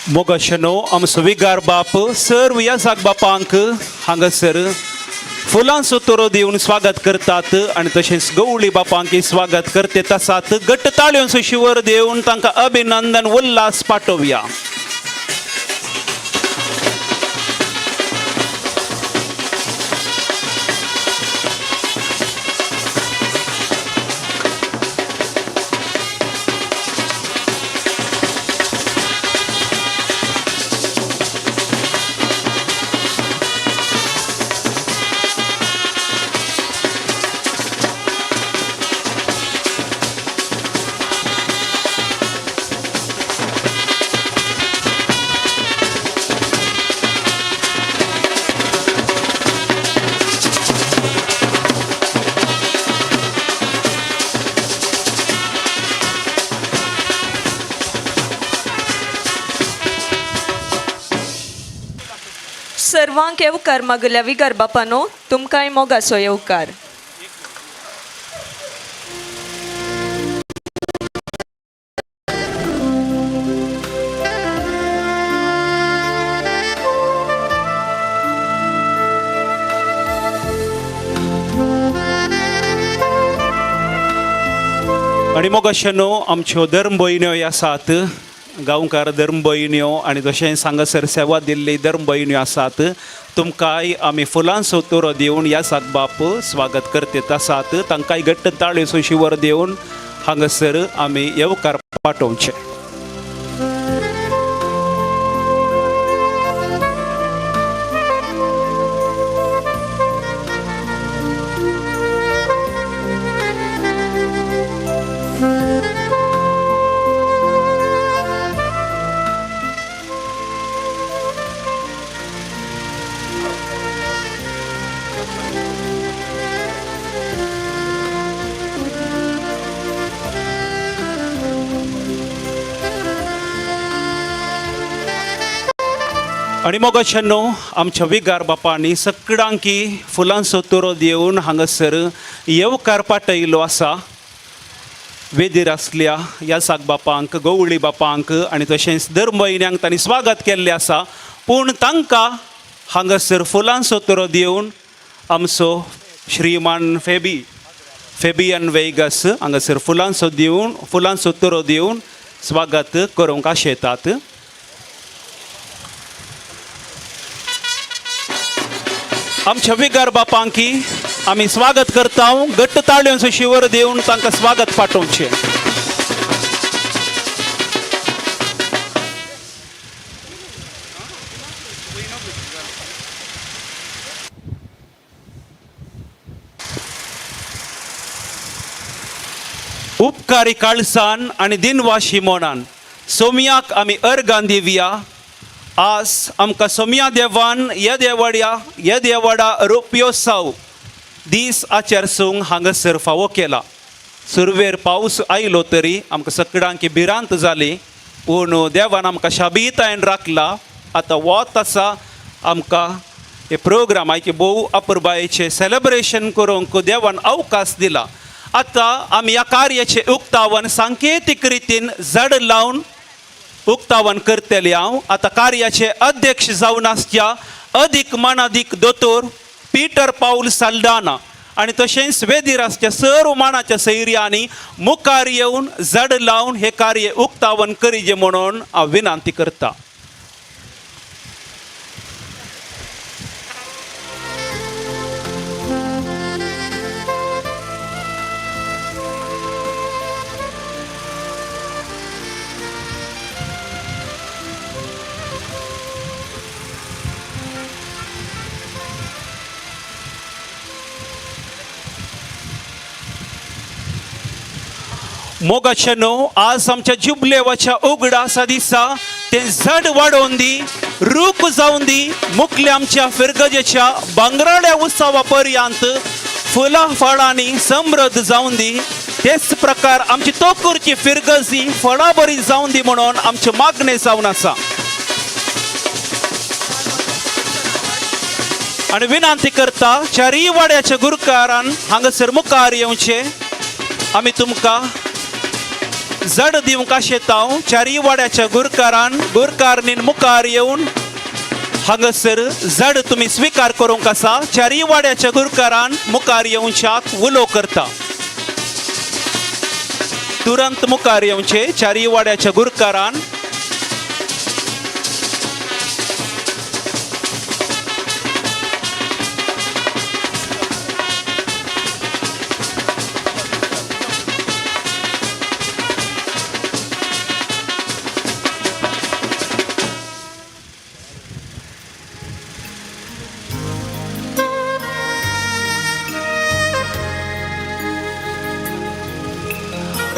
मोगाशनो आमचो विगार बाप सर्व याजाक बापांक हांगासर फुलांचो तोरो दिवन स्वागत करतात आनी तशेंच गवळी बापांक स्वागत करते आसात. घट्ट ताळयोंचो शिवर दिवन तांकां अभिनंदन उल्हास पाठोवया. सर्वांक येवकार मागल्या विगार बापानो तुमकांय मोगाचो येवकार. आनी मोगाशेनो आमच्यो धर्मभयण्यो आसात गांवकार धर्मभयण्यो आनी तशेंच हांगासर सेवा दिल्ली धर्मभयण्यो आसात तुमकांय आमी फुलांचो तोरो दिवन ह्या सागबाप स्वागत करतात आसात. तांकांय घट्ट ताळयोचो शिवर दिवन हांगासर आमी येवकार पाठोवचें. आनी मोगाच्यानो आमच्या विगार बापांनी सगळ्यांकी फुलांचो तुरो दिवन हांगासर येवकार पाठयलो आसा. वेदीर आसल्या यासाक बापांक, गवळी बापांक आनी तशेंच दर म्हयन्यांक तांणी स्वागत केल्लें आसा. पूण तांकां हांगासर फुलांचो तुरो दिवन आमचो श्रीमान फेबियन वेगस हांगासर फुलांचो दिवन फुलांचो तुरो दिवन स्वागत करूंक आशेतात. आमच्या विगार बापांकी आमी स्वागत करता. घट्ट ताळयांचो शिवर दिवन तांकां स्वागत पाठोवचें. उपकारी काळसान आनी दिनवाशी मोनान सोमयाक आमी अर्गां दिवया. आज आमकां सोमया देवान येदेवड्या येदेवडा रुपयोत्सव दीस आचरसूंक हांगासर फावो केला. सुरवेर पावस आयलो तरी आमकां सगळ्यांकी भिरांत जाली, पूण देवान आमकां शाबीतायेन राखला. आतां वत आसा आमकां हे प्रोग्राम आयचे भोव अपुरबायेचें सेलेब्रेशन करूंक देवान अवकाश दिला. आतां आमी ह्या कार्याचें उक्तावण सांकेतीक रितीन जड लावन उक्तावण करतले. हांव आतां कार्याचे अध्यक्ष जावन आसच्या अदीक मानादीक दोतोर पीटर पावल साल्डाना आनी तशेंच वेदीर आसच्या सर्व मानाच्या सैर्यांनी मुखार येवन जड लावन हें कार्य उक्तावण करीजे म्हणून हांव विनंती करता. मोगाचे न्हू आज आमच्या जुबलेवाच्या उगडासा दिसा तें झड वाडोवन दी, रूख जावन दी, मुखल्या आमच्या फिरगजेच्या भांगराळ्या उत्सवा पर्यंत फुलां फळांनी समृद्ध जावन दी. तेच प्रकार आमची तोकूरची फिरगजी फळां बरी जावन दी म्हणून आमचें मागणें जावन आसा. आनी विनंती करता चारीय वाड्याच्या गुरकारान हांगासर मुखार येवचें. आमी तुमकां जड दिवंक आशेतांव. चारीय वाड्याच्या गुरकारान गुरकारनीन मुखार येवन हांगासर जड तुमी स्विकार करूंक आसा. चारीय वाड्याच्या गुरकारान मुखार येवच्याक उलो करता. तुरंत मुखार येवचे चारीय वाड्याच्या गुरकारान.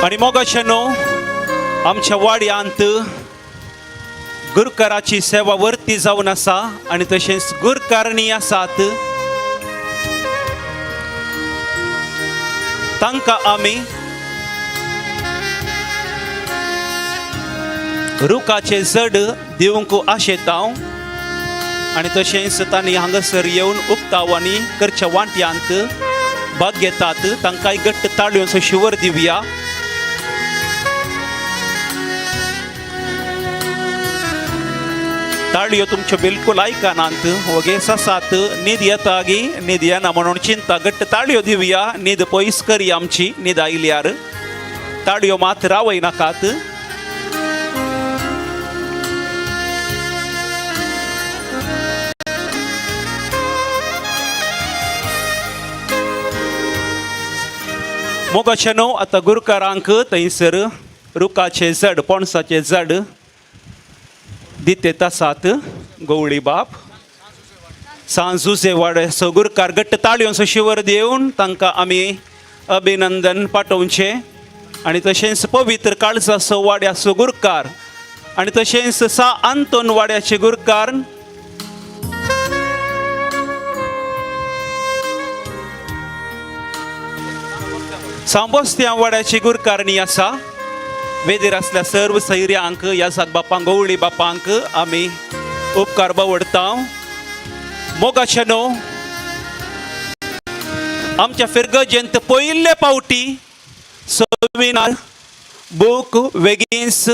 आनी मोगाचे न्हू आमच्या वाड्यांत गुरकाराची सेवा वर्ती जावन आसा आनी तशेंच गुरकारणी आसात. तांकां आमी रुखाचे जड दिवंक आशेतांव आनी तशेंच तांणी हांगासर येवन उक्तावांनी करच्या वांट्यांत भाग घेतात. तांकांय घट्ट ताळयोचो शिवर दिवया. ताळयो तुमच्यो बिलकूल आयकनात, वगेस आसात, न्हीद येता गी न्हीद येना म्हणून चिंता. घट्ट ताळयो दिवया. न्हीद पयस करी आमची, न्हीद आयल्यार ताळयो मात रावय नाकात. मोगाचे न्हू आतां गुरकारांक थंयसर रुखाचें झड पणसाचें झड दितेत आसात. गवळी बाप सांजुजे वाड्याचो गुरकार घट्ट ताळयोचो शिवर दिवन तांकां आमी अभिनंदन पाठोवचें. आनी तशेंच पवित्र काळजाचो वाड्याचो गुरकार आनी तशेंच सा आंतोन वाड्याचे गुरकार सांबोस्त्या वाड्याची गुरकारणी आसा. वेदीर आसल्या सर्व सैर्यांक ह्या साग बापांक गवळी बापांक आमी उपकार बावडता. मोगाचे न्हू आमच्या फिरगजेंत पयिल्ले पावटी सविनार बूक वेगींच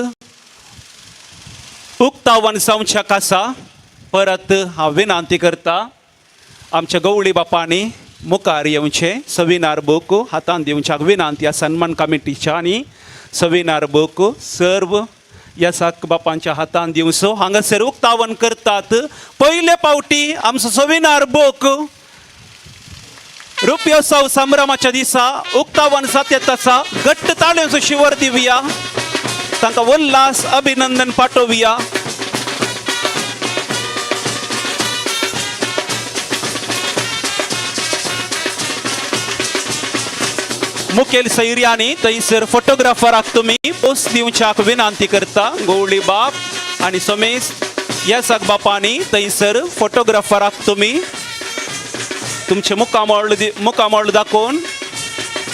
उक्तावन जावच्याक आसा. परत हांव विनंती करता आमच्या गवळी बापांनी मुखार येवचें, सविनार बूक हातान दिवच्याक विनंती आसा सन्मान कमिटीच्या आनी सविनार बूक सर्व येसाक बापांच्या हातान दिवचो. हांगासर उक्तावन करतात पयले पावटी आमचो सविनार बूक रुपयोत्सव संभ्रमाच्या दिसा उक्तावन जात्यात आसा. घट्ट ताळ्यांचो शिवर दिवया, तांकां उल्हास अभिनंदन पाठोवया. मुखेल सैर्यांनी थंयसर फोटोग्राफराक तुमी पोस्ट दिवच्याक विनंती करता. गवळी बाप आनी समेस्त येसाक बापांनी थंयसर फोटोग्राफराक तुमी तुमचें मुखामळ दाखोवन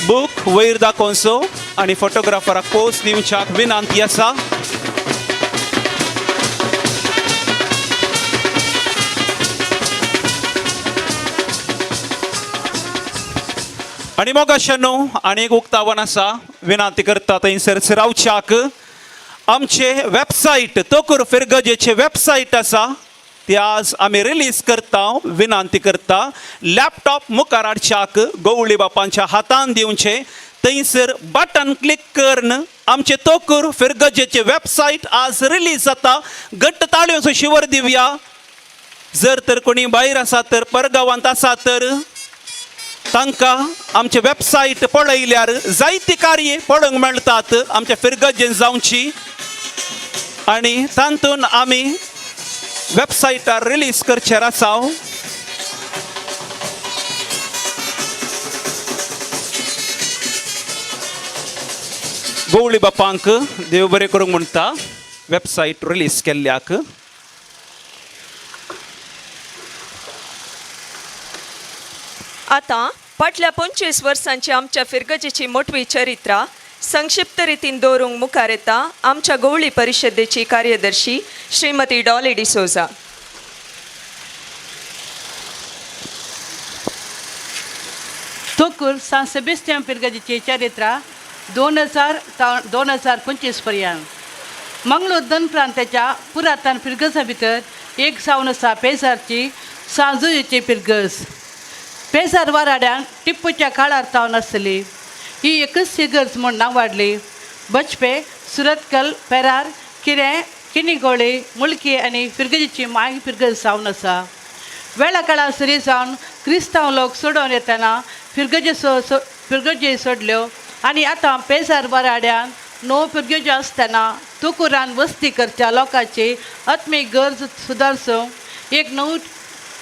बूक वयर दाखोवचो आनी फोटोग्राफराक पोस्ट दिवच्याक विनंती आसा. आनी मोगाशानो आनी एक उक्तावन आसा, विनंती करता थंयसर रावच्याक. आमचे वेबसायट तोकूर फिरगजेचे वेबसायट आसा ती आज आमी रिलीज करता. विनंती करता लॅपटॉप मुखार हाडच्याक गवळी बापांच्या हातान दिवचें, थंयसर बटन क्लिक करून आमचे तोकूर फिरगजेचे वेबसायट आज रिलीज जाता. घट्ट ताळयोचो शिवर दिवया. जर तर कोणी भायर आसा तर परगांवांत आसा तर तांकां आमचे वेबसायट पळयल्यार जायती कार्य पळोवंक मेळटात आमच्या फिरगजेन जावची आनी तातूंत आमी वेबसायटार रिलीज करचेर आसा. गवळी बापांक देव बरें करूंक म्हणटा वेबसायट रिलीज केल्ल्याक. आतां फाटल्या 25 वर्सांची आमच्या फिरगजेची मोटवी चरित्रा संक्षिप्त रितीन दवरूंक मुखार येता आमच्या गवळी परिशदेची कार्यदर्शी श्रीमती डॉली डिसोजा. तोकूर सांत सेबेस्तियान फिरगजेची चरित्रा 2000 2025 पर्यंत मंगळूर दन प्रांताच्या पुरातन फिरगजा भितर एक जावन आसा पेजारची सांजुजेची फिरगज. पेजार वाराड्यान टिप्पूच्या काळार तावन आसली ही एकच फिगर्ज म्हूण नांव वाडली. बचपे, सुरतकल, पेरार, किरें, किनिगोळी, मुळकी आनी फिरगजेची माय फिरगज जावन आसा. वेळा काळार सरी जावन क्रिस्तांव लोक सोडोवन येतना फिरगजे फिरगजे सोडल्यो आनी आतां पेजार वाराड्यान णव फिरगज्यो आसतना तुकुरान वस्ती करच्या लोकांची आत्मीक गरज सुदारसूंक एक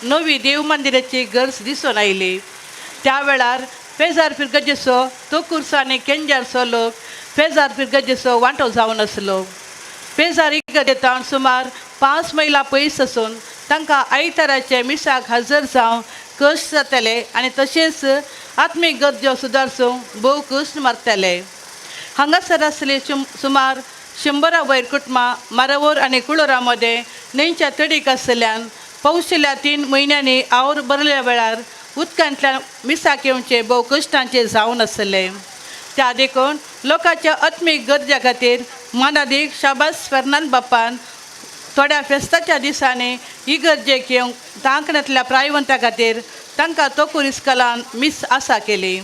नवी देव मंदिराची गरज दिसून आयली. त्या वेळार पेजार फिरगजेचो तोकुरसो आनी केंजारचो लोक पेजार फिरगजेचो वांटो जावन आसलो. पेजार इगर्जेंत सुमार 5 मैलां पयस आसून तांकां आयताराचे मिसाक हजर जावन कश्ट जाताले आनी तशेंच आत्मीक गरजो सुदारसूंक भोव कश्ट मारताले. हांगासर आसली सुमार 100 वयर कुटुंबां मारावोर आनी कुळोरा मदें न्हंयच्या तडीक आशिल्ल्यान पावशिल्या 3 म्हयन्यांनी आवर भरल्या वेळार उदकांतल्यान मिसाक येवचें भोव कश्टांचें जावन आसलें. त्या देखून लोकांच्या आत्मीक गरजे खातीर मानादीक शाबास फेर्नांद बाप्पान थोड्या फेस्ताच्या दिसांनी इगर्जेक येवंक तांकणांतल्या प्रायवंता खातीर तांकां तोकूर इस्कलान मीस आसा केली.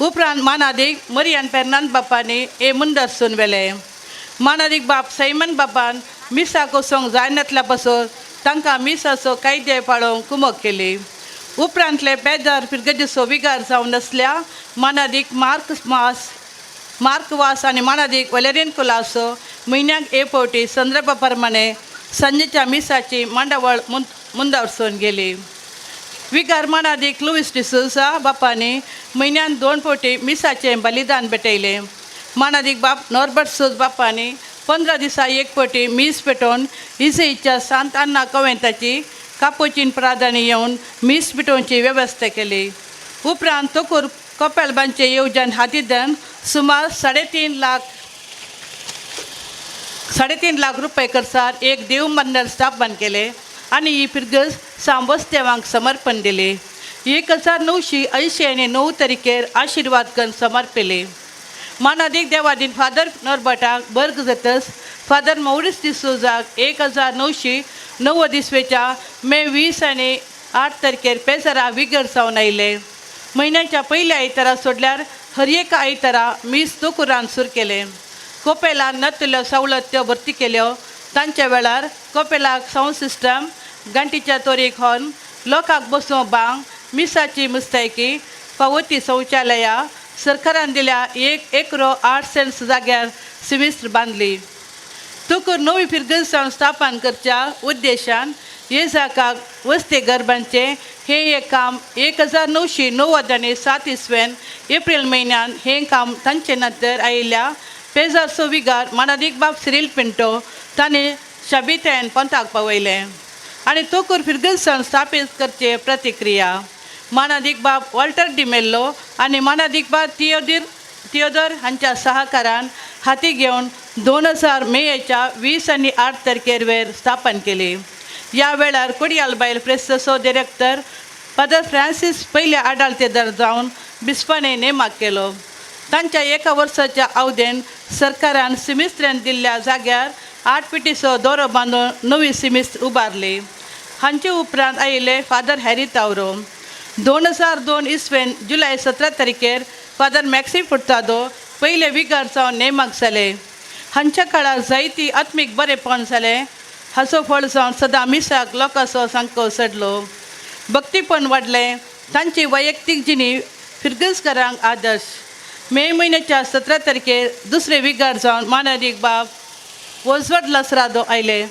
उपरांत मानादीक मरियान फेर्नांद बाप्पांनी हे मुंदरसून व्हेलें. मानादीक बाप सैमन बापान मिसाक वचोंक जायनातल्या पासून तांकां मिसाचो कायदे पाळोवंक कुमक केली. उपरांतले पेजार फिरगजेचो विगार जावन आसल्या मानादीक मार्क वास आनी मानादीक वलेरीन कुलासो म्हयन्याक एक फावटी संदर्भा प्रमाणे सांजेच्या मिसाची मांडावळ मुंदावसून गेली. विगार मानादीक लुईस डिसोजा बापांनी म्हयन्यान 2 फावटी मिसाचें बलिदान भेटयलें. मानादीक बाप नॉर्बर्ट सोज बापांनी 15 दिसा एक फावटी मीस पेटोवन इजईच्या सांत अन्ना कवेंताची कापोचीन प्राधान्य येवन मीस पेटोवची वेवस्था केली. उपरांत तोकूर कपेल बांदचे येवजण हातीदान सुमार 3.5 लाख रुपये खर्चार एक देव मंदिर स्थापन केले आनी ही फिरगज सांबस्तेवांक समर्पण दिले. 1989 तारखेर आशिर्वाद करून समर्पिले. मानादीक देवादीन फादर नॉर्बर्टाक बर्ग जातस फादर मौरिस डिसोजाक 1990 इसवेच्या मे 20 आनी 8 तारखेर पेजरा विगर जावन आयले. म्हयन्याच्या पयल्या आयतारा सोडल्यार हर एका आयतारा मीस दोकुरान सुरू केलें. कोपेलान नतल्यो सवलत्यो भरती केल्यो. तांच्या वेळार कोपेलाक सावंड सिस्टम, घांटीच्या तोरीक हॉर्न, लोकांक बसूंक बांग, मिसाची मुस्तायकी, फावो ती शौचालयां सरकारान दिल्या 1 एकरो 8 सेंट्स जाग्यार सिमिस्त्र बांदली. तुकूर नवी फिरगज जावन स्थापन करच्या उद्देशान येजाकाक वस्ते घर बांदचें हें एक काम 1997 इसवेन एप्रील म्हयन्यान हें काम तांचे नंतर आयिल्ल्या पेजारचो विगार मानादीक बाब सिरील पिंटो तांणी शाबितायन पंथाक पावयलें आनी तोकूर फिरगज जावन स्थापीत करचे प्रतिक्रिया मानादीक बाब वॉल्टर डिमेल्लो आनी मानादीक बाब थियोदर हांच्या सहकारान हाती घेवन 2000 मेच्या 20 आनी 8 तारखेर वेर स्थापन केली. ह्या वेळार कोडियाल बायल प्रेसचो डिरेक्टर फादर फ्रांसीस पयले आडालतेदार जावन बिस्पाने नेमाक केलो. तांच्या एका वर्साच्या अवधेन सरकारान सिमिस्त्र्यान दिल्ल्या जाग्यार 8 पिटीचो दोरो बांदून नवी सिमिस्त्र उबारली. हांचे उपरांत आयिल्ले फादर हॅरी तावरो. 2002 इसवेन जुलय 17 तारखेर फादर मॅक्सी फुर्तादो पयले विगार जावन नेमाक जाले. हांच्या काळार जायती आत्मीक बरेपण जालें. हाचो फळ जावन सदां मिसाक लोकांचो सांको चडलो, भक्तीपण वाडलें. तांची वैयक्तीक जिणी फिरगजकारांक आदर्श. मे म्हयन्याच्या 17 तारखेर दुसरे विगार जावन मानादीक बाब वजवट लसरादो आयले.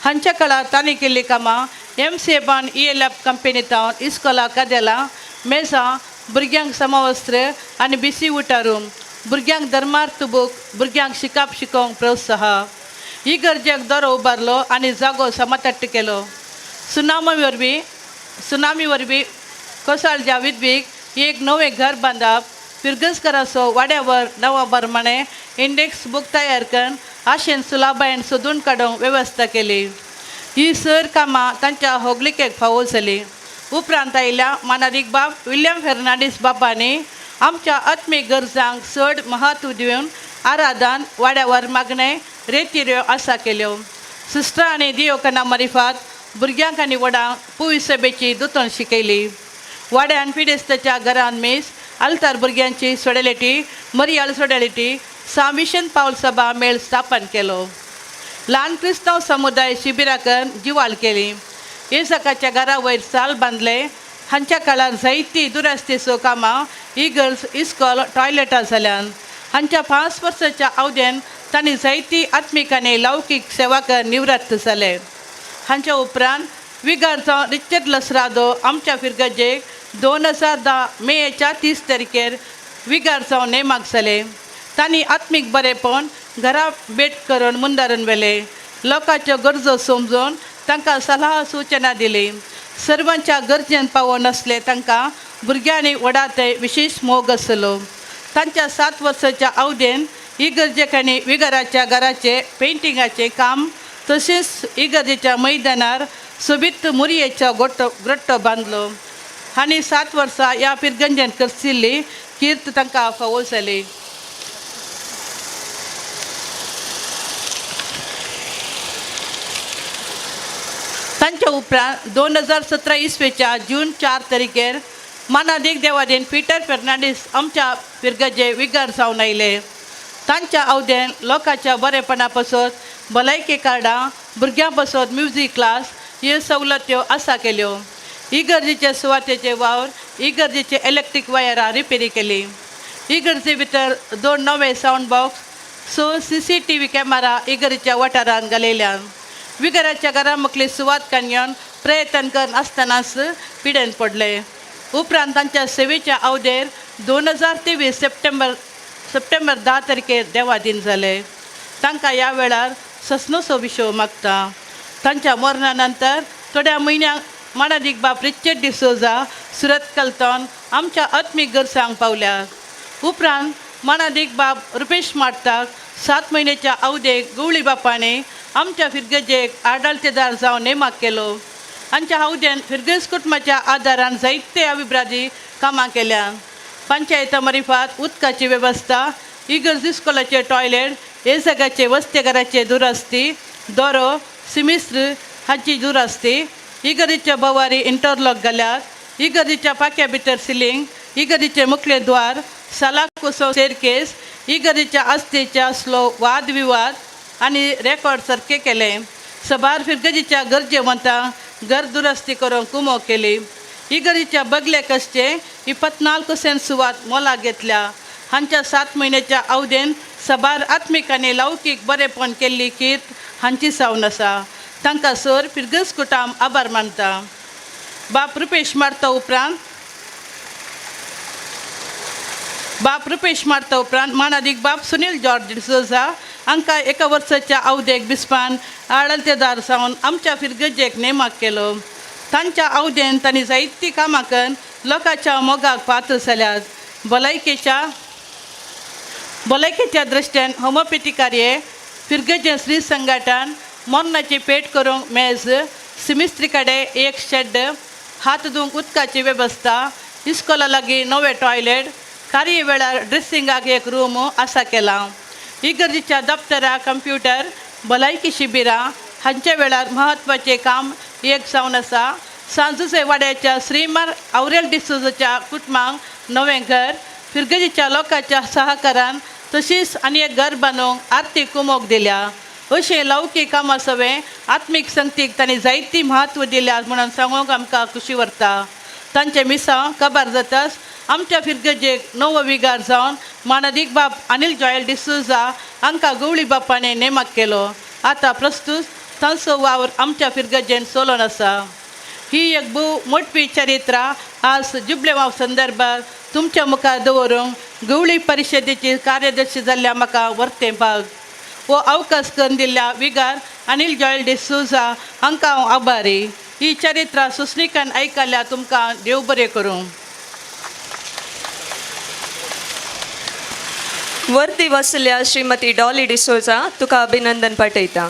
हांच्या काळार तांणी केल्लीं कामां MCF ELF कंपनींत इस्कोला कादेलां, मेजां, भुरग्यांक समवस्त्र आनी बिसी उटारूम, भुरग्यांक धर्मार्थ बूक, भुरग्यांक शिकाप शिकोवंक प्रोत्साह. ही गरजेक दोरो उबारलो आनी जागो समतट्ट केलो. सुनामी वरवीं कोसाळच्या विधवीक एक नवें घर बांदप, फिरगजकाराचो वाड्यावर नवो बरमाणे इंडेक्स बूक तयार करून आशेन सुलाबायन सोदून काडूंक वेवस्था केली. ही सर कामां तांच्या होगलिकेक फावो जाली. उपरांत आयिल्ल्या मानादीक बाब विल्यम फेर्नांडीस बाबांनी आमच्या आत्मीक गरजांक चड म्हत्व दिवन आराधन वाड्यावर मागणें रेतिऱ्यो आसा केल्यो. सिस्टरां आनी दियोकना मारिफात भुरग्यांक आनी व्हडांक पुवी सभेची दुतण शिकयली. वाड्यान पिडेस्ताच्या घरान मीस, आल्तार भुरग्यांची सोडॅलिटी, मरियाळ सोडॅलिटी, सामिशन पावल सभा मेळ स्थापन केलो. ल्हान क्रिस्तांव समुदाय शिबिराकन जिवाल केली. येसकाच्या घरा वयर साल बांदले. हांच्या काळार जायती दुरस्तीचो कामां इगर्ज इस्कॉल टॉयलेटां जाल्यान. हांच्या 5 वर्साच्या अवधेन तांणी जायती आत्मीक आनी लौकीक सेवा कर निवृत्त जाले. हांच्या उपरांत विगार जावन रिचर्ड लसरादो आमच्या फिरगजेक 2010 मेच्या 30 तारखेर विगार जावन नेमाक जाले. तांणी आत्मीक बरेपण घरा भेट करून मुंदारून व्हेले. लोकांच्यो गरजो समजून तांकां सलाह सुचना दिली. सर्वांच्या गरजेन पावो नासले तांकां भुरग्यांनी व्हडा ते विशेश मोग आसलो. तांच्या 7 वर्साच्या अवधेन इगर्जेक आनी विगाराच्या घराचे पेंटिंगाचें काम तशेंच इगर्जेच्या मैदानार सोबीत मुरयेचो ग्रोट्टो बांदलो. आनी 7 वर्सां ह्या पिरगंजेन करसिल्ली कीर्त तांकां फावो जाली. तांच्या उपरांत 2017 इसवेच्या जून 4 तारखेर मानादीक देवादीन पिटर फेर्नांडीस आमच्या फिरगजे विगार जावन आयले. तांच्या अवधेन लोकांच्या बरेपणा पासत भलायकी कार्डां, भुरग्यां पासत म्युजीक क्लास ह्यो सवलत्यो आसा केल्यो. इगर्जेचे सुवातेचे वावर, इगर्जेचे इलेक्ट्रीक वायरां रिपेरी केली. इगर्जे भितर 2 नवे सावंड बॉक्स, 6 CCTV camera इगर्जेच्या वाठारांत घालयल्यान. विगाराच्या घरा मुखली सुवात काडून प्रयत्न कर आसतनाच पिडेन पडले. उपरांत तांच्या सेवेच्या अवधेर 2023 सप्टेंबर 10 तारखेर देवादीन जाले. तांकां ह्या वेळार ससनोसो विशो मागता. तांच्या मरणा नंतर थोड्या म्हयन्यांक मानादीक बाब रिचर्ड डिसोजा सुरत कलतॉन आमच्या आत्मीक गरजांक पावल्या. उपरांत मानादीक बाब रुपेश मार्ताक 7 म्हयन्याच्या अवधेक गवळी बापाने आमच्या फिरगजेक आडालतेदार जावन नेमाक केलो. आमच्या अवधेन फिरगज कुटुंबाच्या आदारान जायते अभिब्रादी कामां केल्या. पंचायता मारिफात उदकाची वेवस्था, इगर्ज इस्कोलाचे टॉयलेट हे वस्तेघराचे दुरस्ती, दोरो सिमिस्त्र हाची दुरस्ती, इगर्जीच्या बवारी इंटरलॉक घाल्यात, इगर्जीच्या पाक्या भितर सिलींग, इगर्जीचे मुखले द्वार, सालाकुसो स्टेरकेस, इगर्जीच्या आस्तेच्या स्लो वादविवाद आनी रेकॉर्ड सारके केले. सबार फिरगजीच्या गरजेवंतांक घर दुरस्ती करून कुमो केली. इगर्जीच्या बगले कसचे 24 सेंट सुवात मोलाक घेतल्या. हांच्या 7 म्हयन्याच्या अवधेन सबार आत्मीक आनी लौकीक बरेपण केल्ली कीर्त हांची सावन आसा. तांकां सर फिरगज कुटाम आभार मानता. बाप रुपेश मारता उपरांत मानादीक बाप सुनील जॉर्ज डिसोजा हांकां एका वर्साच्या अवधेक बिस्पान आडलतेदार जावन आमच्या फिरगजेक नेमाक केलो. तांच्या अवधेन तांणी जायतीं कामां करून लोकांच्या मोगाक पात्र जाल्यात. भलायकेच्या दृश्टीन होमोपॅथी कार्य, फिरगजें श्री संघटन, मरणाची पेट करूंक मेज, सिमिस्त्री कडेन एक शेड, हात धुवंक उदकाची वेवस्था, इस्कोला लागीं नवें टॉयलेट, कार्य वेळार ड्रेसिंगाक एक रूम आसा केला. इगर्जीच्या दप्तरां, कंप्युटर, भलायकी शिबिरां हांच्या वेळार म्हत्वाचें काम एक जावन आसा. सांजुसे वाड्याच्या श्रीमान आवरेल डिसोजाच्या कुटुंबांक नवें घर फिरगजीच्या लोकांच्या सहकारान तशीच आनी एक घर बांदूंक आर्थीक कुमोक दिल्या. अशें लौकीक कामां सवें आत्मीक संगतीक तांणी जायती म्हत्व दिल्या म्हणून सांगूंक आमकां खुशी व्हरता. तांचें मिसांव कबार जाताच आमच्या फिरगजेक नवो विगार जावन मानादीक बाप अनिल जॉयल डिसोजा हांकां गवळी बापाने नेमाक केलो. आतां प्रस्तूत तांचो वावर आमच्या फिरगजेन चलोन आसा. ही एक भोव मोटवी चरित्रा आज जुबलेवाव संदर्भात तुमच्या मुखार दवरूंक गवळी परिशदेची कार्यदर्शी जाल्ल्या म्हाका वर्तें भाग हो अवकाश करून दिल्ल्या विगार अनिल जॉयल डिसोजा हांकां हांव आभारी. ही चरित्रा सुस्निकान आयकल्या तुमकां देव बरें करूं. वर्दी वसल्या श्रीमती डॉली डिसोजा तुका अभिनंदन पाठयता.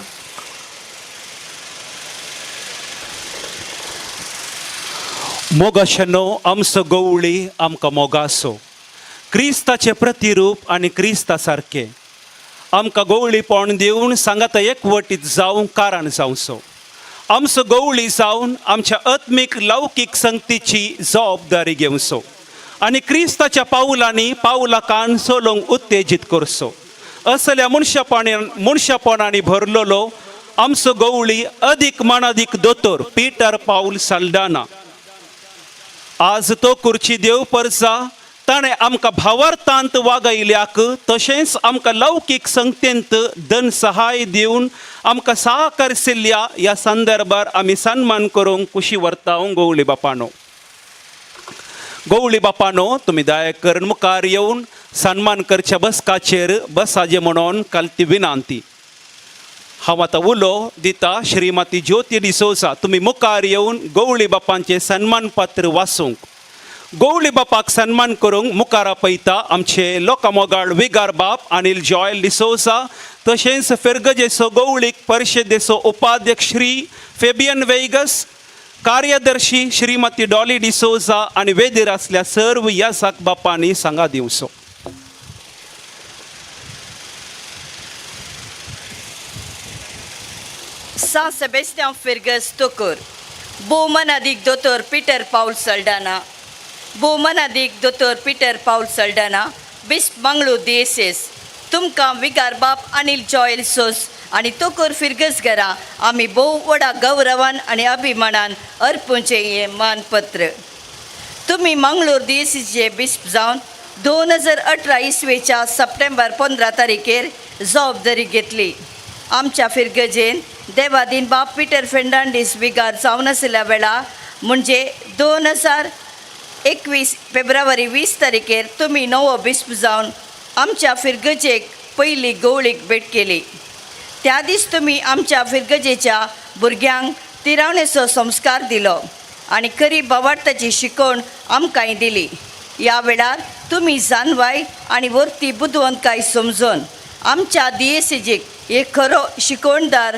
मोगाशनो आमचो गवळी आमकां मोगासो क्रिस्ताचें प्रतिरूप आनी क्रिस्ता सारकें आमकां गवळीपण दिवन सांगाता एकवटीत जावंक कारण जावचो. आमचो गवळी जावन आमच्या आत्मीक लौकीक संगतीची जबाबदारी घेवचो आनी क्रिस्ताच्या पावलांनी पावला कान चलोवंक उत्तेजीत करचो. असल्या मनशापणांनी भरलेलो आमचो गवळी अदीक मानादीक दोतोर पीटर पावल साल्डाना आज तो कुर्ची देव परसा ताणें आमकां भावार्थांत वागयल्याक तशेंच आमकां लौकीक संगतेंत धन सहाय दिवन आमकां सहकारसिल्ल्या ह्या संदर्भार आमी सन्मान करूंक कुशी व्हरता गवळी बापानो. गवळी बापानो तुमी दया करून मुखार येवन सन्मान करच्या बसकाचेर बसाजे म्हणून काल ती विनंती. हांव आतां उलो दिता श्रीमती ज्योती डिसोजा तुमी मुखार येवन गवळी बापांचें सन्मानपत्र वाचूंक. गवळी बापाक सन्मान करूंक मुखार आपयता आमचे लोकामोगाळ विगार बाप अनिल जॉयल डिसोजा तशेंच फिरगजेचो गवळीक परिशदेचो उपाध्यक्ष श्री फेबियन वेगस, कार्यदर्शी श्रीमती डॉली डिसोजा आनी वेदीर आसल्या सर्व यासाक बापांनी सांगा दिवचो. सां सेबेस्तियांव फिरगस तोकर, भोवमानादीक दोतोर पीटर पावल सल्डाना, भोवमानादीक दोतोर पीटर पावल सल्डाना, बिस्प मंगळूर दियेसेस, तुमकां विगार बाप अनिल जॉयल सोस आनी तोकर फिरगस घरा आमी भोव व्हडा गौरवान आनी अभिमानान अर्पूंचें हें मानपत्र. तुमी मंगळूर दियेसीचे बिस्प जावन 2018 इसवेच्या सप्टेंबर 15 तारखेर जबाबदारी घेतली. आमच्या फिरगजेन देवादीन बाप पीटर फेर्नांडीस विगार जावन आशिल्ल्या वेळा म्हणजे 2021 फेब्रुवारी 20 तारखेर तुमी नवो बिस्प जावन आमच्या फिरगजेक पयली गवळीक भेट केली. त्या दीस तुमी आमच्या फिरगजेच्या भुरग्यांक तिरावणेचो संस्कार दिलो आनी खरी बावार्थाची शिकवण आमकांय दिली. ह्या वेळार तुमी जानवाय आनी वर्ती बुदवंतकाय समजून आमच्या दियेसेजीक एक खरो शिकवणदार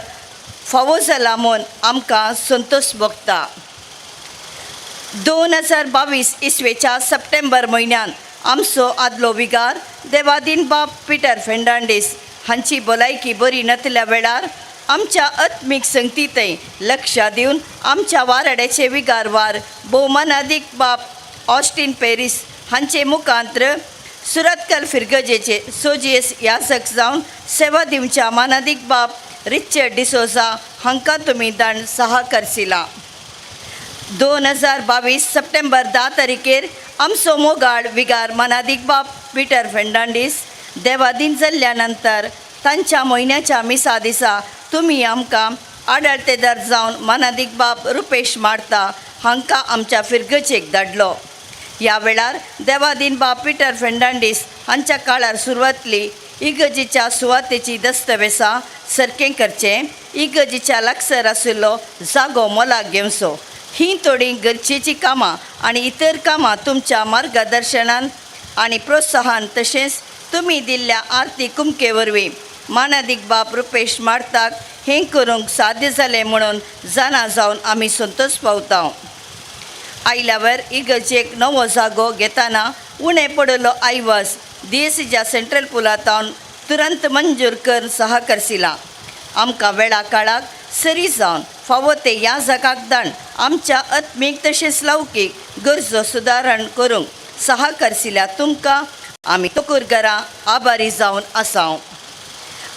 फावो जाला म्हूण आमकां संतोश भोगता. 2022 इसवेच्या सप्टेंबर म्हयन्यान आमचो आदलो विगार देवादीन बाब पिटर फेर्नांडीस हांची भलायकी बरी नातल्या वेळार आमच्या आत्मीक संगतींतय लक्ष दिवन आमच्या वाराड्याचे विगारवार भोवमानादीक बाब ऑस्टीन पेरीस हांचे मुखांत्र सुरतकल फिरगजेचे सोजियस यासक जावन सेवा दिवच्या मानादीक बाब रिचर्ड डिसोजा हांकां तुमी दान सहाकरसिला. 2022 सप्टेंबर 10 तारखेर आमचो मोगाळ विगार मानादीक बाब पिटर फेर्नांडीस देवादीन जाल्ल्या नंतर तांच्या म्हयन्याच्या मिसा दिसा तुमी आमकां आडळतेदार जावन मानादीक बाब रुपेश मार्ता हांकां आमच्या फिरगजेक धाडलो. ह्या वेळार देवादीन बाब पिटर फेर्नांडीस हांच्या काळार सुरवातली इगर्जेच्या सुवातेची दस्तवेसां सारकें करचें, इगर्जेच्या लागसर आशिल्लो जागो मोलाक घेवचो, ही थोडीं गरजेचीं कामां आनी इतर कामां तुमच्या मार्गदर्शनान आनी प्रोत्साहन तशेंच तुमी दिल्ल्या आर्थीक कुमके वरवीं मानादीक बाब रुपेश मार्ताक हें करूंक साध्य जालें म्हणून जाणा जावन आमी संतोश पावता. आयल्यावर इगर्जेक नवो जागो घेतना उणें पडिल्लो आयवाज डीएसीच्या सेंट्रल पुलांतावन तुरंत मंजूर कर सहाकरसिला. आमकां वेळा काळाक सरी जावन फावो ते ह्या जागाक दान आमच्या आत्मीक तशेंच लौकीक गरजो सुदारण करूंक सहाकरसिल्या तुमकां आमी तोकूरघरां आभारी जावन आसाव.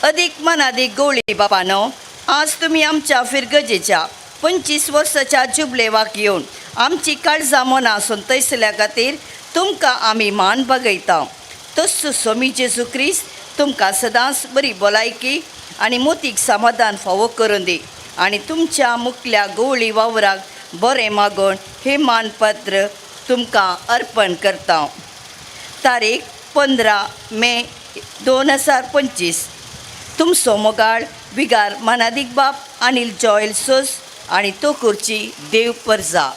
अदीक मनादीक गवळी बापानो, आज तुमी आमच्या फिरगजेच्या 25 वर्साच्या जुबलेवाक येवन आमची काळजां मनां संतयसल्या खातीर तुमकां आमी मान बगयता. तस्सो स्वामी जेजू क्रिस्त तुमकां सदांच बरी भलायकी आनी मोतीक समाधान फावो करून दी आनी तुमच्या मुखल्या गवळी वावराक बरें मागून हें मानपत्र तुमकां अर्पण करता. तारीख 15 मे 2025. तुमचो मोगाळ विगार मानादीक बाब अनिल जॉयल सोस आनी तोकूरची देव परजा.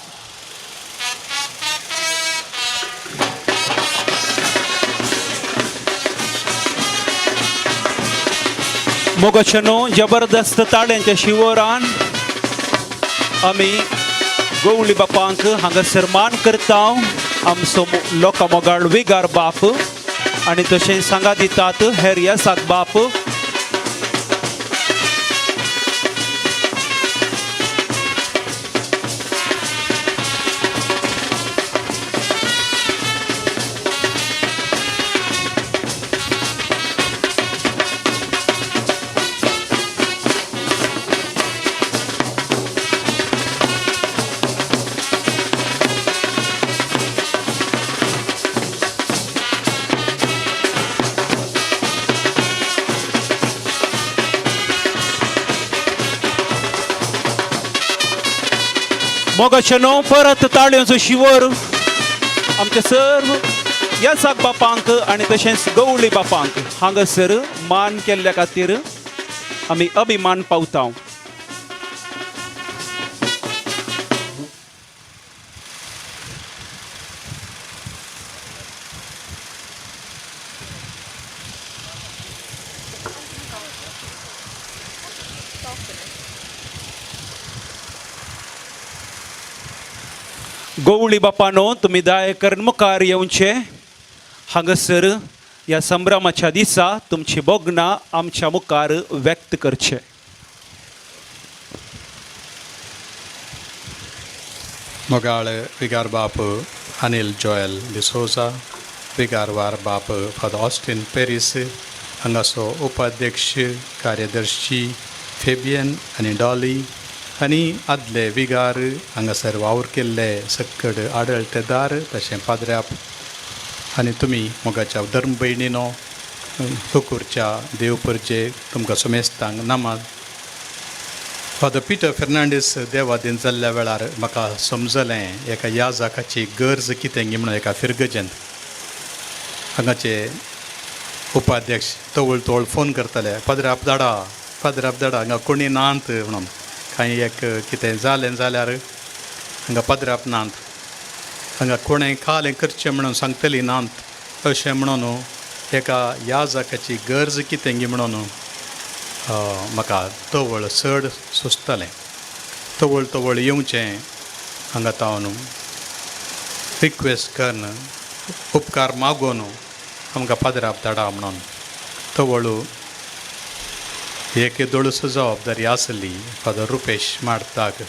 मोगाच्यानो जबरदस्त ताळ्यांच्या शिवरान आमी गवळी बापांक हांगासर मान करता. आमचो लोकां मोगाळ विगार बाप आनी तशें सांगा दितात हेर यासाक बाप. मोगाच्यानो परत ताळयांचो शिवर आमच्या सर्व यासाक बापांक आनी तशेंच गवळी बापांक हांगासर मान केल्ल्या खातीर आमी अभिमान पावता. गवळी बापानो तुमी दाय करून मुखार येवचे. हांगासर ह्या संभ्रमाच्या दिसा तुमची भोगणां आमच्या मुखार व्यक्त करचे. मोगाळ विगार बाप अनिल जॉयल डिसोजा, विगारवार बाप फादर ऑस्टीन पेरीस, हांगासो उपाध्यक्ष कार्यदर्शी फेबियन आनी डॉली आनी आदले विगार हांगासर वावर केल्ले सक्कड आडळतेदार तशें पाद्र्याप आनी तुमी मोगाच्या धर्म भयणीनो सुकूरच्या देवपरजे तुमकां सुमेस्तांक नमाज. फादर पिटर फेर्नांडीस देवादीन जाल्ल्या वेळार म्हाका समजलें एका ह्या जाकाची गरज कितें म्हणून एका फिरगजेंत हांगाचे उपाध्यक्ष तवळ तवळ फोन करताले, पाद्र्याप धाडा पाद्र्याप धाडा हांगा कोणी नात म्हणून. कांय एक कितें जालें जाल्यार हांगा पाद्र्याप नात, हांगा कोणें कालें करचें म्हणून सांगतली नात अशें म्हणून एका ह्या जाकाची गरज कितें म्हणून म्हाका तवळ चड सुचतालें. तवळ तवळ येवचें हांगा तावन रिक्वेस्ट करून उपकार मागून आमकां पाद्राप धाडा म्हणून तवळू एक दोळसो जबाबदारी आसली फादर रुपेश मार्ताक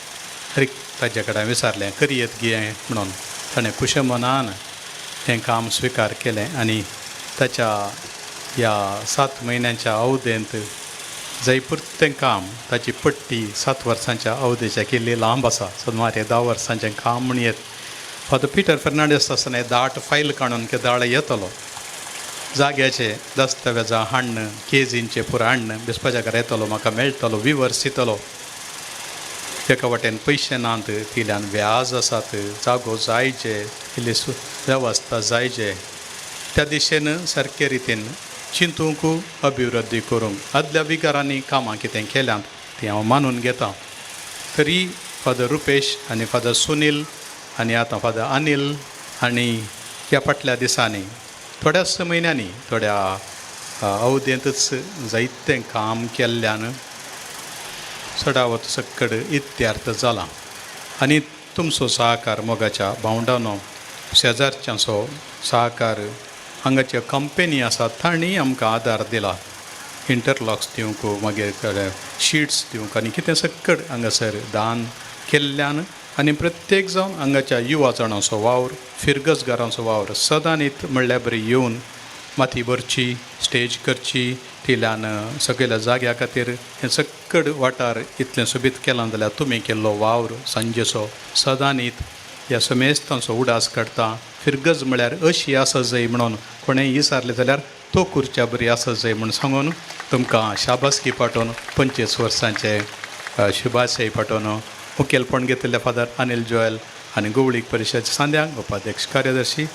तरी ताजे कडेन विचारलें करयेत गे म्हणून ताणें खुशे मनान हें काम स्विकार केलें आनी ताच्या ह्या 7 म्हयन्यांच्या अवधेंत जयपुरतें काम ताची पट्टी 7 वर्सांच्या अवधेच्या केल्ली लांब आसा सुमार 10 वर्सांचें काम म्हण येत. फादर पिटर फेर्नांडीस आसतना दाट फायल काडून केदाळ येतलो जाग्याचे दस्तावेजां हाडण केजींचे पुरो हाडण बिस्पाच्या घरा येतलो म्हाका मेळटलो विवर्स दितलो. एका वाटेन पयशे नात तिल्यान व्याज आसात जागो जायचे इल्ली वेवस्था जायचे त्या दिशेन सारके रितीन चिंतूंक अभिवृद्धी करूंक आदल्या विगारांनी कामां कितें केल्यांत तीं हांव मानून घेता. तरी फादर रुपेश आनी फादर सुनील आनी आतां फादर अनील आनी ह्या फाटल्या दिसांनी थोड्याच म्हयन्यांनी थोड्या अवधेंतच जायतें काम केल्ल्यान चडावत सक्कड इत्यार्थ जाला आनी तुमचो सहकार मोगाच्या भावंडानो शेजारच्यांचो सहकार हांगाच्यो कंपनी आसात तांणी आमकां आदार दिला इंटरलॉक्स दिवंक मागीर शिट्स दिवंक आनी कितें सक्कड हांगासर दान केल्ल्यान आनी प्रत्येक जावन हांगाच्या युवा जाणांचो वावर फिरगजगारांचो वावर सदांनीत म्हणल्यार बरी येवन माती भरची स्टेज करची तिल्यान सगळ्या जाग्या खातीर हें सक्कड वाठार इतलें सोबीत केलां जाल्यार तुमी केल्लो वावर सांजेचो सदांनीत ह्या समेस्तांचो उडास काडटा. फिरगज म्हळ्यार अशी आसा जाय म्हणून कोणेंय विचारलें जाल्यार तो कुर्च्या बरी आसा जाय म्हूण सांगून तुमकां शाबासकी पाठोवन 25 वर्सांचे शुभाशय पाठोवन मुखेलपण घेतिल्ले फादर अनील जोएल आनी गोवळीक परिशद सांद्यांक उपाध्यक्ष कार्यदर्शी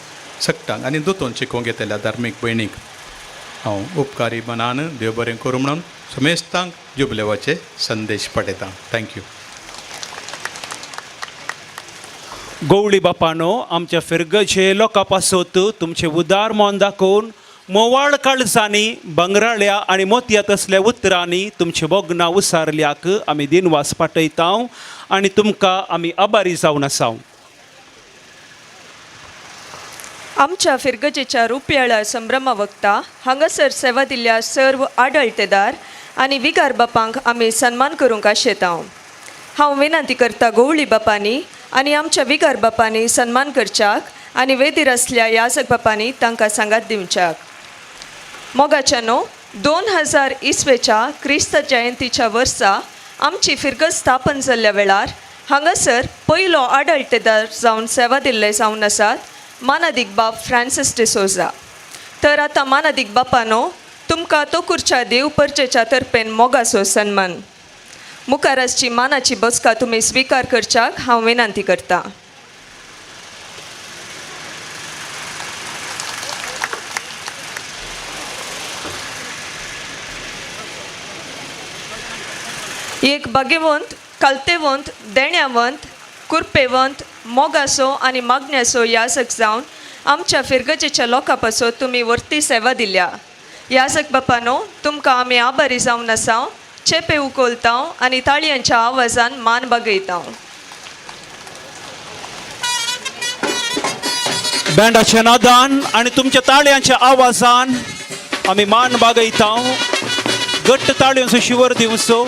सगटांक आनी दोतोन शिकोवंक घेतिल्ल्या धार्मीक भयणीक हांव उपकारी मनान देव बरें करूं म्हणून समेस्तांक जुबलेवाचे संदेश पाठयतां. Thank you. गवळी बापानो आमच्या फिरगजे लोकां पासत तुमचें उदार मन दाखोवन मोवाळ काळजांनी बंगराळ्या आनी मोतया तसल्या उतरांनी तुमचे भोगनां उसारल्याक आमी दिनवास पाठयता आनी तुमकां आमी आभारी जावन आसा. आमच्या फिरगजेच्या रुपयाळा संभ्रमा वक्ता हांगासर सेवा दिल्ल्या सर्व आडळतेदार आनी विगार बापांक आमी सन्मान करूंक आशेता. हांव विनंती करता गोवळी बापांनी आनी आमच्या विगार बापांनी सन्मान करच्याक आनी वेदीर आसल्या याजक बापांनी तांकां सांगात दिवच्याक. मोगाच्यानो 2000 इसवेच्या क्रिस्त जयंतीच्या वर्सा आमची फिरगज स्थापन जाल्ल्या वेळार हांगासर पयलो आडळतेदार जावन सेवा दिल्ले जावन आसात मानादीक बाप फ्रांसीस डिसोजा. तर आतां मानादीक बापानो तुमकां तोकूरच्या देव परचेच्या तर्फेन मोगाचो सन्मान. मुखार आसची मानाची बसका तुमी स्विकार करच्याक हांव विनंती करता. एक भाग्यवंत कलतेवंत देण्यावंत कुरपेवंत मोगासो आनी मागण्याचो याजक जावन आमच्या फिरगजेच्या लोकां पासत तुमी वर्ती सेवा दिल्या. याजक बापानो तुमकां आमी आभारी जावन आसा. चेपे उखलता आनी ताळयांच्या आवाजान मान बागयता. बँडाच्या नादान आनी तुमच्या ताळयांच्या आवाजान आमी मान बागयता. घट्ट ताळयांचो शिवर दिवचो.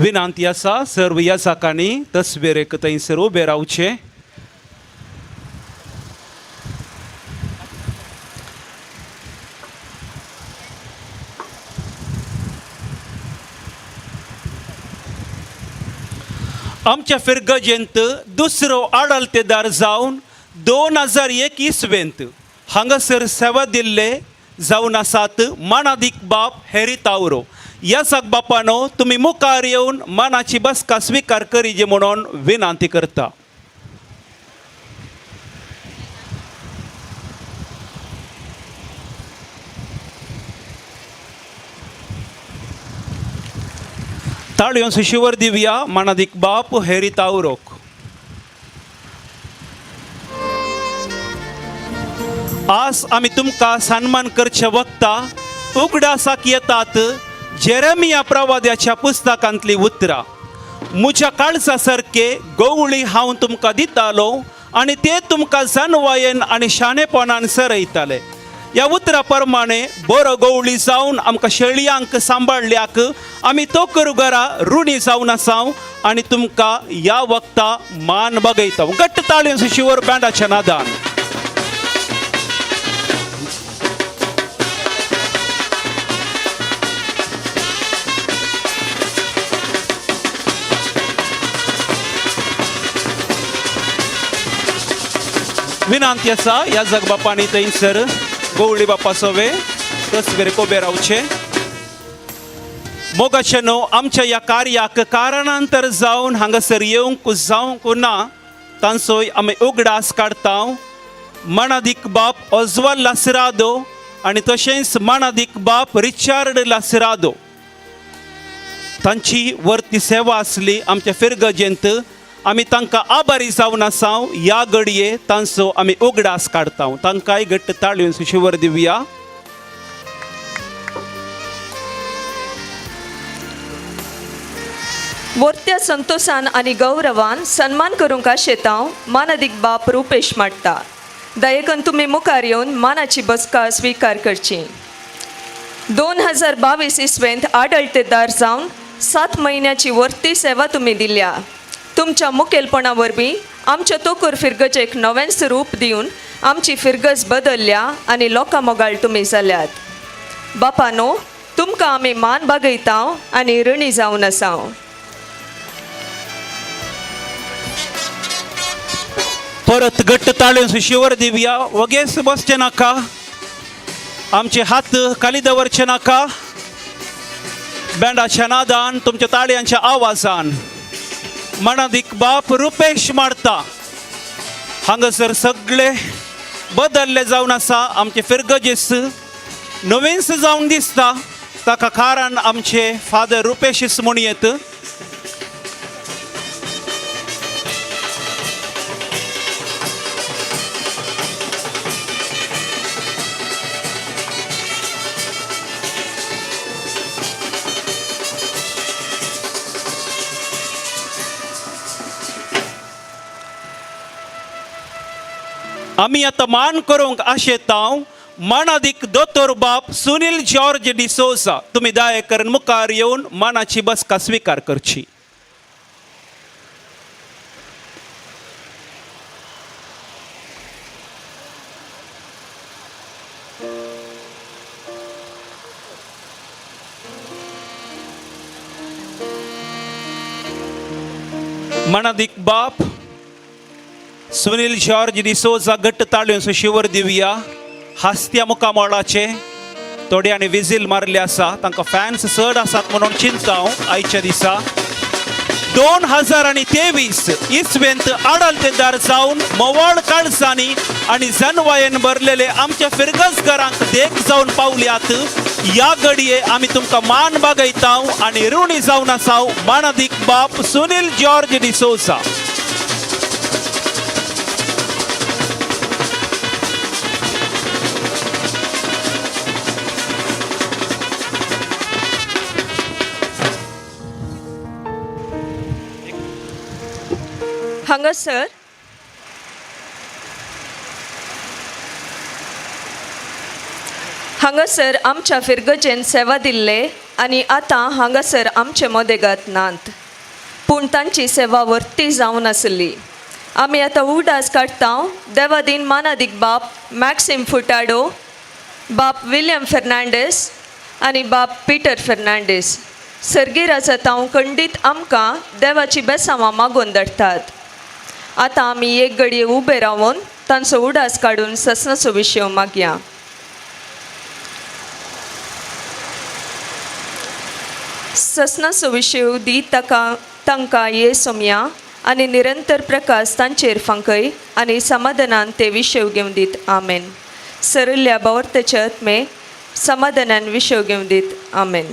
विनंती आसा सर्व याजकांनी तसबेरेक थंयसर उबे रावचे. आमच्या फिरगजेंत दुसरो आडलतेदार जावन 2001 इसवेंत हांगासर सेवा दिल्ले जावन आसात मानादीक बाप हेरी तावरो. याजक बापानो तुमी मुखार येवन मानाची बसका स्विकार करीजे म्हणून विनंती करता. ताळयो शिवर दिवया मानादीक बाप हेरी तावरोक. आज आमी तुमकां सन्मान करचे वक्ता उगडासाक येतात जेरेमिया प्रवाद्याच्या पुस्तकांतली उतरां. म्हज्या काळजा सारके गवळी हांव तुमकां दितालो आनी ते तुमकां जानवायेन आनी शाणेपणान सरयताले. ह्या उतरा प्रमाणे बरो गवळी जावन आमकां शेळयांक सांबाळल्याक आमी तो करुगरा ऋणी जावन आसाव आनी तुमकां ह्या वक्ता मान बगयता. घट्ट ताळयो शिवर बँडाच्या नादान. विनांती आसा ह्या जगबापांनी थंयसर गवळी बापा सोवे तसवेर कोबे रावचे. मोगाचे न्हू आमच्या ह्या कार्याक कारणांतर जावन हांगासर येवंक जावंक ना तांचोय आमी उगडास काडटा. मानादीक बाप ओजवाल लासरादो आनी तशेंच मानादीक बाप रिचार्ड लासरादो तांची वर्ती सेवा आसली आमच्या फिरगजेंत. आमी तांकां आभारी जावन आसाव. ह्या घडये तांचो आमी उगडास काडटा. तांकांय घट्ट ताळयो शिवर दिवया. वर्त्या संतोषान आनी गौरवान सन्मान करूंक आशेतांव मानादीक बाप रुपेश माडटा. दयेकन तुमी मुखार येवन मानाची बसका स्विकार करची. 2022 इसवेंत आडळतेदार जावन 7 म्हयन्याची वर्ती सेवा तुमी दिल्या. तुमच्या मुखेलपणा वरवीं आमच्या तोकूर फिरगजेक नवेंच रूप दिवन आमची फिरगज बदलल्या आनी लोकां मोगाळ तुमी जाल्यात. बापानो तुमकां आमी मान बागयतांव आनी ऋणी जावन आसाव. परत घट्ट ताळयो शिवर दिवया. वगेच बसचे नाका, आमचे हात खाली दवरचे नाका. बँडाच्या नादान तुमच्या ताळयांच्या आवाजान मानादीक बाप रुपेश मारता. हांगासर सगळे बदल्ले जावन आसा. आमचे फिरगजेस नवीनस जावन दिसता. ताका कारण आमचे फादर रुपेशस म्हूण येत. आमी आतां मान करूंक आशेतांव मानादीक दोतोर बाप सुनील जॉर्ज डिसोजा तुमी दया करून मुखार येवन मानाची बसका स्विकार करची. मानादीक बाप सुनील जॉर्ज डिसोजा घट्ट ताळयो शिवर दिवया. हास्त्या मुखामोळाचे थोड्यांनी विजील मारले आसा. तांकां फॅन्स चड आसात म्हणून चिंता हांव आयच्या दिसा. 2023 इसवेंत आडलतेदार जावन मोवाळ काळजांनी आनी जनवायेन भरलेले आमच्या फिरगजघरांक देख जावन पावल्यात. ह्या घडये आमी तुमकां मान बागयतांव आनी ऋणी जावन आसाव. मानादीक बाप सुनील जॉर्ज डिसोजा. हांगासर हांगासर आमच्या फिरगजेन सेवा दिल्ले आनी आतां हांगासर आमचे मदेगात नात, पूण तांची सेवा वर्ती जावन आसली. आमी आतां उगडास काडटा देवादीन मानादीक बाप मॅक्सिम फुटाडो, बाप विल्यम फेर्नांडीस आनी बाप पिटर फेर्नांडीस. सर्गीर आसा हांव खंडीत आमकां देवाची बेसांवां मागून धाडटात. आतां आमी एक घडये उबे रावन तांचो उडास काडून ससनाचो विशय मागया. ससनाचो विशय दी ताका तांकां ये सोमया आनी निरंतर प्रकाश तांचेर फांकय आनी समाधानान ते विशय घेवन दीत. आमेन. सरिल्ल्या बावर्तेचे आत्मे समाधानान विशय घेवन दीत. आमेन.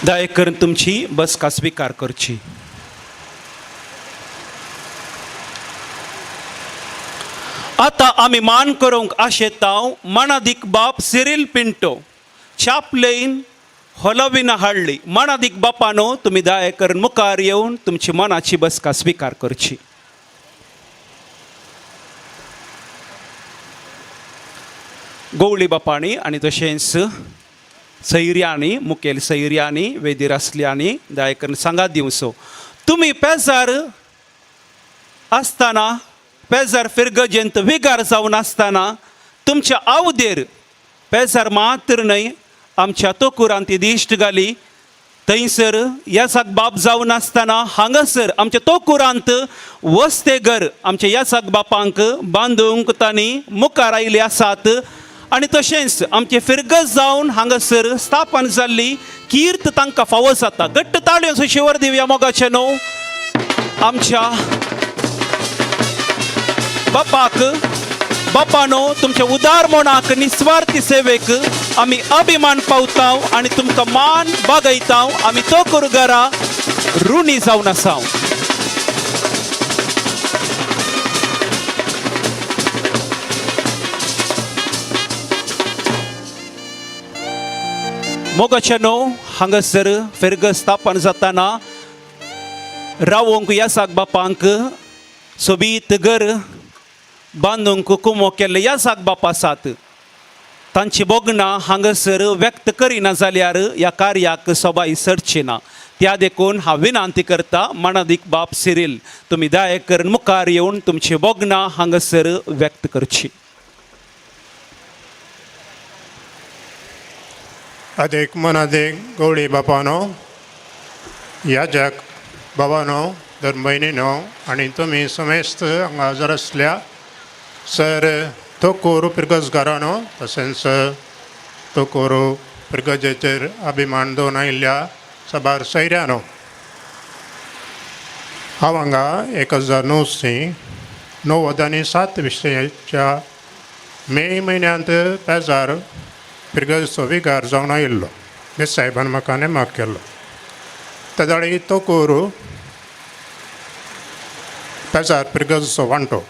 दया करून तुमची बसका स्विकार करची. आतां आमी मान करूंक आशेतांव मानादीक बाप सिरील पिंटो चापलेन होलविना हाडली. मानादीक बापानो तुमी दया करून मुखार येवन तुमची मनाची बसका स्विकार करची. गोवळी बापांनी आनी तशेंच सैर्यांनी मुखेल सैर्यांनी वेदीर आसल्यांनी दया करून सांगात दिवचो. तुमी पेजार आसतना पेजार फिरगजेंत विगार जावन आसतना तुमच्या आवदेर पेजार मात्र न्हय आमच्या तोकुरान ती दिश्ट घाली. थंयसर यासाक बाप जावन आसतना हांगासर आमच्या तोकुरांत वस्तेगर आमच्या यासाक बापांक बांदूंक तांणी मुखार आयिल्ले आसात. आनी तशेंच आमचे फिरगज जावन हांगासर स्थापन जाल्ली कीर्त तांकां फावो जाता. घट्ट ताळयो शिवर दिवया मोगाचें न्हू आमच्या बापाक. बापानो तुमच्या उदार मनाक निस्वार्थी सेवेक आमी अभिमान पावताव आनी तुमकां मान बागयताव. आमी तो कुरगरा ऋणी जावन आसाव. मोगाचे न्हू हांगासर फिरगज स्थापन जाताना रावोंक यासाक बापांक सोबीत घर बांदूंक कुमो केल्ले यासाक बाप आसात. तांची भोगणां हांगासर व्यक्त करिना जाल्यार ह्या कार्याक सोबाय सरची ना. त्या देखून हांव विनंती करता मानादीक बाप सिरील तुमी दया करून मुखार येवन तुमची भोगणां हांगासर व्यक्त करची. अदेक मनादेक गवळी बापानो याजक बाबानो धर्मभयणीनो आनी तुमी समेस्त हांगा हजर आसल्या सर तोकूर पिरगजगारानो तशेंच तोकूर पिरगजेचेर अभिमान दवरून आयिल्ल्या साबार सैऱ्यानो, हांव हांगा 1997 विशयाच्या मे म्हयन्यांत पेजार पिरगजचो विगार जावन आयिल्लो. साहेबान म्हाका नेमाक केल्लो. तेदाळी तोकूर पेजार पिरगजचो वांटो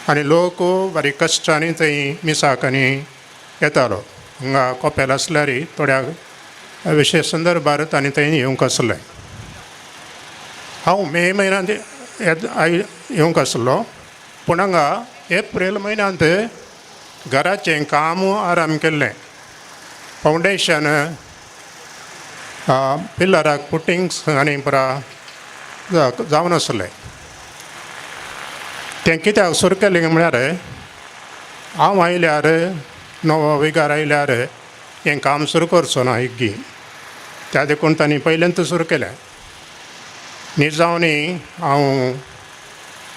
आनी लोक बारीक कश्टांनी थंय मिसाक आनी येतालो. हांगा कोपेल आसल्यार थोड्या विशेश संदर्भार तांणी थंय येवंक आसलें. हांव मे म्हयन्यांत येवंक आसलो पूण हांगा एप्रील म्हयन्यांत घराचें काम आराम केल्लें. फावंडेशन पिल्लराक पुटिंग्स आनी पुरा जावन आसलें. तें कित्याक सुरू केलें म्हळ्यार हांव आयल्यार नवो विगार आयल्यार हें काम सुरू करचो ना एग्गी त्या देखून तांणी पयल्यांत सुरू केलें. निजावनी हांव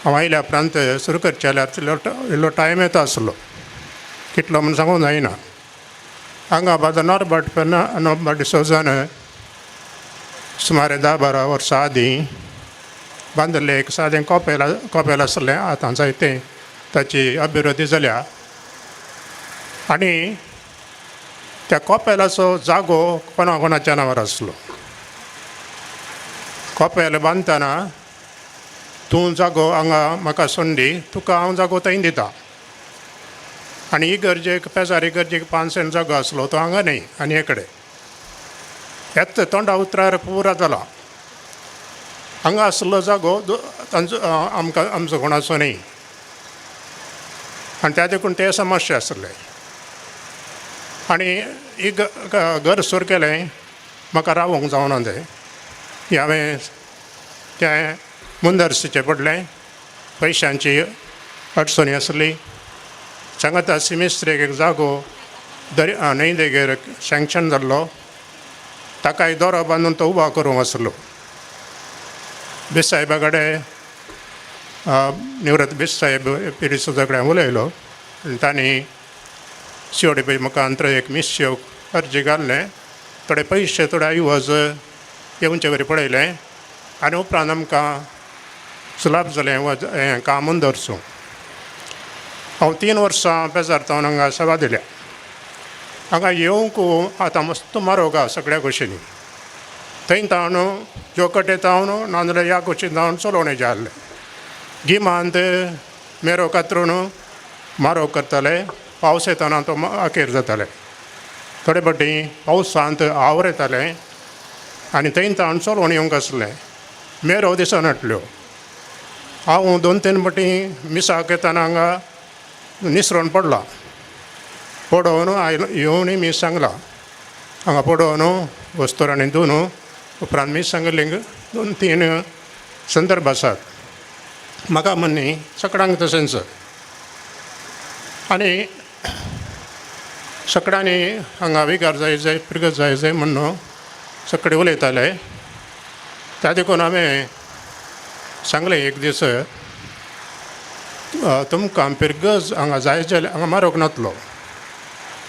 हांव आयल्या उपरांत सुरू करचें जाल्यार इल्लो टायम येता आसलो कितलो म्हूण सांगूंक जायना. हांगा बाजू नॉर्बर्ट नॉर्बर्ट डिसोजान सुमारे 10-12 वर्सां आदीं बांदिल्लें एक सादें कॉपेल कॉपेल आसलें. आतां जायतें ताची अभिवृद्धी जाल्या आनी त्या कॉपेलाचो जागो कोणा कोणाच्या नांवार आसलो. कॉपेल बांदतना तूं जागो हांगा म्हाका सोंडी तुका हांव जागो थंय दिता आनी इगर्जेक पेजार इगर्जेक 5 सेंट जागो आसलो तो हांगा न्हय आनी हे कडेन येत तोंडा उतरार पुरा जाला. हांगा आसलो जागो तांचो आमकां आमचो कोणाचो न्हय आनी त्या देखून ते समस्या आसले. आनी एक घर सुरू केलें म्हाका रावोंक जावना तें हांवें तें मुंदरसीचें पडलें. पयशांची अडचणी आसली. सांगाता सिमिस्त्रेक एक जागो दर्या न्हंय देगेर सँक्शन जाल्लो ताकाय दोरो बांदून तो उबो करूंक आसलो. बेस साहेबा कडेन निवृत्त बेस साहेब पिरिसोजा कडेन उलयलो आनी तांणी सी ओ डी पी मुखांतर एक मिस्यो अर्जी घाल्लें. थोडे पयशे थोडे ऐवज येवचे वरी पळयलें आनी उपरांत आमकां सुलाभ जालें हें काम दवरचो. हांव 3 वर्सां पेजार जावन हांगा सेवा दिल्या. हांगा येवंक आतां मस्त म्हारोग आसा सगळ्या कुशींनी. थंय तावन जोकटे तावन नाजाल्यार ह्या कुशीन जावन चलोवणेचें आहलें. गिमांत मेरो कातरून म्हारोग करताले, पावस येतना तो अखेर जाताले. थोडे फावटी पावसांत our येतालें आनी थंय तावन चलोवन येवंक आसलें. मेरो दिसनासल्यो. हांव 2-3 फावटी मिसाक येतना हांगा निसरोन पडला. पडोवन आयलो येवन मीस सांगलां. हांगा पडोवन वस्तूर आनी दोन उपरांत मीस सांगलें. 2-3 संदर्भ आसात म्हाका म्हणणी सगळ्यांक तशेंच. आनी सगळ्यांनी हांगा विगार जाय जाय पिरगत जाय जाय म्हणून सगळे उलयताले. त्या देखून हांवें सांगलें एक दीस तुमकां पिरगज हांगा जाय जाल्यार हांगा मारोग नातलो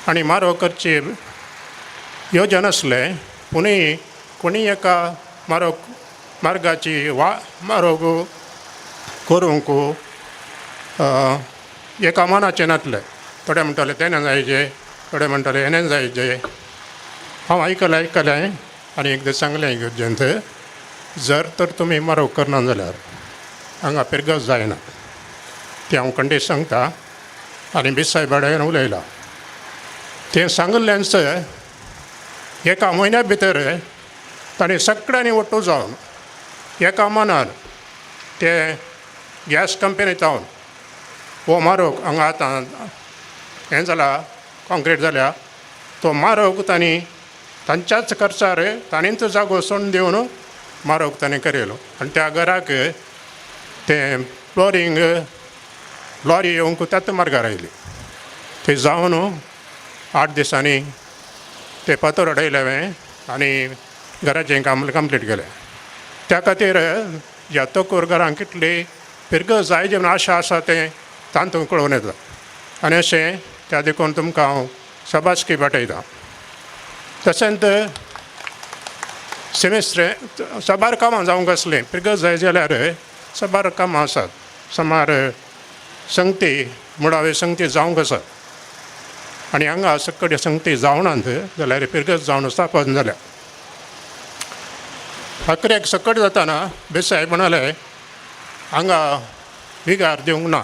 आनी मारोग करची योजन आसलें. पुणूय कोणी एका मारोग मार्गाची वा मारोग करूंक एका मनाचें नासलें. थोडे म्हणटाले तेणें जायचे, थोडे म्हणटाले हेणें जायचे. हांव आयकलें आयकलें आनी एक दीस सांगलें इगर्जेंत, जर तर तुमी मारोग करना जाल्यार हांगा पिरगज जायना. तें हांव खंडीत सांगता आनी बिसाय बाड्यान उलयलां. तें सांगिल्ल्यानच एका म्हयन्या भितर ताणें सगळ्यांनी ओट्टू जावन एका मनान ते गॅस कंपनी जावन हो म्हारोग हांगा आतां हें जाला कॉन्क्रीट जाल्या तो म्हारोग तांणी तांच्याच खर्चार ताणीच जागो सोडून दिवन म्हारोग ताणें करयलो. आनी त्या घराक तें फ्लोरींग लॉरी येवंक त्याच मार्गार आयली. थंय जावन 8 दिसांनी ते फातर उडयले हांवें आनी घराचें काम कंप्लीट केलें. त्या खातीर ह्या तोकूर घरांक कितली फिरगज जाय जेन्ना आशा आसा तें तांतूंत कळोवन येता. आनी अशें त्या देखून तुमकां हांव शाबासकी भेटयतां. तशेंच सेमेस्त्र साबार कामां जावंक आसलीं फिरगज जाय जाल्यार साबार कामां आसात. सुमार संगती मुळावे संगती जावंक आसात आनी हांगा सकड संगती जावनात जाल्यार फिरगज जावन स्थापन जाल्या. अकरेक सकट जाताना बेसाय म्हणाले हांगा विगार दिवंक ना,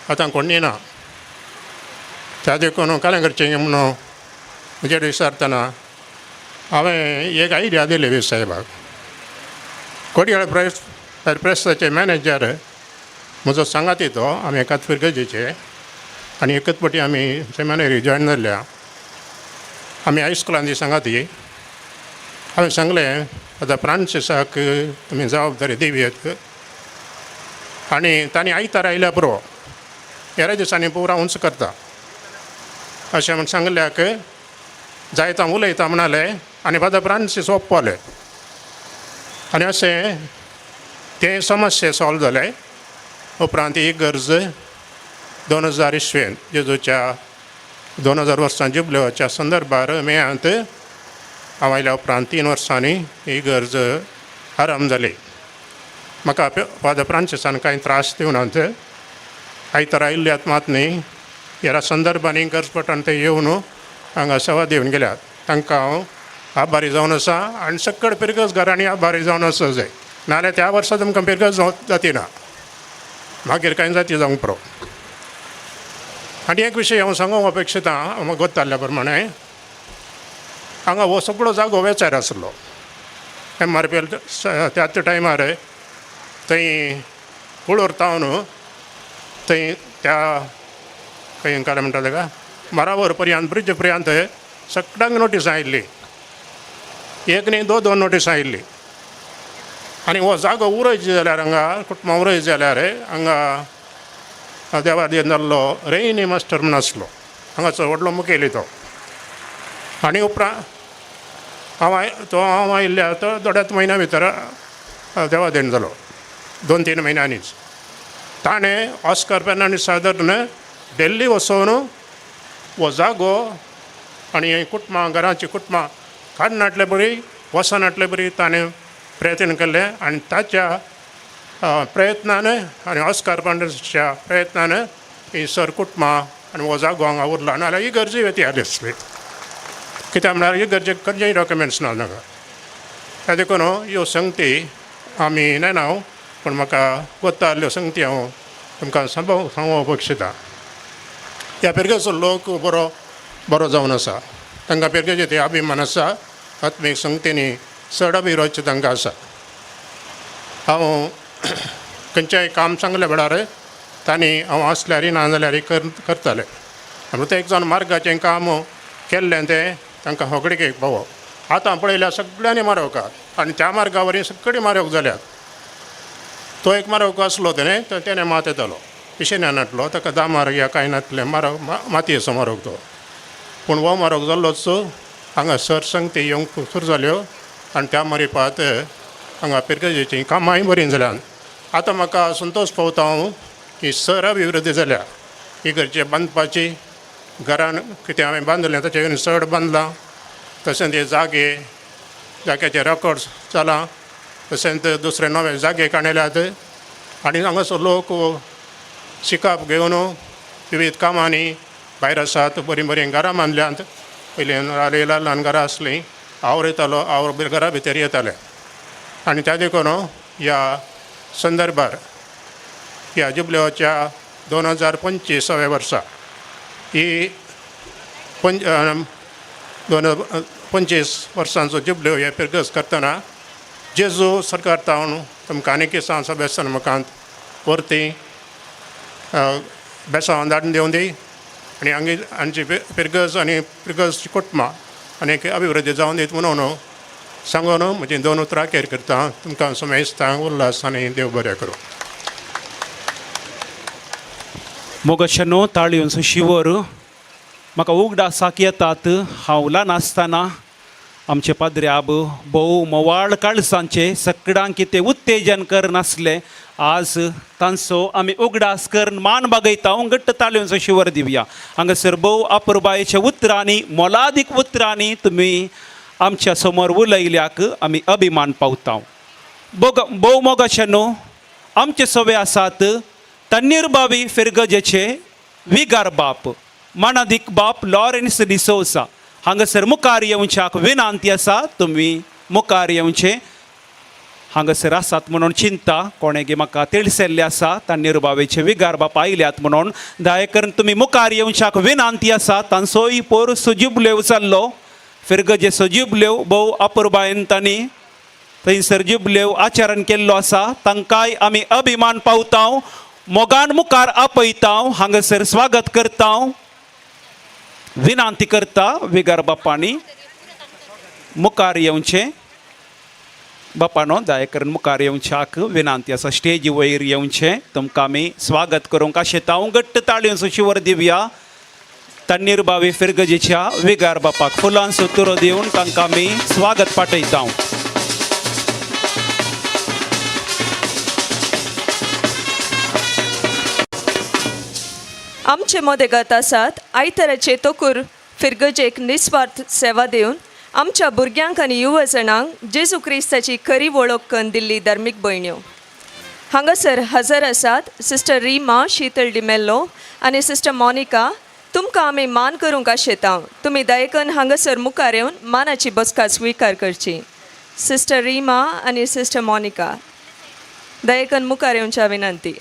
आतां कोणी ना. त्या देखून कालें करचें म्हणून म्हजेर विचारतना हांवें एक आयडिया दिली बेस साहेबाक. कोडयाळ प्रेस प्रेसाचे मॅनेजर म्हजो सांगाती तो, आमी एकाच फिरगजेचे आनी एकच फावटी आमी सेमिनरी जॉयन जाल्ल्या. आमी हायस्कुलान सांगाती. हांवें सांगलें आतां फ्रांसिसाक तुमी जबाबदारी दिवयेत आनी तांणी आयतार आयल्या पुरो हेर दिसांनी पुरा उंच करता अशें म्हूण सांगल्याक जायता उलयता म्हणाले आनी फादर फ्रांसीस ओप्पले. आनी अशें तें समस्या सॉल्व जालें. उपरांत ही गरज 2000 इसवेन जेजूच्या 2000 वर्सां जुबलेवाच्या संदर्भार मेयांत हांव आयल्या उपरांत 3 वर्सांनी ही गरज आराम जाली. म्हाका फादर फ्रांसिसान कांय त्रास दिवनात. आयतार आयिल्ल्यात मात न्ही ह्या संदर्भांनी गरज पडटा ते येवन हांगा सेवा दिवन गेल्यात. तांकां हांव आभारी जावन आसा आनी सकड पिरगज घरांनी आभारी जावन आसा जाय. नाजाल्यार त्या वर्सा तुमकां पिरगज जाती ना, मागीर कांय जाती जावंक पुरो. आनी एक विशय हांव सांगूंक अपेक्षितां म्हाका गोत्ताल्ल्या प्रमाणें हांगा हो सगळो जागो वेचार आसलो. MRPL त्याच टायमार थंय कुळूर तावन थंय त्या खंय काय म्हणटा ताका मारावर पर्यंत ब्रिज पर्यंत सगळ्यांक नोटीस आयिल्ली. एक न्ही 2-2 नोटीस आयिल्ली. आनी हो जागो उरयच जाल्यार हांगा कुटुंबां उरयच जाल्यार हांगा देवादेन जाल्लो रेयनी मास्टर म्हूण आसलो हांगाचो व्हडलो मुखेली तो. आनी उपरांत हांव तो हांव आयिल्ल्या तो थोड्याच म्हयन्या भितर देवादेन जालो 2-3 म्हयन्यांनीच. ताणें ऑस्कर फेर्नांडीस सादरन दिल्ली वचोन हो जागो आनी कुटुंबां घराचीं कुटुंबां काडनाटले बरी वचनाटले बरी ताणें प्रयत्न केल्ले. आनी ताच्या प्रयत्नान आनी ऑस्कर फेर्नांडीसच्या प्रयत्नान ही सर कुटुंबां आनी हो जागो हांगा उरला. नाजाल्यार ही गरजी वेती आसली. कित्याक म्हळ्यार इगर्जेक खंयचेय डॉक्युमेंट्स ना नाका. त्या देखून ह्यो संगती आमी नेणा हांव, पूण म्हाका गोत्ता संगती हांव तुमकां सांगोवपाक इच्छिता. ह्या पिरगेचो लोक बरो बरो जावन आसा, तांकां पिरगेचे ते अभिमान आसा, आत्मीक संगतींनी चड अभिरुच तांकां आसा. हांव खंयचेंय काम सांगले वेळार तांणी हांव आसल्यार ना जाल्यार करताले. आनी तें एक जावन मार्गाचें काम केल्लें तें तांकां होगडीक पावो. आतां पळयल्यार सगळ्यांनी मारोवकात आनी त्या मार्गा वरी सगळीं मारोवक जाल्यात. तो एक मारोवक आसलो तेणें तर तेणें मात येतालो पिशेन्या नाटलो ताका दामार या कांय नातलें मारव मातयेचो मारोवक तो. पूण हो मारोग जाल्लोच हांगा सर संगती येवंक सुरू जाल्यो आनी त्या मारिपात हांगा पिरगजेचीं कामांय बरीं जाल्यात. आतां म्हाका संतोश पावता हांव की सर अभिवृद्धी जाल्या. इगर्जे बांदपाची घरान कितें हांवें बांदलें ताचे वयल्यान चड बांदलां, तशेंच हे जागे जाग्याचे रेकॉर्ड्स जालां, तशेंच दुसरे नवे जागे काणयल्यात आनी हांगासर लोक शिकाप घेवन विविध कामांनी भायर आसात. बरीं बरीं घरां बांदल्यांत. पयलीं ल्हान ल्हान घरां आसलीं, आवर येतालो, आवर घरा भितर येताले. आनी त्या देखून ह्या संदर्भार ह्या जुबलेवाच्या 2025व्या वर्सा ही 2025 वर्सांचो जुबलेव हे पिरगज करतना जेजू सरकार तावन तुमकां आनीक सांग बेसन मुखांत परती बेसांव धाडून दिवं दी आनी हांगे आमची पिरगज आनी पिरगज कुटुंबां आनी अभिवृद्धी जावन दीत म्हणून सांगून म्हजी दोन उतरां केर करता. तुमकां समेस्तांक उल्हास आनी देव बरें करूं. मोगशनो ताळयोंचो शिवर म्हाका उगडासाक येतात. हांव ल्हान आसतना आमचे पाद्रे आब भोव मोवाळ काळसांचे सगळ्यांक कितें उत्तेजन करनासले. आज तांचो आमी उगडास करून मान बागयता. घट्ट ताळयोंचो शिवर दिवया. हांगासर भोव अपुरबायेच्या उतरांनी मोलादीक उतरांनी तुमी आमच्या समोर उलयल्याक आमी अभिमान पावता. भोव मोगाचे न्हू आमचे सवे आसात तन्नीर बावी फिरगजेचे विगार बाप मानादीक बाप लॉरेन्स डिसोसा हांगासर मुखार येवच्याक विनंती आसा. तुमी मुखार येवचे. हांगासर आसात म्हणून चिंता कोणेगी म्हाका तिळसेल्ले आसा तन्नीर बावेचे विगार बाप आयल्यात म्हणून दया करून तुमी मुखार येवच्याक विनंती आसा. तांचोय पोर सुजिबलेव जाल्लो फिरगजेचो जिबलेव भोव अपुरबायेन तांणी थंयसर जिबलेव आचरण केल्लो आसा. तांकांय आमी अभिमान पावता. मोगान मुखार आपयता. हांगासर स्वागत करता. विनंती करता विगार बापांनी मुखार येवचें. बापानो दया करून मुखार येवच्याक विनंती आसा. स्टेजी वयर येवचें. तुमकां आमी स्वागत करूंक आशेता. घट्ट ताळयोंचो शिवर दिवया. तन्नीर बावी फिरगजेच्या विगार बापाक फुलांचो तुरो दिवन तांकां आमी स्वागत पाठयता. आमचे मदेगत आसात आयतराचे तोकूर फिरगजेक निस्वार्थ सेवा दिवन आमच्या भुरग्यांक आनी युवजणांक जेजू क्रिस्ताची खरी वळख करून दिल्ली धार्मीक भयण्यो हांगासर हजर आसात. सिस्टर रिमा शीतल डिमेल्लो आनी सिस्टर मोनिका तुमकां आमी मान करूंक आशेता. तुमी दयेकन हांगासर मुखार येवन मानाची बसका स्विकार करची. सिस्टर रिमा आनी सिस्टर मोनिका दयेकन मुखार येवच्या विनंती.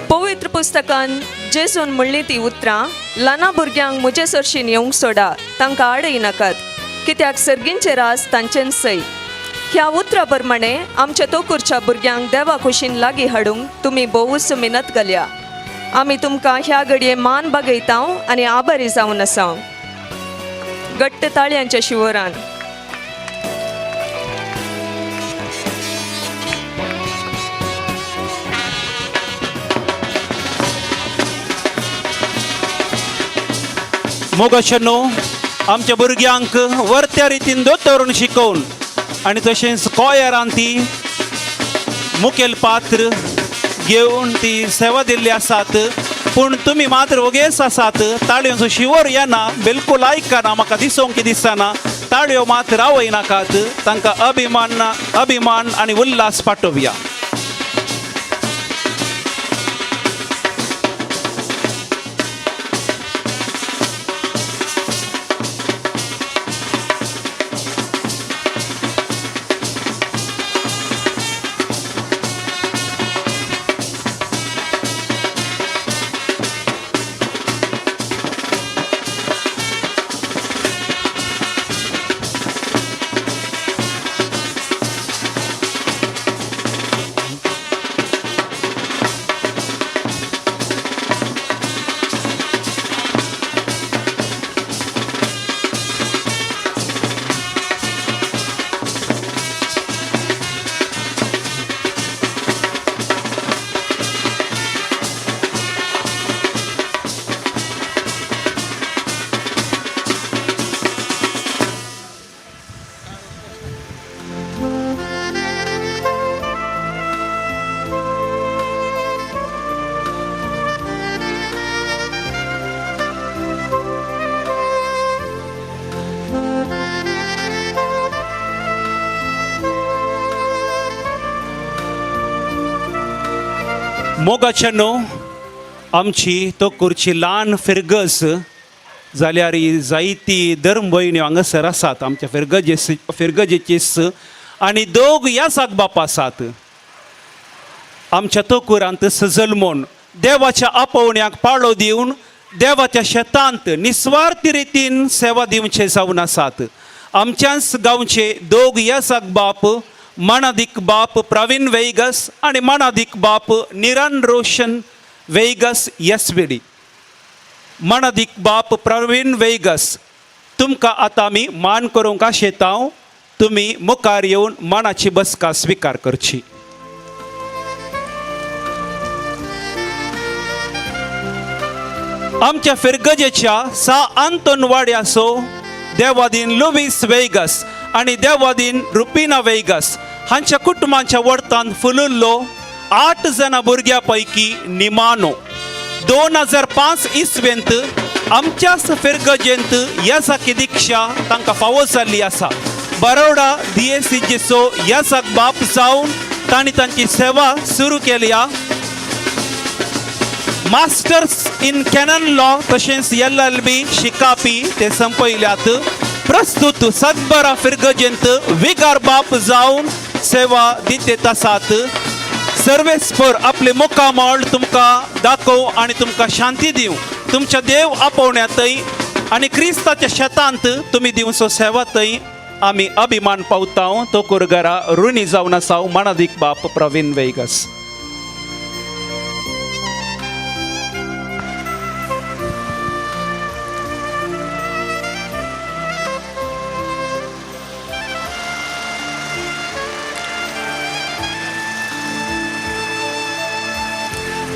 पवित्र पुस्तकान जेजून म्हणली ती उतरां ल्हाना भुरग्यांक म्हजे सरशीन येवंक सोडा, तांकां आडय नाकात, कित्याक सर्गींचे रास तांचेन सय. ह्या उतरां प्रमाणे आमच्या तोकूरच्या भुरग्यांक देवा खुशीन लागीं हाडूंक तुमी भोवूच मिनत घाल्या. आमी तुमकां ह्या घडये मान बागयता आनी आभारी जावन आसा. घट्ट ताळयांच्या शिवरान. मोगाशनो आमच्या भुरग्यांक वर्त्या रितीन दोतोरून शिकोवन आनी तशेंच कॉयरान ती मुखेल पात्र घेवन ती सेवा दिल्ली आसात. पूण तुमी मात्र वगेच आसात, ताळयोचो शिवर येना, बिलकूल आयकना, म्हाका दिसोंक दिसना. ताळयो मात रावयनाकात, तांकां अभिमान अभिमान आनी उल्हास पाठोवया. मोगाचे न्हू आमची तोकूरची ल्हान फिरगज जाल्यार जायती धर्म भयण्यो हांगासर आसात आमच्या फिरगजे फिरगजेचीच आनी दोग यासाक बाप आसात. आमच्या तोकूरांत सजलमोन देवाच्या आपोवण्याक पाळो दिवन देवाच्या शेतांत निस्वार्थी रितीन सेवा दिवचे जावन आसात. आमच्याच गांवचे दोग यासाक बाप, मानादीक बाप प्रवीण वेगस आनी मानादीक बाप निरन रोशन वेगस एस बी डी. मानादीक बाप प्रवीण वेगस, तुमकां आतां आमी मान करूंक आशेतांव, तुमी मुखार येवन मानाची बसका स्विकार करची. आमच्या फिरगजेच्या सा आंतोन वाड्याचो देवादीन लुवीस वेगस आनी देवादीन रुपिना वेगस हांच्या कुटुंबाच्या वडतान फुलुल्लो 8 जाणां भुरग्यां पैकी निमानो 2005 इसवेंत आमच्याच फिरगजेंत यासाकी दीक्षा तांकां फावो जाल्ली आसा. बरोडा दियेसीचो यासाक बाप जावन तांणी तांची सेवा सुरू केल्या. मास्टर्स इन कॅनन लॉ तशेंच LLB शिकापी ते संपयल्यात. प्रस्तुत सातबारा फिरगजेंत विगार बाप जावन सेवा दितेत आसात. सर्वेस्पर आपले मुखामळ तुमकां दाखोवं आनी तुमकां शांती दिवं. तुमच्या देव आपोवण्यांतय आनी क्रिस्ताच्या शेतांत तुमी दिवचो सेवा थंय आमी अभिमान पावता. तो कुरगरा ऋणी जावन आसा मानादीक बाप प्रवीण वेगस.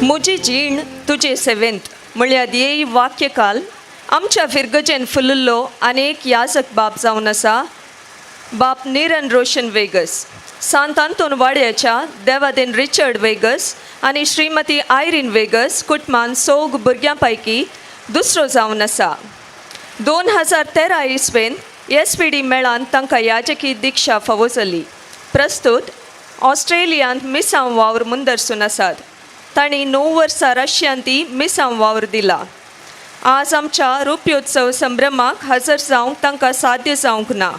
म्हजी जीण तुजे सेवेंत म्हळ्यार ध्येय वाक्यकाल आमच्या फिरगजेन फुलिल्लो आनी एक याजक बाप जावन आसा बाप निरन रोशन वेगस. सांत आंतोन वाड्याच्या देवादेन रिचर्ड वेगस आनी श्रीमती आयरीन वेगस कुटुंबान सोग भुरग्यां पैकी दुसरो जावन आसा. 2013 इसवेंत SPD मेळान तांकां याजकी दीक्षा फावो जाली. प्रस्तुत ऑस्ट्रेलियांत मिसांव वावर मुंदरसून आसात. तांणी 9 वर्सां रशियांती मिसांव वावर दिला. आज आमच्या रुप्योत्सव संभ्रमाक हजर जावंक तांकां साध्य जावंक ना.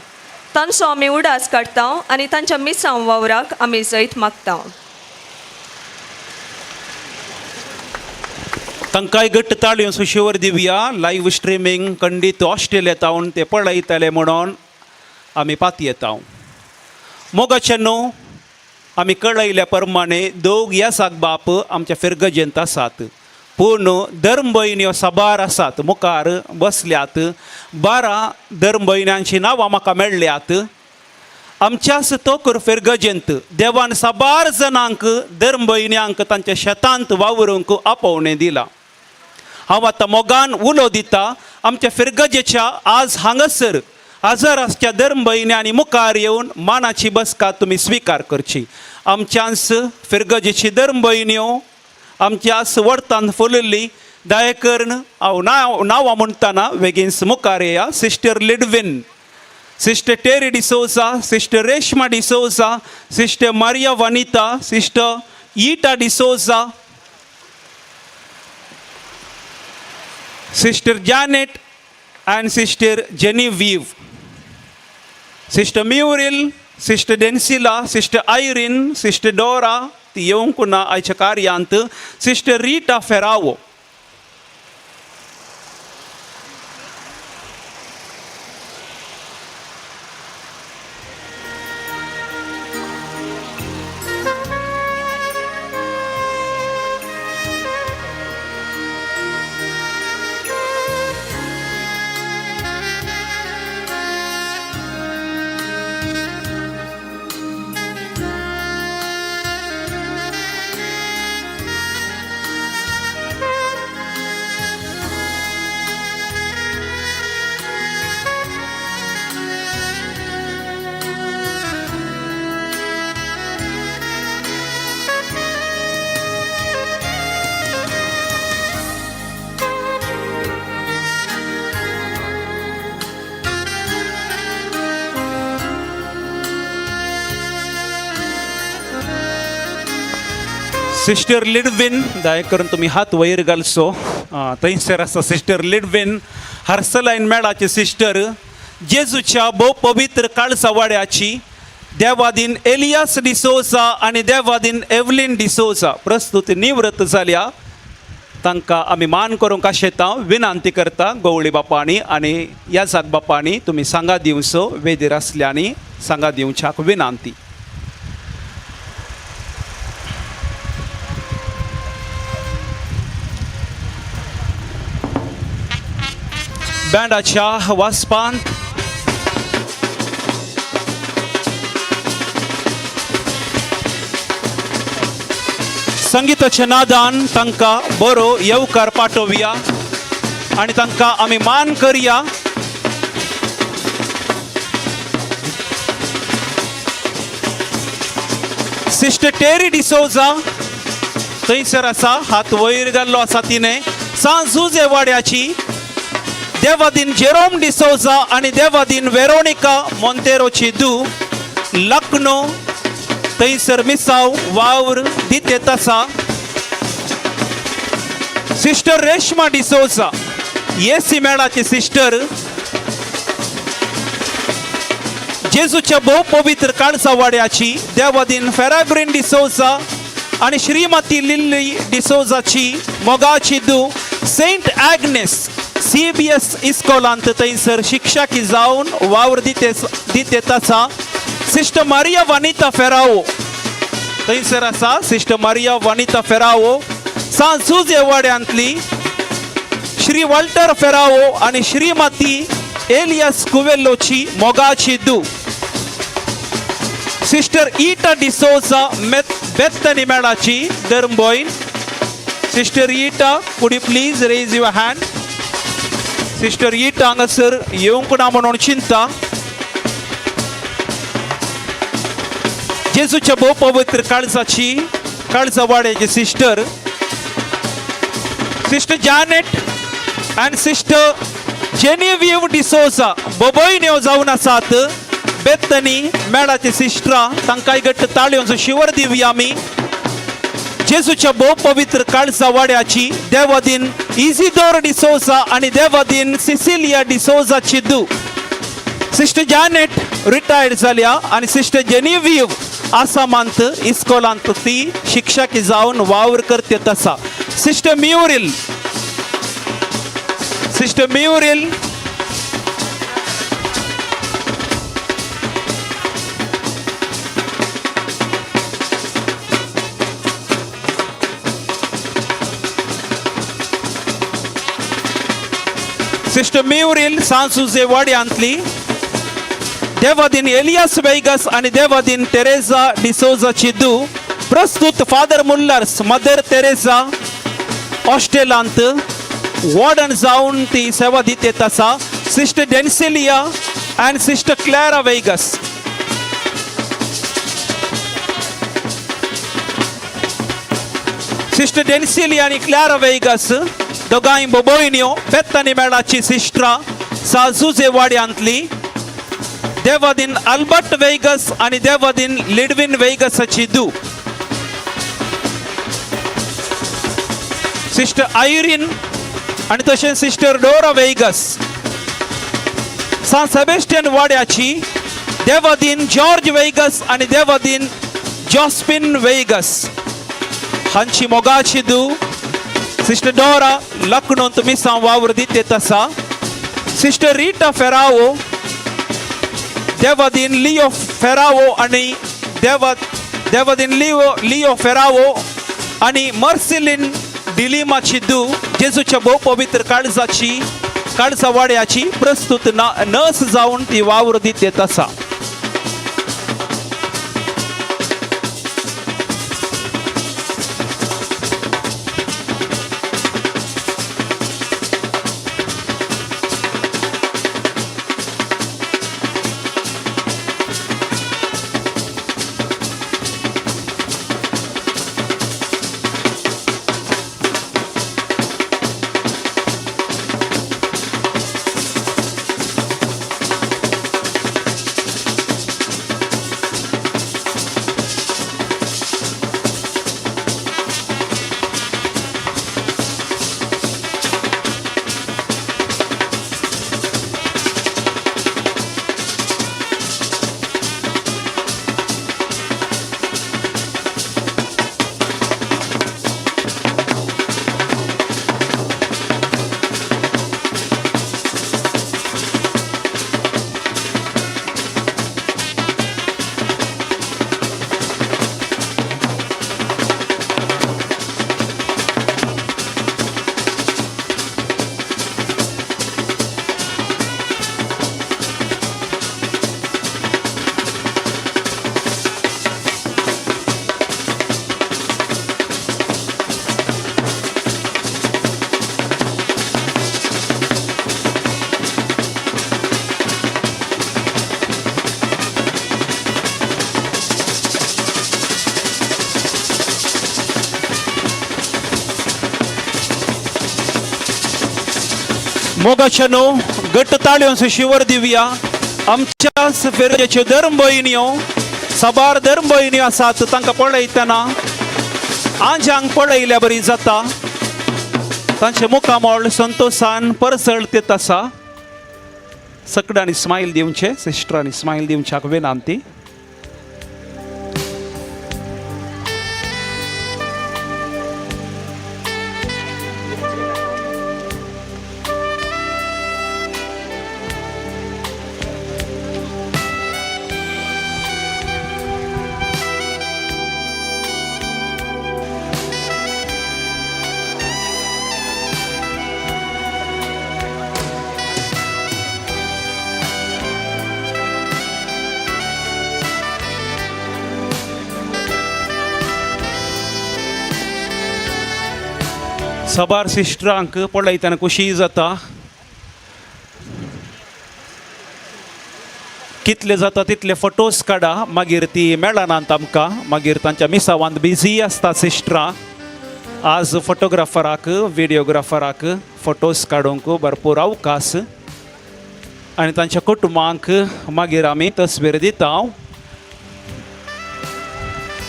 तांचो आमी उडास काडटा आनी तांच्या मिसांव वावराक आमी जैत मागता. तांकांय घट्ट ताळयो सुशीवर दिवया. लायव्ह स्ट्रिमींग खंडीत ऑस्ट्रेलिया तावन ते पळयतले म्हणून आमी पातयेता. मोगाचे न्हू आमी कळयल्या प्रमाणे दोग यासाक बाप आमच्या फिरगजेंत आसात. पूण धर्म भयण्यो साबार आसात मुखार बसल्यात. 12 धर्म भयण्यांची नांवां म्हाका मेळ्ळ्यात. आमच्याच तोकर फिरगजेंत देवान साबार जणांक धर्म भयण्यांक तांच्या शेतांत वावरूंक आपोवणें दिलां. हांव आतां मोगान उलो दिता आमच्या फिरगजेच्या आज हांगासर हजर आसच्या धर्म भयणी आनी मुखार येवन मानाची बसका तुमी स्विकार करची. आमच्याच फिरगजेची धर्म भयण्यो आमच्याच वडतान फुलिल्ली दया करून हांव नांव नांवां म्हणटना बेगीन मुखार येया. Sister Lidwin, sister Terry D'Souza, sister Reshma D'Souza, sister Maria Vanita, sister Ita D'Souza, sister Janet and sister Genevieve, sister Muriel, sister Densila, sister Irene, sister Dora ती येवंक ना आयच्या कार्यांत, सिस्टर रिटा फेरावो. सिस्टर लिडविन, दया करून तुमी हात वयर घालचो. थंयसर आसा सिस्टर लिडविन, हर्सलायन मेळाची सिस्टर, जेजूच्या भोव पवित्र काळसा वाड्याची देवादीन एलियास डिसोजा आनी देवादीन एवलीन डिसोजा प्रस्तुत निवृत्त जाल्या. तांकां आमी मान करूंक आशेता, विनंती करता गवळी बापांनी आनी याजाक बापांनी तुमी सांगा दिवचो, वेदीर आसल्यांनी सांगा दिवच्याक विनंती. बँडाच्या वाजपान संगीताच्या नादान तांकां बरो येवकार पाठोवया आनी तांकां आमी मान करया. सिस्टर टेरी डिसोजा थंयसर आसा, हात वयर घाल्लो आसा तिणें. सांजुजे वाड्याची देवादीन जेरोम डिसोजा आनी देवादीन वेरोनिका मोंतेरोची दू लखनौ थंयसर मिसाव वावर दितेत आसा. सिस्टर रेश्मा डिसोजा येसी मेळाची सिस्टर, जेजूच्या भोव पवित्र काळसा वाड्याची देवादीन फेराग्रीन डिसोजा आनी श्रीमती लिल्ली डिसोजाची मोगाची दू सेंट एग्नेस CBS इस्कोलांत थंयसर शिक्षकी जावन वावर दितेत आसा. सिस्टर मारिया वानिता फेरावो थंयसर आसा. सिस्टर मारिया वानिता फेरावो सांजुजे वाड्यांतली श्री वॉल्टर फेरावो आनी श्रीमती एलियास कुवेल्लोची मोगाची दू सिस्टर इटा D'Souza बेत्तनी मेळाची धर्मभयण. Sister Ita, could you please raise your hand? Sister Ita हांगासर येवंक ना म्हणून चिंता. जेजूच्या भोव पवित्र काळजाची काळजा वाड्याची sister, sister Janet and sister Genevieve D'Souza बोबोयन्यो जावन आसात. बेत्तनी मेळाची सिस्टरां तांकांय घट्ट ताळयोंचो शिवर दिवया आमी. जेजूच्या भोव पवित्र काळजा वाड्याची देवादीन इजिदोर डिसोजा आनी देवादीन सिसिलिया डिसोजाची दू सिस्टर जॅनेट रिटायर्ड जाल्या आनी सिस्टर जेनिव्हीव आसामांत इस्कोलांत ती शिक्षकी जावन वावर करतेत आसा. Sister Muriel, sister Muriel sister Muriel Sanjuje वाड्यांतली देवादीन एलियास वेगस आनी देवादीन तेरेजा डिसोजाची दू प्रस्तुत फादर मुल्लर्स मदर तेरेजा हॉस्टेलांत वॉर्डन जावन ती सेवा दितेत आसा. Sister Densilia And sister Clara Viegas. Sister Densilia आनी क्लारा वेगस दोगांय बोबोयन्यो बेत्तानी मेळाची सिस्टरां साजुजे वाड्यांतली देवादीन अल्बर्ट वेगस आनी देवादीन लिडविन वेगसाची दू. सिस्टर आयरीन आनी तशें सिस्टर डोरा वेगस सान सेबेस्टियन वाड्याची देवादीन जॉर्ज वेगस आनी देवादीन जॉस्पिन वेगस हांची मोगाची दू. सिस्टर डोरा लखनौत मिसां वावर दितेत आसा. सिस्टर रिटा फेरावो देवादीन लियो फेरावो आनी देवादीन लियो फेरावो आनी मर्सिलीन डिलिमाची दू जेजूच्या भोव पवित्र काळजाची काळजा वाड्याची प्रस्तुत नर्स जावन ती वावर दितेत आसा. मोगाच्यानो घट्ट ताळयोंचो शिवर दिवया. आमच्या फेरजेच्यो धर्मभयण्यो साबार धर्मभयण्यो आसात तांकां पळयतना आंजांक पळयल्या बरी जाता. तांचे मुखामळ संतोशान परसळतेत आसा. सगळ्यांनी स्मायल दिवचें, सिस्टरांनी स्मायल दिवच्याक विनंती. साबार सिस्टरांक पळयतना खुशी जाता. कितले जाता तितले फोटोज काडा, मागीर ती मेळनात आमकां, मागीर तांच्या मिसावांत बिजी आसता सिस्टरां. आज फोटोग्राफराक विडियोग्राफराक फोटोज काडूंक भरपूर अवकाश आनी तांच्या कुटुंबांक मागीर आमी तस्वीर दिता.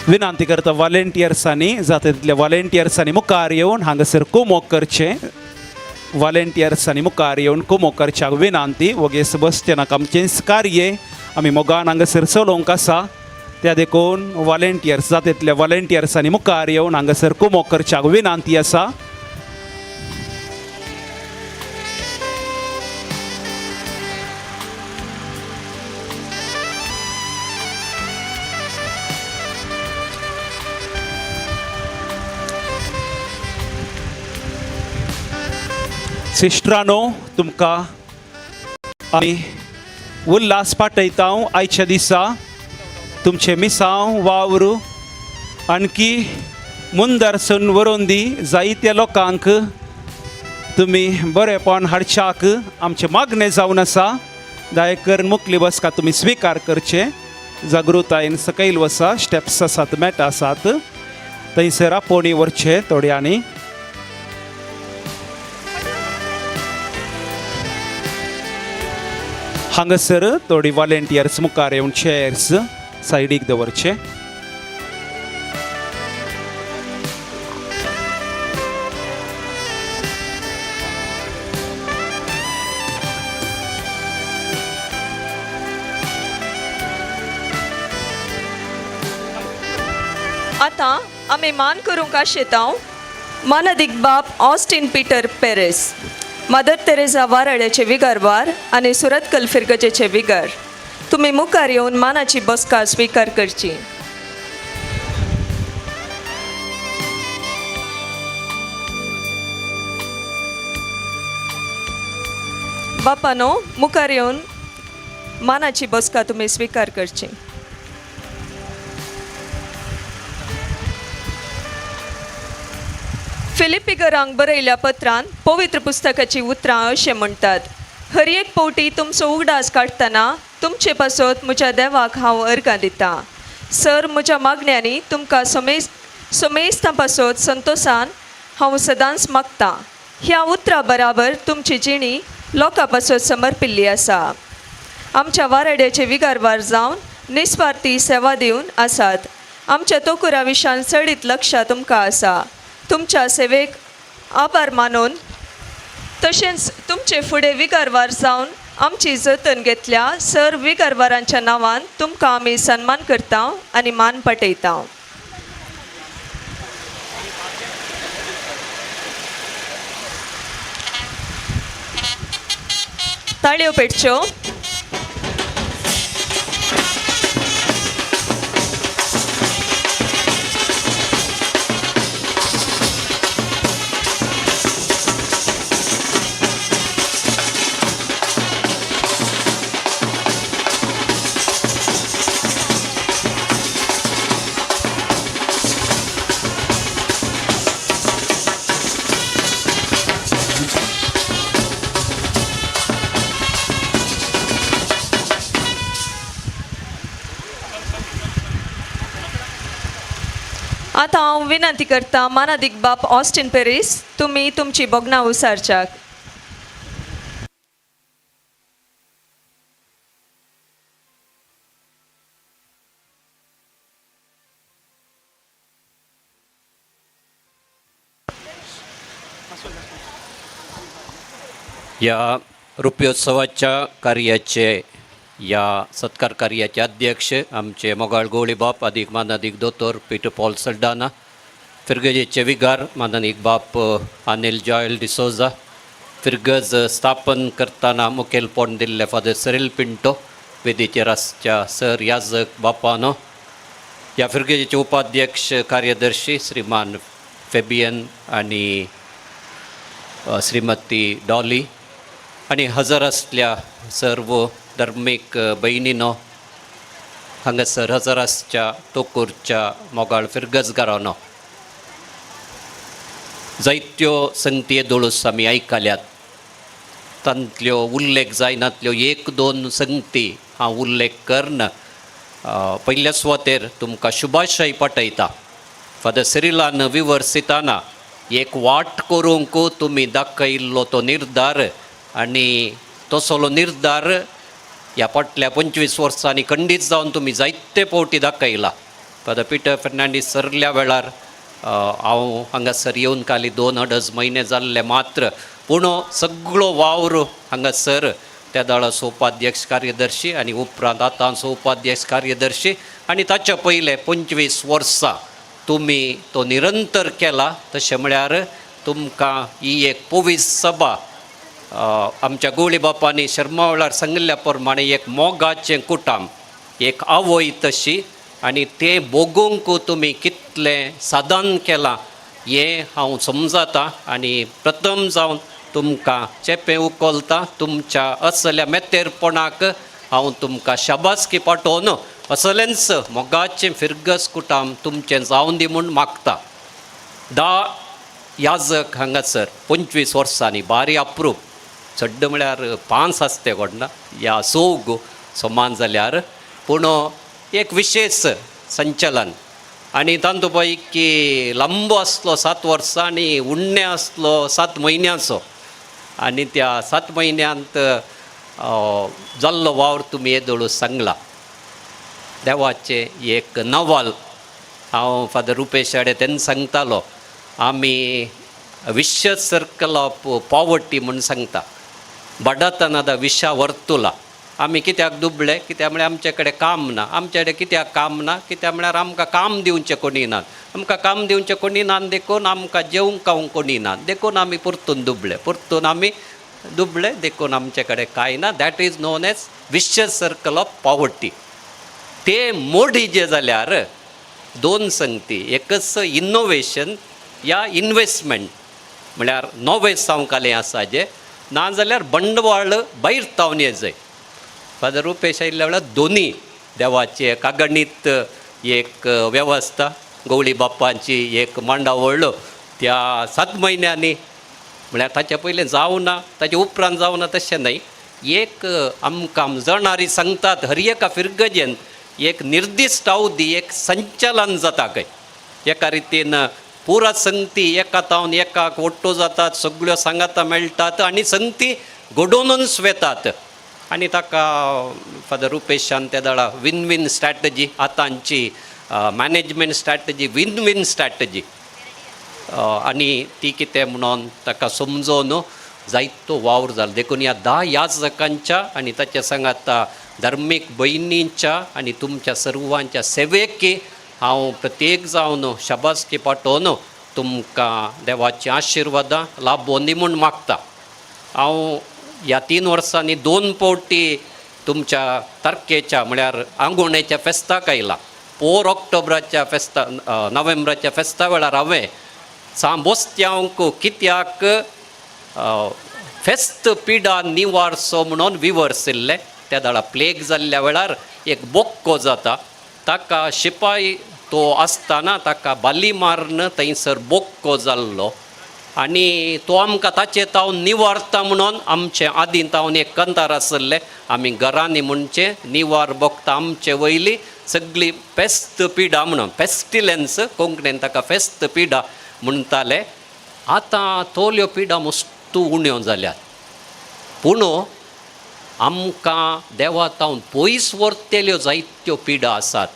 विनंती करता वॉलेंटियर्सांनी जाता तितल्या वॉलेंटियर्सांनी मुखार येवन हांगासर कुमोक करचें. वॉलेंटियर्सांनी मुखार येवन कुमोक करच्याक विनंती. वोगेस बसचें नाका, आमचेंच कार्य आमी मोगान हांगासर चलोवंक आसा. त्या देखून वॉलेंटियर्स जाता तितल्या वॉलेंटियर्सांनी मुखार येवन हांगासर कुमोक करच्याक विनंती आसा. सिस्टरानो तुमकां आमी उल्हास पाठयता. आयच्या दिसा तुमचें मिसांव वावर आणखी मुंदरसून व्हरून दी. जायत्या लोकांक तुमी बरेपण हाडच्याक आमचें मागणें जावन आसा. दया करून मुखली बसका तुमी स्विकार करचे. जागृतायेन सकयल वसा, स्टेप्स आसात, मॅट आसात, थंयसर आपोवणी व्हरचे थोड्यांनी. हांगासर थोडी वॉलेंटियर्स मुखार येवन चेअर्स सायडीक दवरचे. आतां आमी मान करूंक आशेतांव मानादीक बाप Austin Peter Peres, mother Teresa वाराड्याचे विगारवार आनी सुरतकल फिरगजेचे विगार. तुमी मुखार येवन मानाची बसका स्विकार करची. बापानो मुखार येवन मानाची बसका तुमी स्विकार करची. फिलिपिगरांक बरयल्या पत्रान पवित्र पुस्तकाची उतरां अशें म्हणटात, हर एक पवटी तुमचो उगडास काडटना तुमचे पासत म्हज्या देवाक हांव अर्गां दितां. सर म्हज्या मागण्यांनी तुमकां समेस्तां पासत संतोसान हांव सदांच मागतां. ह्या उतरां बराबर तुमची जिणी लोकां पासत समर्पिल्ली आसा. आमच्या वाराड्याचे विगारवार जावन निस्वार्थी सेवा दिवन आसात. आमच्या तोकुरा विशान चडीत लक्ष तुमकां आसा. तुमच्या सेवेक आभार मानून तशेंच तुमचे फुडें विगारवार जावन आमची जतन घेतल्या सर विगारवारांच्या नांवान तुमकां आमी सन्मान करता आनी मान पटयता. ताळयो पेटच्यो. आतां हांव विनंती करता मानादीक बाप ऑस्टीन पेरीस तुमी तुमची भोगणां उसारच्याक. ह्या रुप्योत्सवाच्या कार्याचे ह्या सत्कार कार्याचे अध्यक्ष आमचे मोगाळ गोवळी बाप आदीक मानादीक दोतोर पीटर पॉल सल्डाना, फिरगजेचे विगार मानादीक बाप अनिल जॉयल डिसोजा, फिरगज स्थापन करतना मुखेलपण दिल्ले फादर सरील पिंटो, वेदीचेर आसच्या सर याजक बापानो, ह्या फिरगजेचे उपाध्यक्ष कार्यदर्शी श्रीमान फेबियन आनी श्रीमती डॉली आनी हजर आसल्या सर्व धर्मीक भयणीनो, हांगासर हजर आसच्या तोकूरच्या मोगाळ फिरगजगारानो, जायत्यो संगती दोळूस आमी आयकल्यात. तांतल्यो उल्लेख जायनातल्यो एक दोन संगती हांव उल्लेख करन पयल्या सुवातेर तुमकां शुभाशय पाठयता. फादर सिरिलान विवर्सिताना एक वाट करूंक तुमी दाखयल्लो तो निर्धार आनी तसलो निर्धार ह्या फाटल्या 25 वर्सांनी खंडीत जावन तुमी जायते फावटी दाखयला. फादर पिटर फेर्नांडीस सरल्या वेळार हांव हांगासर येवन खाली 2-2.5 म्हयने जाल्ले मात्र, पूण सगळो वावर हांगासर त्या दळाचो उपाध्यक्ष कार्यदर्शी आनी उपरांत आतांचो उपाध्यक्ष कार्यदर्शी आनी ताच्या पयले 25 वर्सां तुमी तो निरंतर केला. तशें म्हळ्यार तुमकां ही एक पवित्र सभा आमच्या गोवळी बापांनी शर्मा वेळार सांगिल्ल्या प्रमाणे एक मोगाचें कुटाम, एक आवय तशी, आनी तें भोगूंक तुमी कितलें साधन केलां हें हांव समजता आनी प्रथम जावन तुमकां चेपें उखलता. तुमच्या असल्या मेतेरपणाक हांव तुमकां शाबासकी पाठोवन असलेंच मोगाचें फिरगस कुटाम तुमचें जावन दी म्हूण मागता. 10 याजक हांगासर 25 वर्सांनी भारी अप्रूप. चड म्हळ्यार पांच आसते कोणना या चौग समान जाल्यार, पूण एक विशेष संचलन आनी तांतू पैकी लांबो आसलो 7 वर्सां आनी उण्णे आसलो 7 म्हयन्याचो आनी त्या 7 म्हयन्यांत जाल्लो वावर तुमी येदोळू सांगला. देवाचें एक नवाल. हांव फादर रुपेश आडे तेन्ना सांगतालो, आमी विश्व सर्कल ऑफ पॉवर्टी म्हूण सांगता, बडातना दा विशा वर्तुला. आमी कित्याक दुबळे, कित्याक म्हळ्यार आमचे कडेन काम ना, आमचे कडेन कित्याक काम ना, कित्याक म्हळ्यार आमकां काम दिवचें कोणी ना, आमकां काम दिवचें कोणी ना देखून आमकां जेवंक खावंक कोणी ना, देखून आमी परतून दुबळे, परतून आमी दुबळे देखून आमचे कडेन कांय ना. That is known as vicious circle of poverty. ते मोडी जे जाल्यार दोन संगती, एकच इनोवेशन या इनवेस्टमेंट म्हळ्यार नवें सावकालें आसा जें, नाजाल्यार बंडवाळ भायर तावन येजय. फादर रुपेश आयिल्ल्या वेळार दोनी देवाची एक अगणीत एक वेवस्था, गवळी बाप्पांची एक मांडावळ त्या 7 म्हयन्यांनी, म्हळ्यार ताच्या पयलें जावना ताच्या उपरांत जावना तशें न्हय, एक आमकां जाणारी सांगतात हर एका फिरगजेन एक निर्दिश्ट अवधी एक संचलन जाता खंय, एका रितीन पुरा संगती एका तावन एकाक ओट्टो जातात, सगळ्यो सांगातां मेळटात आनी संगती घडोवनूच वेतात. आनी ताका फादर रुपेशान त्या दळा विन विन स्ट्रॅटजी, आतांची management strategy win win strategy आनी ती कितें म्हणून ताका समजोवन जायतो वावर जालो. देखून ह्या 10 याजकांच्या आनी ताच्या सांगाता धार्मीक भयणींच्या आनी तुमच्या सर्वांच्या सेवेकी हांव प्रत्येक जावन शाबासकी पाठोवन तुमकां देवाची आशिर्वादां लाभोनी म्हूण मागता. हांव ह्या 3 वर्सांनी 2 फावटी तुमच्या तारखेच्या म्हळ्यार आंगोणेच्या फेस्ताक आयला. 4 ऑक्टोबराच्या फेस्ता, नोव्हेंबराच्या फेस्ता वेळार हांवें सांबोस्त्यांक कित्याक फेस्त पिडा निवारचो म्हणून विवर्सिल्लें. त्या दाडा प्लेग जाल्ल्या वेळार एक बोक्को जाता, ताका शिपाय तो आसतना ताका बाली मारून थंयसर बोक्को जाल्लो आनी तो आमकां ताचे तावन निवारता म्हणून आमचे आदीं तावन एक कंतार आसलें, आमी घरांनी म्हणचें निवार बोगता आमचे वयली सगळी पेस्त पिडा म्हणून, पेस्टिलन्स कोंकणीन ताका फेस्त पिडा म्हणटाले. आतां तोल्यो पिडा मस्तू उण्यो जाल्यात, पूण आमकां देवा तावन पयस व्हरतल्यो जायत्यो पिडा आसात.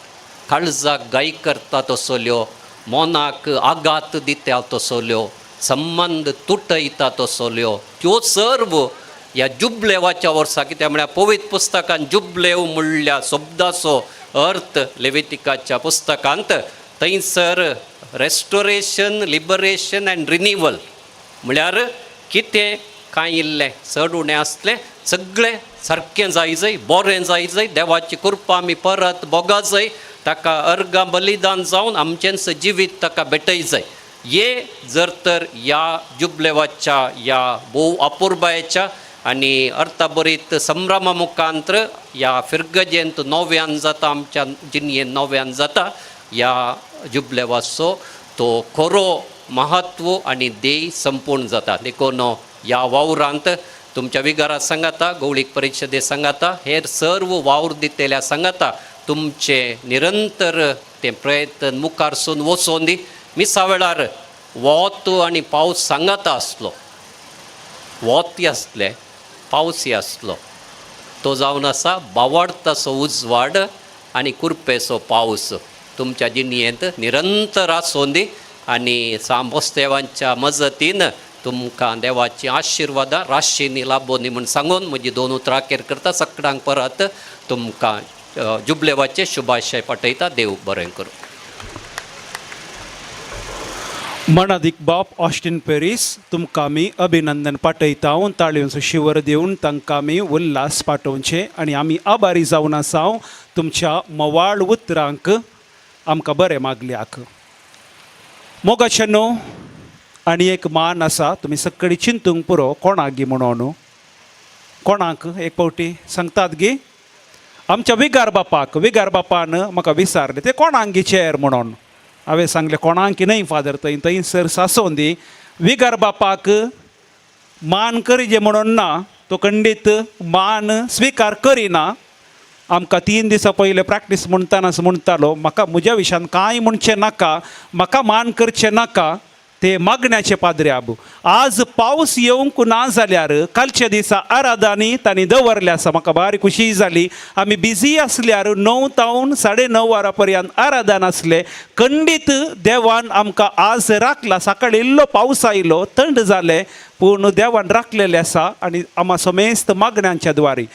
काळजाक गाय करता तसल्यो, मनाक आघात दिता तसल्यो, संबंद तुटयता तसल्यो, त्यो सर्व ह्या जुबलेवाच्या वर्सा, कित्याक म्हळ्यार पवित्र पुस्तकान जुबलेव म्हणल्या शब्दाचो अर्थ लेवितिकाच्या पुस्तकांत थंयसर रेस्टोरेशन, लिबरेशन अँड रिनिवल म्हळ्यार कितें कांय इल्लें चड उणें आसलें सगळें सारकें जाय जाय, बरें जाय जाय, देवाची कृपा आमी परत भोगा जाय, ताका अर्गां बलिदान जावन आमचेंच जिवीत ताका भेटय जाय. हे जर तर ह्या जुबलेवाच्या ह्या भोव अपुरबायेच्या आनी अर्थाभरीत संभ्रमा मुखांत्र ह्या फिरगजेंत नव्यान जाता, आमच्या जिणयेन नव्यान जाता, ह्या जुबलेवाचो तो खरो महत्व आनी ध्येय संपूर्ण जाता. देखून ह्या वावरांत तुमच्या विगारा सांगाता, गवळीक परिशदे सांगाता, हेर सर्व वावर दितल्या सांगाता तुमचे निरंतर ते प्रयत्न मुखार सून वचोन दी. मिसा वेळार वत आनी पावस सांगाता आसलो, वतय आसलें पावसय आसलो, तो जावन आसा बावडताचो उजवाड आनी कुरपेचो पावस तुमच्या जिणयेंत निरंतर आसून दी आनी सांबोस्तेवांच्या मजतीन तुमकां देवाची आशिर्वादां राशींनी लाबोनी म्हूण सांगून म्हजी 2 उतरां अखेर करता. सगळ्यांक परत तुमकां जुबलेवाचे शुभाशय पाठयता. देव बरें करूं. मनादीक बाप ऑस्टीन पेरीस तुमकां आमी अभिनंदन पाठयता. ताळयोंचो शिवर दिवन तांकां आमी उल्हास पाठोवचें आनी आमी आभारी जावन आसा तुमच्या मवाळ उतरांक आमकां बरें मागल्याक. मोगाचे न्हू आनी एक मान आसा, तुमी सगळीं चिंतूंक पुरो कोणाक गी म्हणून, कोणाक एक फावटी सांगतात गी आमच्या विगार बापाक, विगार बापान म्हाका विचारलें ते कोणाक गी चेर म्हणून, हांवें सांगलें कोणाक न्हय फादर, थंय थंयसर सासोन दी. विगार बापाक मान करिजे म्हणून ना, तो खंडीत मान स्विकार करिना. आमकां 3 दिसां पयलें प्रॅक्टीस म्हणटनाच म्हणटालो म्हाका म्हज्या विशयान कांय म्हणचें नाका, म्हाका मान करचें नाका. ते मागण्याचे पाद्रे आबू आज पावस येवंक ना जाल्यार कालच्या दिसा आरादांनी तांणी दवरले आसा. म्हाका बारीक खुशी जाली. आमी बिजी आसल्यार 9 तावन 9:30 वरां पर्यंत आराधन आसले. खंडीत देवान आमकां आज राखला. सकाळी इल्लो पावस आयलो, थंड जालें, पूण देवान राखलेलें आसा आनी आमा समेस्त मागण्यांच्या द्वारी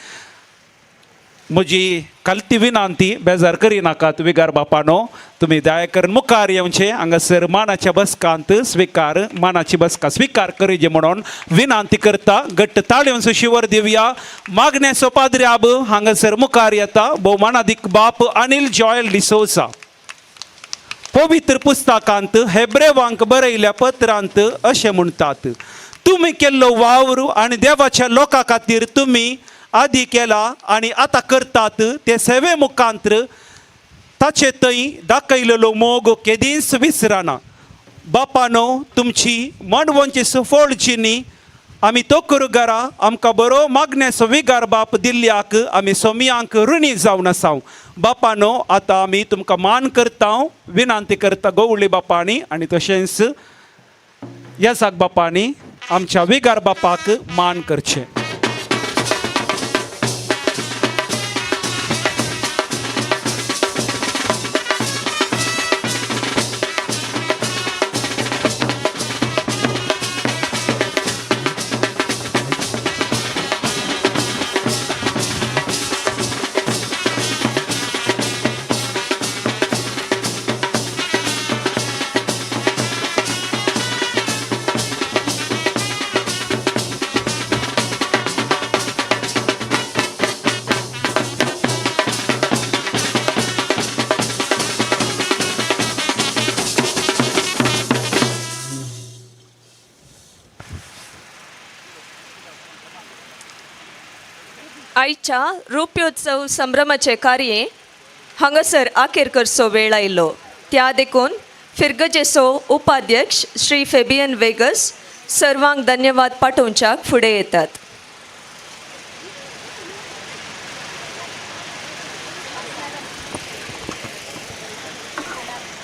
म्हजी कालती विनंती बेजार करिनाकात विगार बापानो, तुमी दया करून मुखार येवचें हांगासर मानाच्या बसकांत स्विकार मानाची बसका स्विकार करिजे म्हणून विनंती करता. घट्ट ताळयोंचो शिवर दिवया. मागण्याचो पाद्रे आब हांगासर मुखार येता भोवमानादीक बाप अनिल जॉयल डिसोजा. पवित्र पुस्तकांत हेब्रेवांक बरयल्या पत्रांत अशें म्हणटात, तुमी केल्लो वावर आनी देवाच्या लोकां खातीर तुमी आदी केला आनी आतां करतात ते सेवे मुखांत्र ताचे थंय दाखयलेलो मोग केदींच विसरना. बापानो तुमची मांडवांची सुफळ जिनी आमी तो कुरुगारा आमकां बरो मागण्याचो विगार बाप दिल्ल्याक आमी सोमियांक ऋणी जावन आसाव. बापानो आतां आमी तुमकां मान करता, विनंती करता गोवळी बापांनी आनी तशेंच येसाक बापांनी आमच्या विगार बापाक मान करचें. आयच्या रुप्योत्सव संभ्रमाचे कार्य हांगासर आखेर करचो वेळ आयलो. त्या देखून फिर्गजेचो उपाध्यक्ष श्री फेबियन वेगस सर्वांक धन्यवाद पाठोवच्याक फुडें येतात.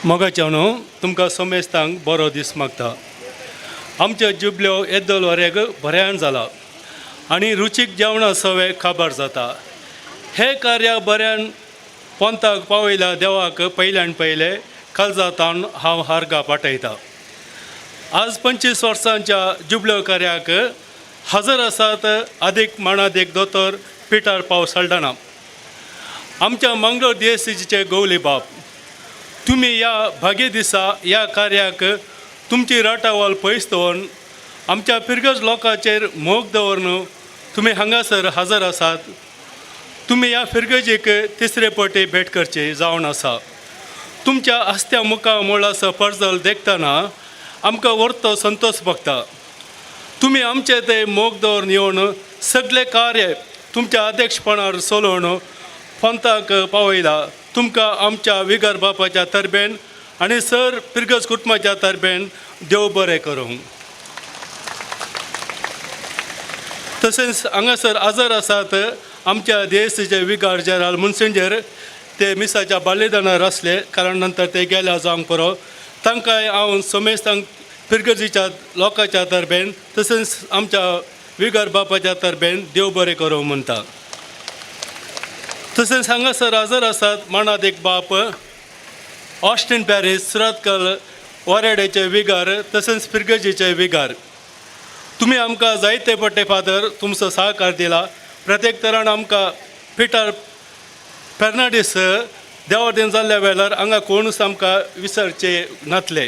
मोगाच्या न्हू तुमकां समेस्तांक बरो दीस मागता. आमच्यो जुबल्यो येद्दोल वरेक बऱ्यान जाला आनी रुचीक जेवणां सवे काबार जाता. हे कार्य बऱ्यान पोंताक पावयल्या देवाक पयल्यान पयले कालजातान हांव हार्गा पाठयता. आज 25 वर्सांच्या जुबल्यो कार्याक हजर आसात आदीक माणादीक दोतोर पिटर पावस सल्डाना, आमच्या मंगळूर डीएससीचे गौली बाप. तुमी ह्या भाग्य दिसा ह्या कार्याक तुमची राटावळ पयस दवरून आमच्या फिरगज लोकांचेर मोग दवरून तुमी हांगासर हजर आसात. तुमी ह्या फिरगजेक तिसरे पटी भेट करची जावन आसा. तुमच्या आस्त्या मुखा मुळाचो पर्जल देखतना आमकां व्हरतो संतोश भोगता. तुमी आमचे ते मोग दवरून येवन सगळे कार्य तुमच्या अध्यक्षपणार चलोवन पंथाक पावयला. तुमकां आमच्या विगर बापाच्या तरबेन आनी सर फिरगज कुटुंबाच्या तरबेन देव बरें करूं. तशेंच हांगासर आजर आसात आमच्या देशाचे विगार जेराल मुनसेंजर, ते मिसाच्या बालेदानार आसले कारण नंतर ते गेल्या जावंक पुरो. तांकांय हांव समेस्तांक फिरगर्जीच्या लोकांच्या तरबेन तशेंच आमच्या विगार बापाच्या तरबेन देव बरें करूं म्हणटा. तशेंच हांगासर हजर आसात माणादीक बाप ऑस्टीन पॅरीस सुरतकल वारेडेचे विगार तशेंच फिरगर्जीचे विगार. तुमी आमकां जायते पट्टे फादर तुमचो सहकार दिला. प्रत्येक तरान आमकां पिटर फेर्नांडीस देवादेन जाल्ल्या वेळार हांगा कोणूच आमकां विसरचे नातले.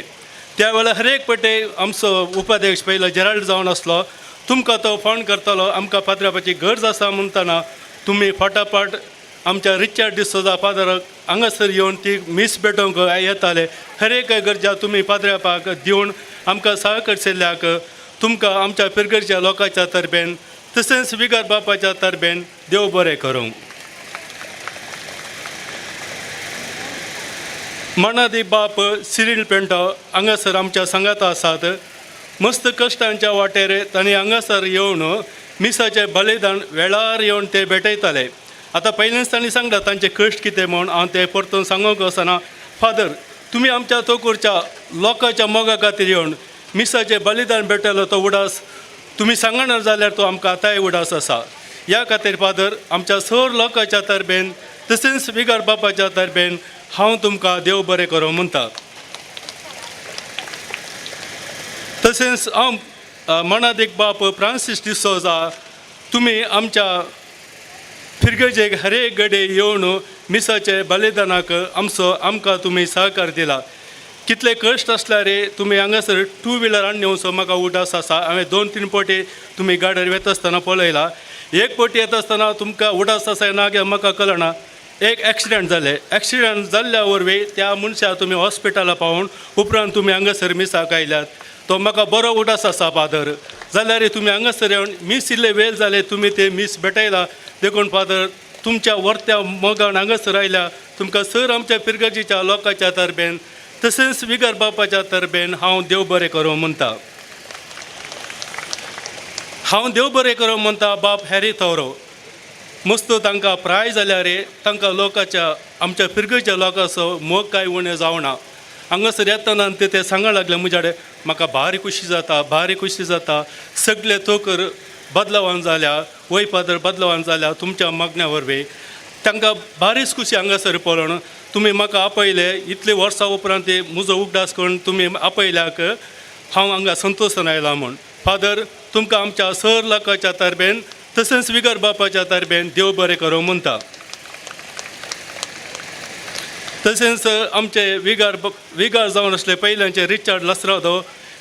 त्या वेळार हर एक पटे आमचो उपाध्यक्ष पयलो जेराल्ड जावन आसलो, तुमकां तो फोन करतालो आमकां पाद्रापाची गरज आसा म्हणटना तुमी फाटाफाट आमच्या रिचार्ड डिसोजा फादराक हांगासर येवन ती मीस भेटोवंक येताले. हर एक गरजा तुमी पाद्रापाक दिवन आमकां सहकरशिल्ल्याक तुमकां आमच्या फिरगर्च्या लोकांच्या तरबेन तशेंच विगार बापाच्या तरबेन देव बरें करूं. मणादी बाप सिरील पेंटो हांगासर आमच्या सांगाता आसात. मस्त कश्टांच्या वाटेर तांणी हांगासर येवन मिसाचें बलिदान वेळार येवन ते भेटयताले. आतां पयलेंच तांणी सांगला तांचे कश्ट कितें म्हूण, हांव ते परतून सांगूंक वचना. फादर, तुमी आमच्या तोकूरच्या लोकांच्या मोगा खातीर येवन मिसाचें बलिदान भेटयलो तो उडास तुमी सांगना जाल्यार तो आमकां आतांय उडास आसा. ह्या खातीर फादर, आमच्या सर लोकांच्या तरबेन तशेंच विगार बापाच्या तरबेन हांव तुमकां देव बरें करूं म्हणटा. तशेंच हांव मनादीक बाप फ्रांसीस डिसोजा, तुमी आमच्या फिरगजेक हरेक गडे येवन मिसाचे बलिदानाक आमचो आमकां तुमी सहकार दिला. कितले कश्ट आसल्यार तुमी हांगासर टू व्हिलर हाडून येवचो म्हाका उडास आसा. हांवें 2-3 पटी तुमी गाडयेर वेता आसतना पळयला. एक पटी येता आसतना तुमकां उडास आसा ना म्हाका कळना, एक एक्सिडंट जालें. एक्सिडंट जाल्ल्या वरवीं त्या मनशाक तुमी हॉस्पिटला पावून उपरांत तुमी हांगासर मिसाक आयल्यात, तो म्हाका बरो उडास आसा फादर. जाल्यार तुमी हांगासर येवन मीस इल्ले वेळ जाले तुमी ते मीस भेटयला, देखून फादर तुमच्या वर्त्या मोगान हांगासर आयल्या. तुमकां सर आमच्या फिरगर्जीच्या लोकांच्या तरबेन तशेंच विगर बापाच्या तरबेन हांव देव बरें करूं म्हणटा. हांव देव बरें करूं म्हणटा बाप हॅरी थोरो. मस्त तांकां प्राय जाल्यार तांकां लोकांच्या आमच्या फिरगर्जीच्या लोकांचो मोग कांय उणें जावना. हांगासर येतना ते सांगा लागले म्हज्या कडेन, म्हाका भारी खुशी जाता, भारी खुशी जाता, सगळे तोकर बदलावान जाल्या, वय फादर बदलावान जाल्या तुमच्या मागण्या वरवीं. तांकां भारीच खुशी हांगासर पळोवन तुमी म्हाका आपयले इतले वर्सां उपरांत म्हजो उगडास करून तुमी आपयल्याक हांव हांगा संतोशान आयला म्हूण. फादर, तुमकां आमच्या सर लोकांच्या तरबेन तशेंच विगर बापाच्या तरबेन देव बरें करूं म्हणटा. तशेंच आमचे विगार विगार जावन आसले पयल्यांचे रिचार्ड लसरादो,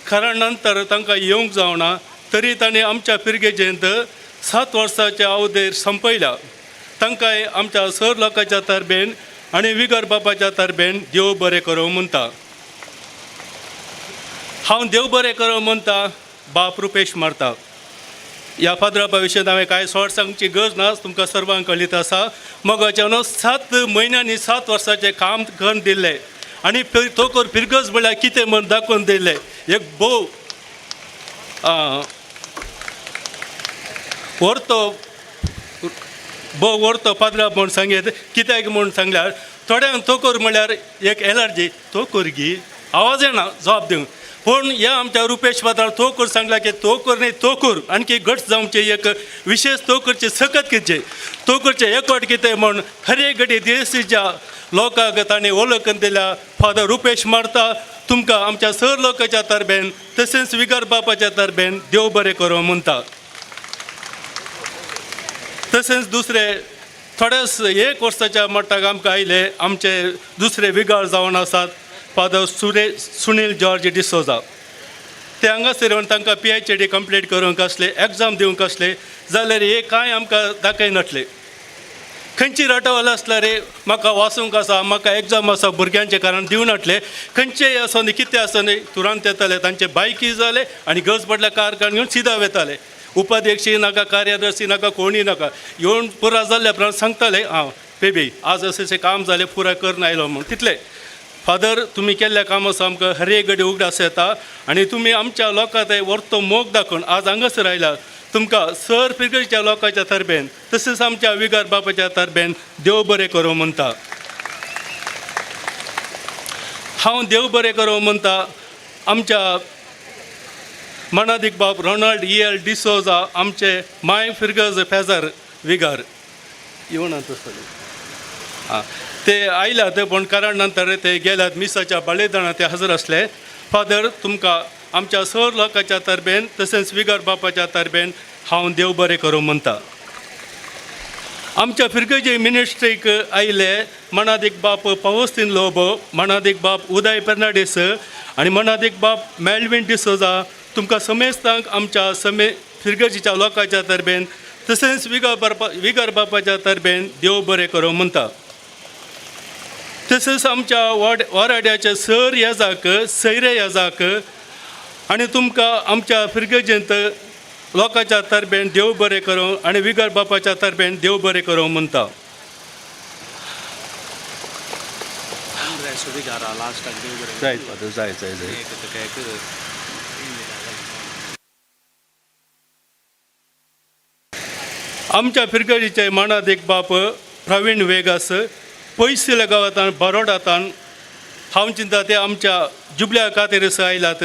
कारण नंतर तांकां येवंक जावना तरी तांणी आमच्या फिरगेजेंत 7 वर्साच्या अवधेर संपयल्या. तांकांय आमच्या सर लोकांच्या तरबेन आनी विगर बापाच्या तरबेन देव बरें करूं म्हणटा. हांव देव बरें करूं म्हणटा बाप रुपेश मारता. ह्या फादरापा विशयांत हांवें कांय सोड सांगची गरज ना, तुमकां सर्वांक कळीत आसा. मोगाच्या न्हू 7 म्हयन्यांनी 7 वर्साचें काम करून दिल्लें आनी तोकर फिरगज म्हळ्यार कितें म्हूण दाखोवन दिल्लें. एक भोव व्हरतो भोव व्हरतो पाद्रा म्हूण सांगेत. कित्याक म्हूण सांगल्यार थोड्यांक तोकर म्हळ्यार एक एलर्जी, तोकर गी आवाज येना जबाब दिवंक. पूण ह्या आमच्या रुपेश फादरान तोकर सांगला की तोकर न्ही तोकर आणखी घट जावचे एक विशेष तोकरची सकत कितें तोकरचें एकवट कितें म्हूण हर एक घडी देशीच्या लोकांक तांणी वळख दिल्या. फादर रुपेश मारता, तुमकां आमच्या सर लोकांच्या तरबेन तशेंच विगर बापाच्या तरबेन देव बरें करूं म्हणटा. तशेंच दुसरे थोड्याच एक वर्साच्या मट्टाक आमकां आयले आमचे दुसरे विगार जावन आसात फादर सुनील जॉर्ज डिसोजा. ते हांगासर येवन तांकां PhD complete करूंक आसले, एग्जाम दिवंक आसले, जाल्यार हे कांय आमकां दाखयनासले. खंयची रटवाल आसल्यार म्हाका वाचूंक आसा, म्हाका एग्जाम आसा भुरग्यांचे कारण दिवनासले. खंयचेय आसूं न्ही कितें आसूं न्ही तुरंत येताले, तांचे बायकी जाले आनी गरज पडल्यार कार काडून घेवन सिदा वेताले. उपाध्यक्षी नाका, कार्यदर्शी नाका, कोणीय नाका, येवन पुरा जाल्ल्या उपरांत सांगताले हांव बेबी आज अशें अशें काम जालें पुराय करून आयलो म्हूण. तितलें फादर तुमी केल्ल्या कामाचो आमकां हर एक घडी उगडास येता आनी तुमी आमच्या लोकां थंय व्हरतो मोग दाखोवन आज हांगासर आयला. तुमकां सर फिरगर्जीच्या लोकांच्या तरबेन तशेंच आमच्या विगार बापाच्या तरबेन देव बरें करूं म्हणटा. हांव देव बरें करूं म्हणटा आमच्या मनादीक बाब रोनाल्ड EL D'Souza आमचे माय फिरगर्ज फेजर विगार येवना तसले आं ते आयल्यात, पूण कारण नंतर ते गेल्यात मिसाच्या बलिदानात ते हजर आसले. फादर, तुमकां आमच्या सर लोकांच्या तरबेन तशेंच विगर बापाच्या तरबेन हांव देव बरें करूं म्हणटा. आमच्या फिरगर्जी मिनिस्ट्रीक आयले मनादीक बाप पावस्तीन लोबो, मनादीक बाप उदय फेर्नांडीस आनी मनादीक बाप मेल्विन डिसोजा. तुमकां समेस्तांक आमच्या समे फिरगर्जीच्या लोकांच्या तरबेन तशेंच विगर बापाच्या तरबेन देव बरें करूं म्हणटा. तशेंच आमच्या वाराड्याचे सर येजाक सैरे येजाक आनी तुमकां आमच्या फिरगर्जेंत लोकांच्या तरबेन देव बरें करूं आनी विगर बापाच्या तरबेन देव बरें करूं म्हणटा. जायत फादर, जाय जाय जाय. आमच्या फिरगडीचे मानादीक बाप प्रवीण वेगास पयसुल्ल्या गांवांतान बरोडातान हांव चिंता ते आमच्या जुबल्या खातीर आयलात,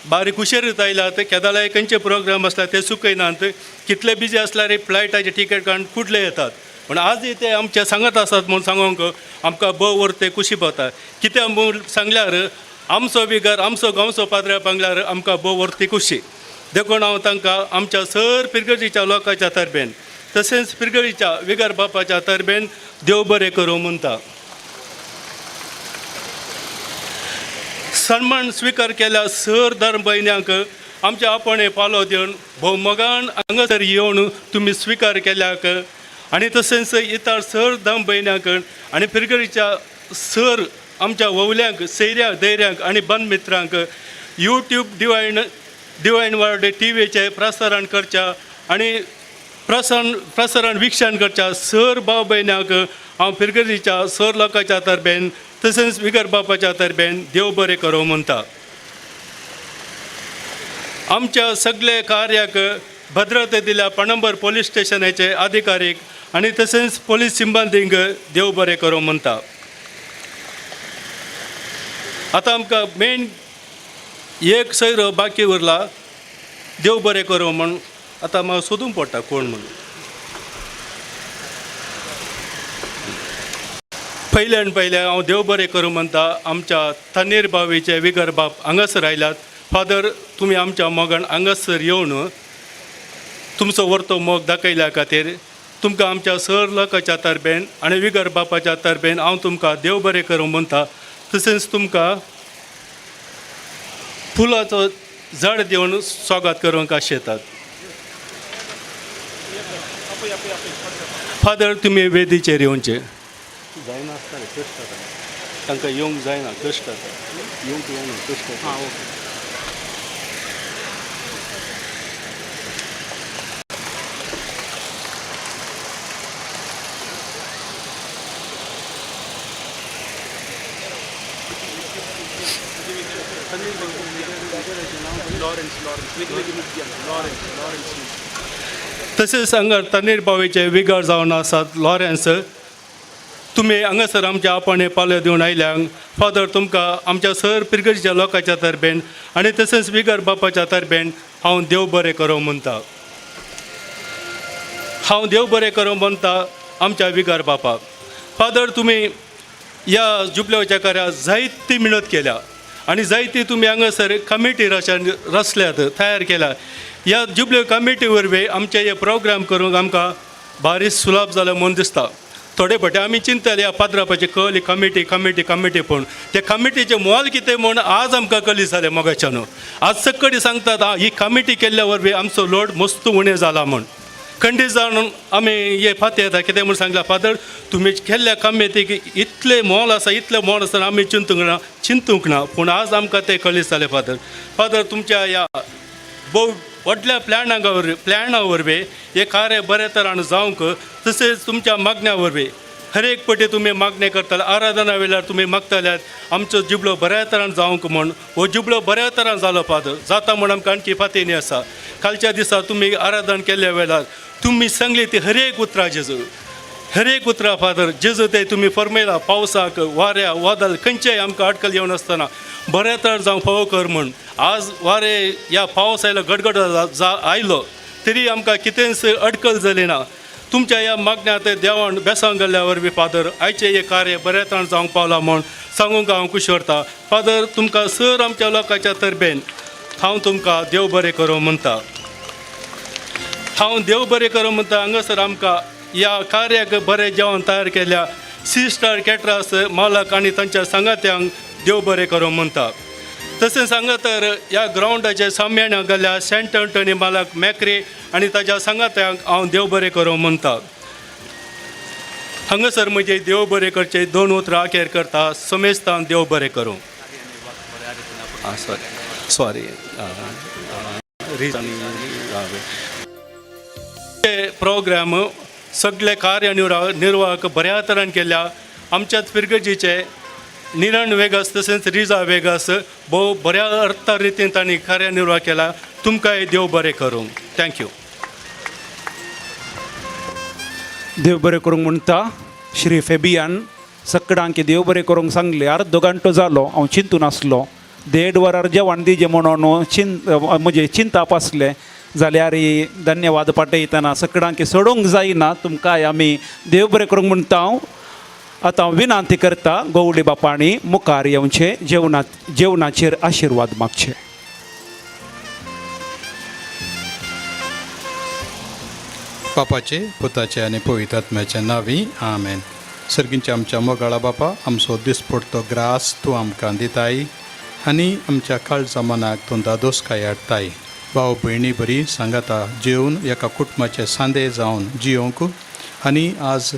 बारीक हुशेरीत आयलात. केदाळाय खंयचे प्रोग्राम आसल्यार ते चुकयनात, कितले बिजी आसल्यार फ्लायटाचे टिकेट काडून कुडले येतात. पूण आजय ते आमच्या सांगत आसात म्हूण सांगूंक आमकां भोव ते खुशी पावता. कित्याक म्हूण सांगल्यार आमचो बिगर आमचो गांवचो पाद्र्या पांगल्यार आमकां भोव व्हरती खुशी. देखून हांव तांकां आमच्या सर फिरगर्जीच्या लोकांच्या तरबेन तशेंच फिरगर्जीच्या विगर बापाच्या तरबेन देव बरें करूं म्हणटा. सन्मान स्विकार केल्या सर धर्म भयण्यांक आमच्या आपणे पालो दिवन भोव मोगान हांगासर येवन तुमी स्विकार केल्याक आनी तशेंच इतर सर धर्म भयण्यांक आनी फिरगर्जीच्या सर आमच्या वोवल्यांक सैऱ्यांक धैर्यांक आनी बंद मित्रांक यूट्यूब डिवायन वर्ड टी व्हीचें प्रसारण करच्या आनी प्रसारण विक्षण करच्या सर भाव भयण्यांक हांव फिरगर्जीच्या सर लोकांच्या तरबेन तशेंच विगर बापाच्या तरबेन देव बरें करूं म्हणटा. आमच्या सगळे कार्याक भद्रता दिल्या पणंबर पोलीस स्टेशनाचे अधिकारीक आनी तशेंच पोलीस सिब्बंदींक देव बरें करूं म्हणटा. आतां आमकां मेन एक सैरो बाकी उरला देव बरें करूं म्हूण. आतां म्हाका सोदूंक पडटा कोण म्हूण. पयल्यान पयलें हांव देव बरें करूं म्हणटा आमच्या तन्नीर बावीचे विगर बाप हांगासर आयल्यात. फादर तुमी आमच्या मोगान हांगासर येवन तुमचो वर्तो मोग दाखयल्या खातीर तुमकां आमच्या सर लोकांच्या तरबेन आनी विगर बापाच्या तरबेन हांव तुमकां देव बरें करूं म्हणटा. तशेंच तुमकां फुलाचो झाड दिवन स्वागत करूंक आशेतात. फादर तुमी वेदीचेर येवचे जायना आसतना कश्ट जाता तांकां येवंक जायना कश्ट जाता येवंक जायना कश्ट जाता. तशेंच हांगा तन्नीर बावीचे विगार जावन आसात लॉरेन्स, तुमी हांगासर आमच्या आपणे पालव दिवन आयल्यांक फादर तुमकां आमच्या सर पिरगर्जीच्या लोकांच्या तरबेन आनी तशेंच विगर बापाच्या तरबेन हांव देव बरें करूं म्हणटा. हांव देव बरें करूं म्हणटा आमच्या विगर बापाक. फादर तुमी ह्या जुबल्याच्या कार्याक जायती मेहनत केल्या आनी जायती तुमी हांगासर कमिटी रचल्यात तयार केल्या. ह्या जुबले कमिटी वरवीं आमचे हे प्रोग्राम करूंक आमकां भारी सुलाभ जालें म्हूण दिसता. थोडे फावटी आमी चिंतताले ह्या पाद्रापाची कळ्ळी कमिटी कमिटी कमिटी, पूण ते कमिटीचें मोल कितें म्हूण आज आमकां कळी जालें मोगाच्यान. आज सक्कडी सांगतात ही कमिटी केल्ल्या वरवीं आमचो लोड मस्त उणें जाला म्हूण. खंडीत जावन आमी हे फाती येता कितें म्हूण सांगलां फादर तुमी केल्ल्या कमिटीक इतलें मोल आसा इतलें मोल आसा आमी चिंतूंक ना, पूण आज आमकां तें कळी जालें. फादर फादर तुमच्या ह्या भोव व्हडल्या प्लॅना वरवीं हें कार्य बऱ्या तरान जावंक तशेंच तुमच्या मागण्या वरवीं हर एक पटी तुमी मागणें करताले आराधना वेळार तुमी मागताल्यात आमचो जिबलो बऱ्या तरान जावंक म्हूण. हो जिबलो बऱ्या तरान जालो फादर जाता म्हूण आमकां आणखी फातीनी आसा. कालच्या दिसा तुमी आराधन केल्ल्या वेळार तुमी सांगली ती हर एक उतरां जेजू हर एक उतरां फादर जेजू ते तुमी फर्मेला पावसाक वाऱ्या वादळ खंयचेय आमकां अडकल येवन आसतना बऱ्या तरान जावंक फावो कर म्हूण. आज वारें ह्या पावस आयलो गडगड आयलो तरी आमकां कितेंच अडकल जाली ना. तुमच्या ह्या मागण्यांत देवान बेसांव गेल्ल्या वरवीं फादर आयचें हें कार्य बऱ्या तरान जावंक पावलां म्हूण सांगूंक हांव खुश उरता. फादर तुमकां सर आमच्या लोकांच्या तरबेन हांव तुमकां देव बरें करूं म्हणटा. हांव देव बरें करूं म्हणटा. हांगासर आमकां ह्या कार्याक बरें जेवण तयार केल्या सी स्टार कॅटरास मालक आनी तांच्या सांगात्यांक देव बरें करूं म्हणटा. तशेंच सांगा तर ह्या ग्रावंडाचे साम्यान गेल्ल्या सेंट एंटनी मालक मॅक्री आनी ताच्या सांगात्यांक हांव देव बरें करूं म्हणटा. हांगासर म्हजे देव बरें करचे दोन उतरां अखेर करता. समेस्तान देव बरें करूं. आं सॉरी हे प्रोग्राम सगळे कार्यनिर्वाहक बऱ्या तरान केल्या आमच्याच फिरगर्जीचे निरण वेगस तशेंच रिजा वेगस भोव बऱ्या अर्था रितीन तांणी कार्यनिर्वाह केला. तुमकांय देव बरें करूं. Thank you. देव बरें करूंक म्हणटा श्री फेबियान सकडांक देव बरें करूंक सांगलें. अर्दो घंटो जालो हांव चिंतून आसलो. देड वरार जेवण दिजें म्हणून म्हजें चिंताप आसलें. जाल्यार धन्यवाद पाठयतना सकडांक सोडूंक जायना. तुमकांय आमी देव बरें करूंक म्हणटा. हांव आतां विनंती करता गोवली बापांनी मुखार येवचें जेवणाचेर आशिर्वाद मागचे. बापाचे पुताचे आनी पवित्र आत्म्याच्या नांवी आमेन. सर्गींच्या आमच्या मोगाळा बापा, आमचो दिसपडतो ग्रास तूं आमकां दिताय आनी आमच्या काळजा मनाक तूं दादोसकाय हाडटाय. भाव भयणी बरी सांगाता जेवन एका कुटुंबाचे सांदे जावन जियोंक आनी आज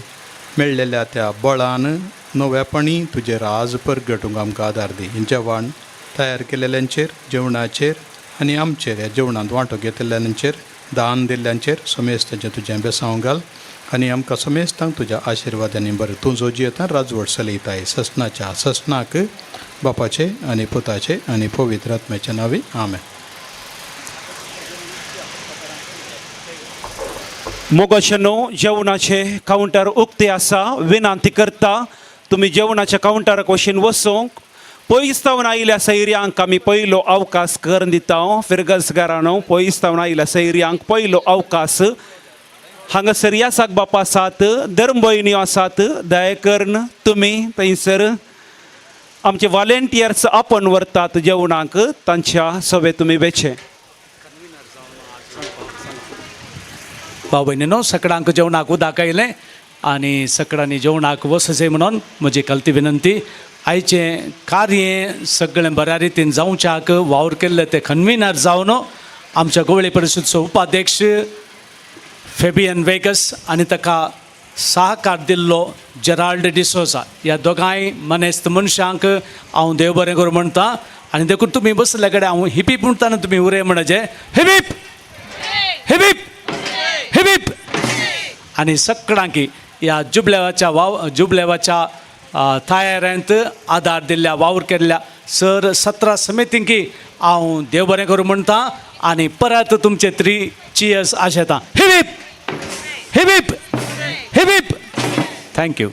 मेळ्ळेल्या त्या बळान नव्यापणी तुजें राज परगटूंक आमकां आदार दी. जेवण तयार केलेल्यांचेर, जेवणाचेर आनी आमचेर ह्या जेवणांत वांटो घेतलेल्यांचेर, दान दिल्ल्यांचेर समेस्तांचें तुजें बेसांव घाल आनी आमकां समेस्तांक तुज्या आशिर्वादांनी बरें. तूं जो जियेता राजवट चलयताय ससनाच्या ससनाक बापाचे आनी पुताचे आनी पवित्र आत्म्याच्या नांवी आमेन. मोगाचेनो जेवणाचे कावंटर उक्ते आसा. विनंती करता तुमी जेवणाच्या कावंटराक वशीन वचूंक. पयस सावन आयिल्ल्या सैर्यांक आमी पयलो अवकाश करून दिता. फिरगजगारानो पयस सावन आयिल्ल्या सैर्यांक पयलो अवकाश. हांगासर यासाक बापा आसात, धर्मभयणी आसात. दया करून तुमी थंयसर आमचे वॉलेंटियर्स आपोवन व्हरतात जेवणाक, तांच्या सवे तुमी वेचे. भाव भयणीनो सकडांक जेवणाक उदक आयलें आनी सकडांनी जेवणाक वसचें म्हणून म्हजी कलती विनंती. आयचें कार्य सगळें बऱ्या रितीन जावच्याक वावर केल्ले ते कन्विनर जावन आमच्या गोवळे परिशदेचो उपाध्यक्ष फेबियन वेगस आनी ताका सहकार दिल्लो जेराल्ड डिसोजा ह्या दोगांय मनेस्त मनशांक हांव देव बरें करूं म्हणटा. आनी देखून तुमी बसले कडेन हांव हिपीप म्हणटा तुमी उरे म्हणचे हिपीप हिपीप हिपीप. आनी सकडांकी ह्या जुबलेवाच्या वाव जुबलेवाच्या तयारेंत आदार दिल्ल्या वावर केल्ल्या सर 17 समितींकी हांव देव बरें करूं म्हणटा. आनी परत तुमचे 3 चियर्स आशेता. हिपीप हिपीप हिपीप. Thank you.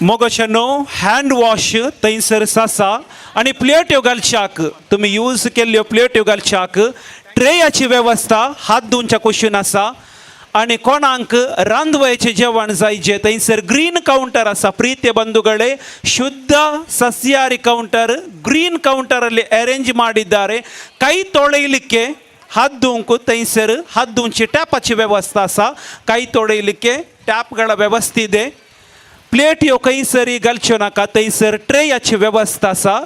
मोगशनो हँड वॉश थंयसर आसा आनी प्लेट्यो घालच्याक तुमी यूज केल्ल्यो प्लेट्यो घालच्याक ट्रेयाची वेवस्था हात धुवच्या कुशीन आसा. आनी कोणाक रांदवयचें जेवण जाय जे थंयसर ग्रीन कावंटर आसा. प्रित्य ಬಂಧುಗಳೇ, ಶುದ್ಧ ಸಸ್ಯಾಹಾರಿ ಕೌಂಟರ್ ಗ್ರೀನ್ ಕೌಂಟರಲ್ಲಿ ಅರೇಂಜ್ ಮಾಡಿದ್ದಾರೆ. ಕೈ ತೊಳೆಯಲಿಕ್ಕೆ हात धुवंक थंयसर हात धुवची टॅपाची वेवस्था आसा. ಕೈ ತೊಳೆಯಲಿಕ್ಕೆ ಟ್ಯಾಪ್ಗಳ ವ್ಯವಸ್ಥೆ ಇದೆ. प्लेटयो खंयसरी घालच्यो नाका, थंयसर ट्रेयाची वेवस्था आसा.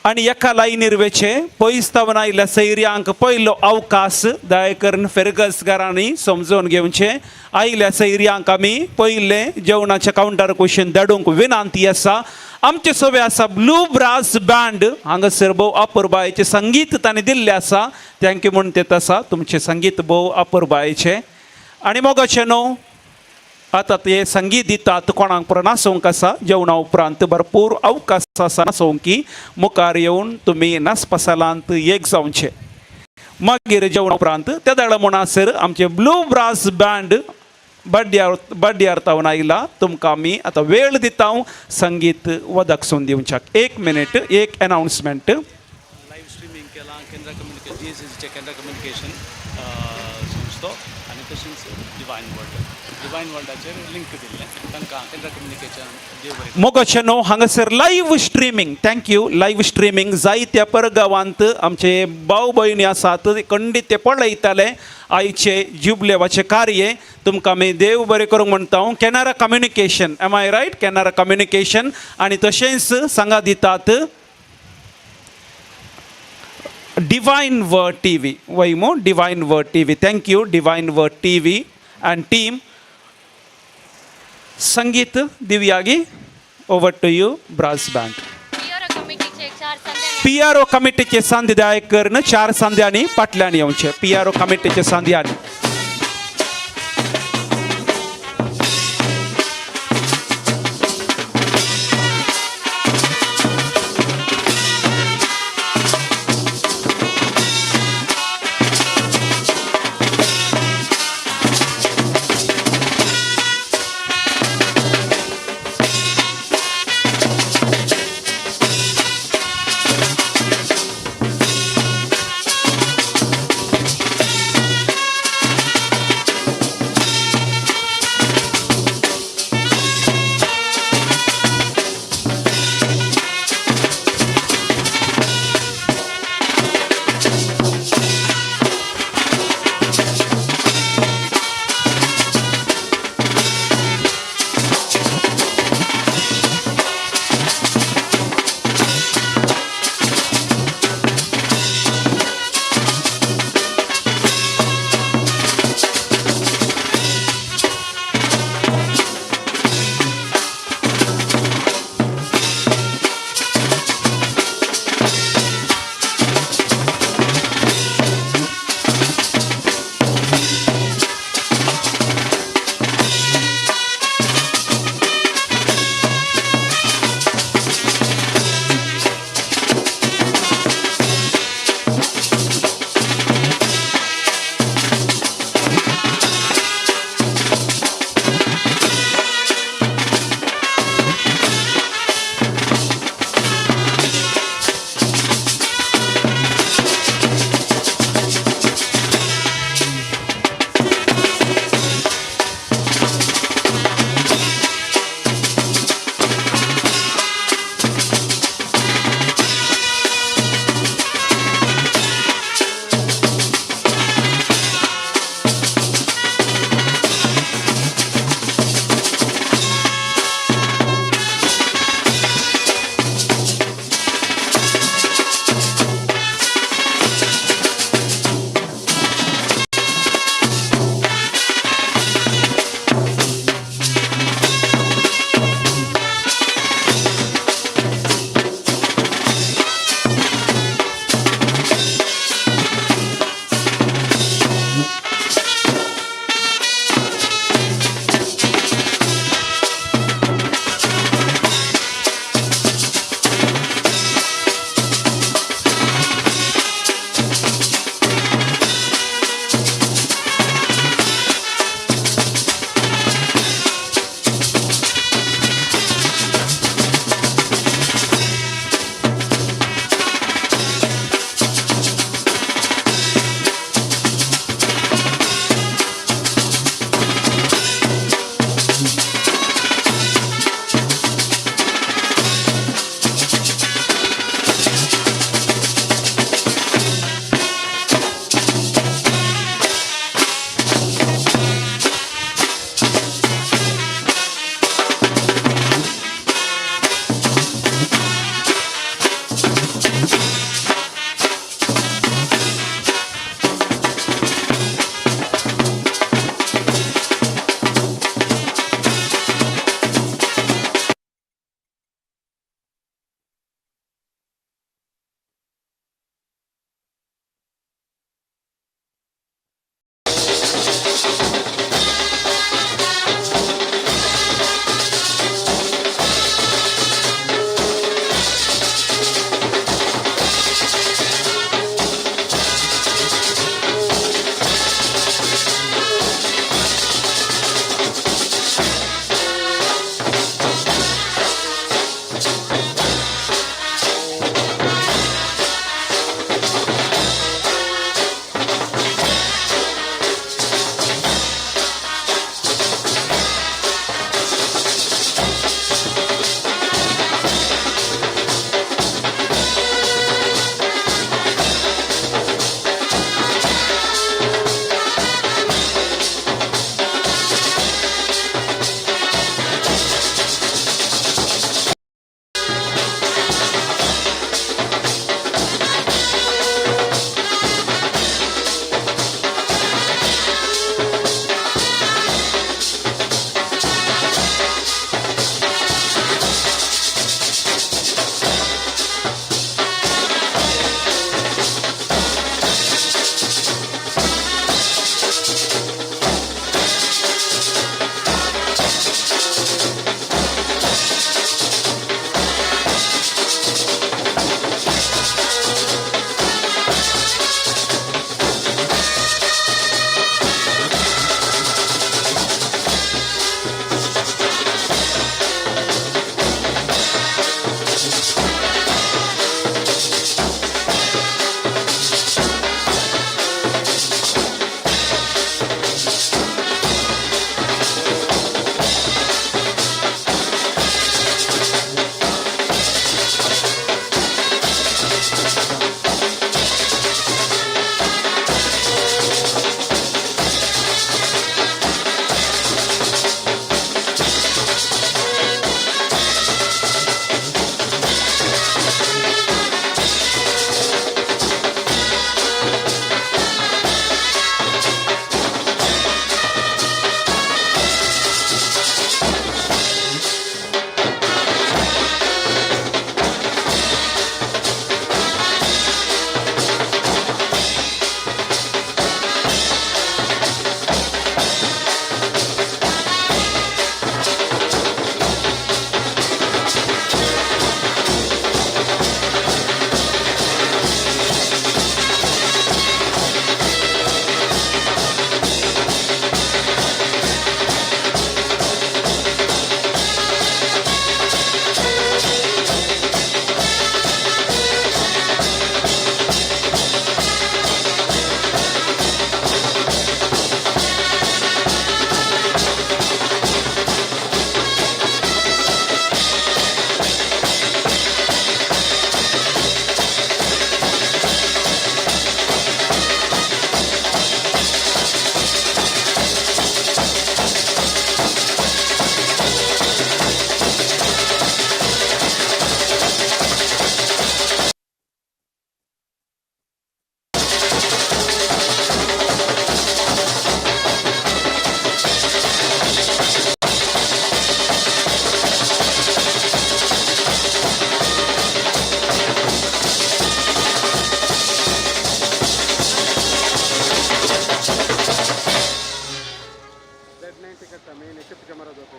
आनी एका लायनीर वेचें पयस सावन आयिल्ल्या सैर्यांक पयलो अवकाश दया करून फेरगसगारांनी समजून घेवचें. आयिल्ल्या सैर्यांक आमी पयलें जेवणाच्या कावंटर कुशीन धाडूंक विनंती आसा. आमचे सोबे आसा ब्लू ब्रास बँड. हांगासर भोव अपुरबायेचें संगीत तांणी दिल्लें आसा. Thank you म्हूण तें आसा तुमचें संगीत भोव अपुरबायेचें. आनी मोगाचें न्हू आतां ते संगीत दितात कोणाक पुरो नाचोवंक आसा. जेवणा उपरांत भरपूर अवकाश आसा नाचोवंक की मुखार येवन तुमी नाचपा सालांत एक जावचें. मागीर जेवणा उपरांत त्या दाडा म्हणसर आमचें ब्लू ब्रास बँड बड्ड्यार बड्ड्यार तावन आयला. तुमकां आमी आतां वेळ दिता संगीत वदकसून दिवच्याक. 1 मिनीट एक एनावन्समेंट. लायव्ह स्ट्रिमींग केलां केनरा कम्युनिकेशन जीएसएसीचें केनरा कम्युनिकेशन संस्थो आनी तशेंच डिवायन वर्ल्ड डिवायन वर्ल्डाचेर लिंक दिल्लें तांकां केनरा कम्युनिकेशन देव बरें. मोगाचे न्हू हांगासर live streaming. Thank you. Live streaming जायत्या परगांवांत आमचे भाव भयणी आसात खंडीत ते पळयताले आयचे जुबलेवाचें कार्य. तुमकां आमी देव बरें करूंक म्हणटा. हांव Canara communication, am I right? Canara communication आनी तशेंच सांगा दितात डिवायन वर्ड टीव्ही वय मो divine word TV. Thank you divine word TV and team. संगीत दिव्यागी, over to you brass band. PRO कमिटीचे सांधेदायक करून 4 सांध्यांनी पाटल्यान येवचे. पीआरओ कमिटीचे सांध्यांनी.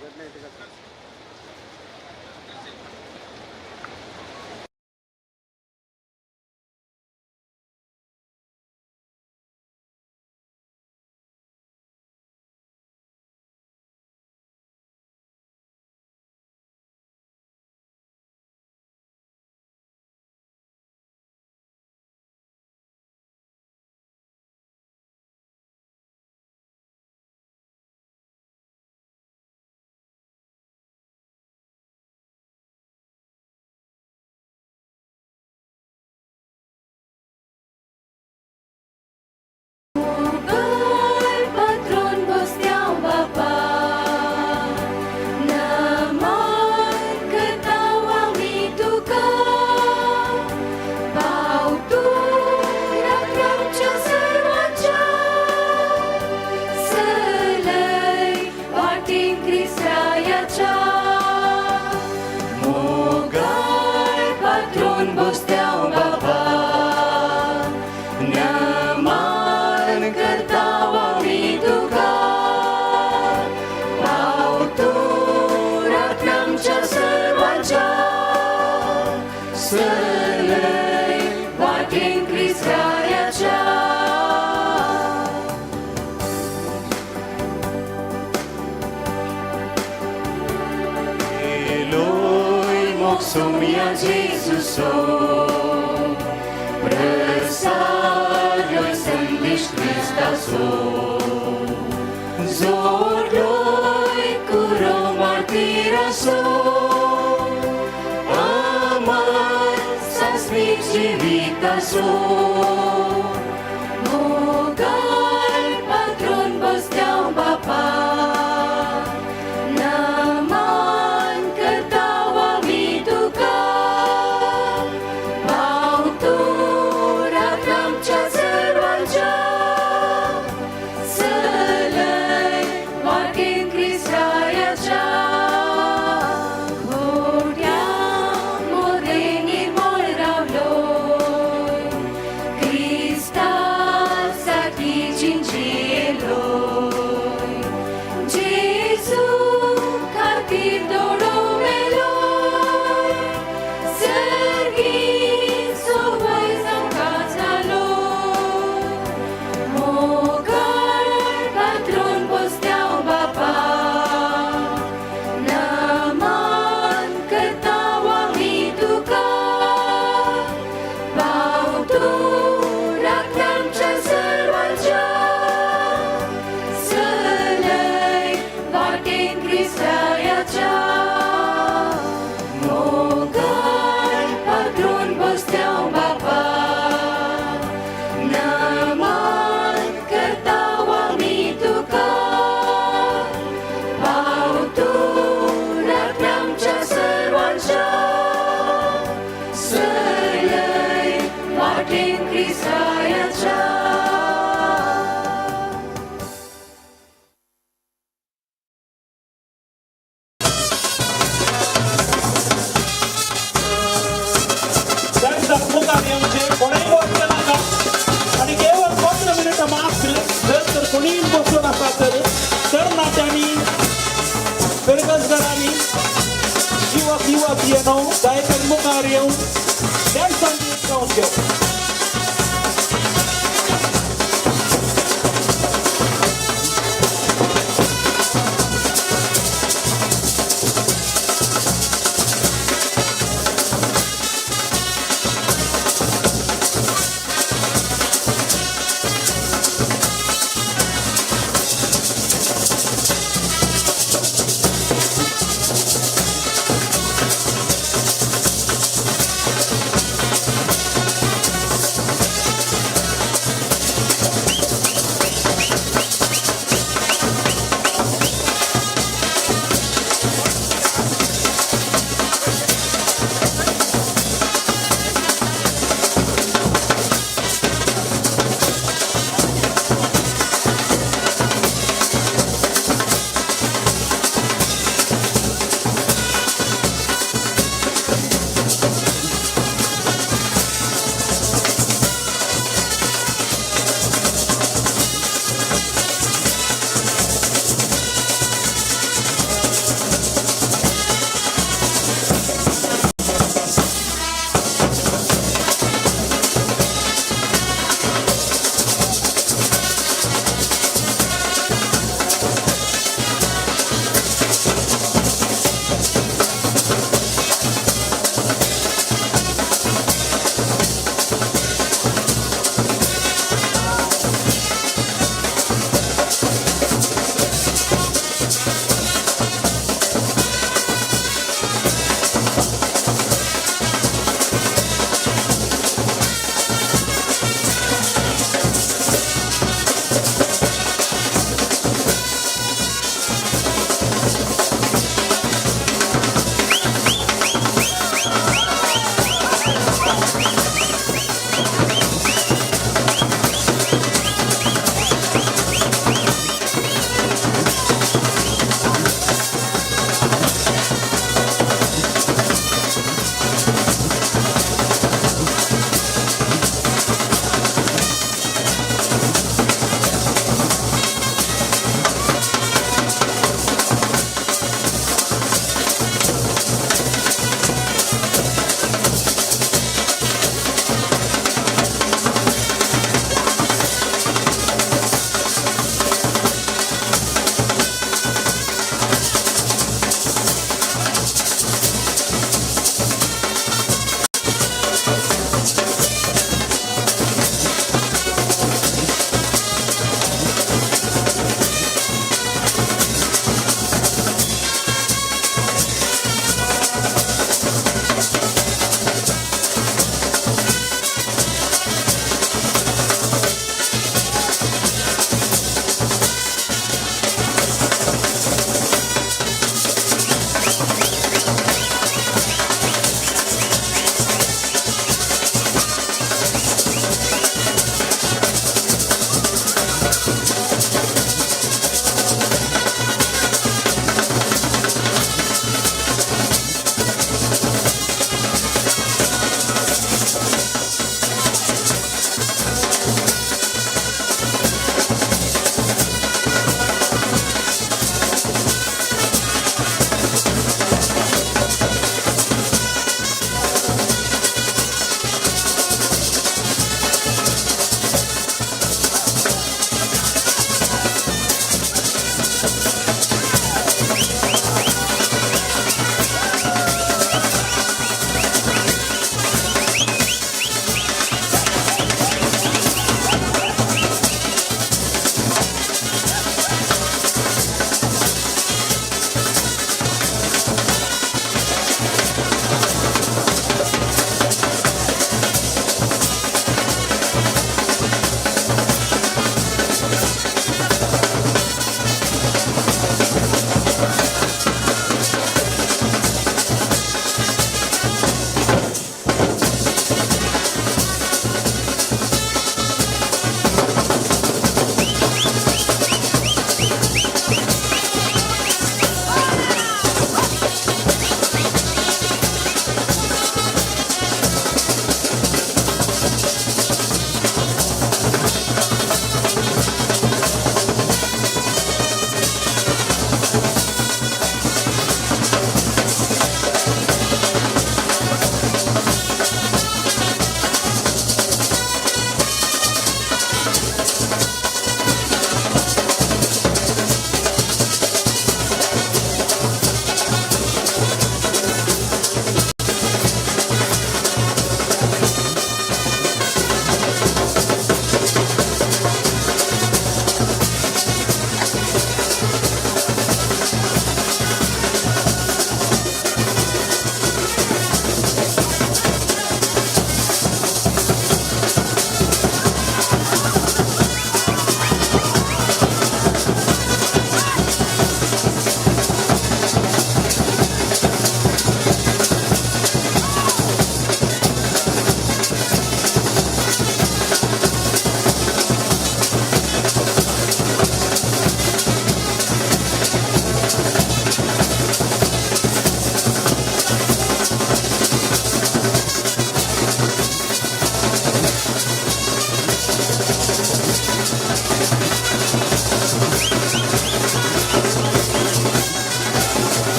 Patron बसत्याव बापा नमन करताव आमी तुका पाव तूं राखणाच्या सर्वांच्या सलय वाटेन क्रिस्तायाच्या मोगाळ पात्रोन बसत्याव बापा नमन करताव आमी तुका पाव तूं राखणाच्या सर्वांच्या सलय वाटेन क्रिस्तायाच्या. Eloi moxumia Jesuso Presarjoj sandiš Kristaso Zorloj kuro martiraso Amar sasmik živitaso Mogal patron bosťav bapa नमन करताव आमी तुका पाव तूं राख आमच्या सर्वांच्या सलय वाटेन क्रिस्तायाच्या खोट्या मोदें निर्मळ रावलो क्रिस्ता साठी जिंजिलो जेजू खातीर दोडो मेलो सर्गी सोवय जांकां जालो मोगाळ पात्रोन बसत्याव बापा नमन करताव आमी तुका पाव तूं राख आमच्या सर्वांच्या सलय वाटेन क्रिस्तायाच्या मोगाळ पात्रोन बसत्याव बापा नमन करताव आमी तुका पाव तूं राख आमच्या सर्वांच्या सलय वाटेन क्रिस्तायाच्या. डान्साक मुखार येवचें कोणेय वचचें नाका आनी केवळ 15 मिनटां मात्र जर तर कोणीय बसून आसा तर तरणाट्यांनी फिरगजदारांनी युवक युवक येनो गायकान मुखार येवन डान्सान जावन घेवप. Thank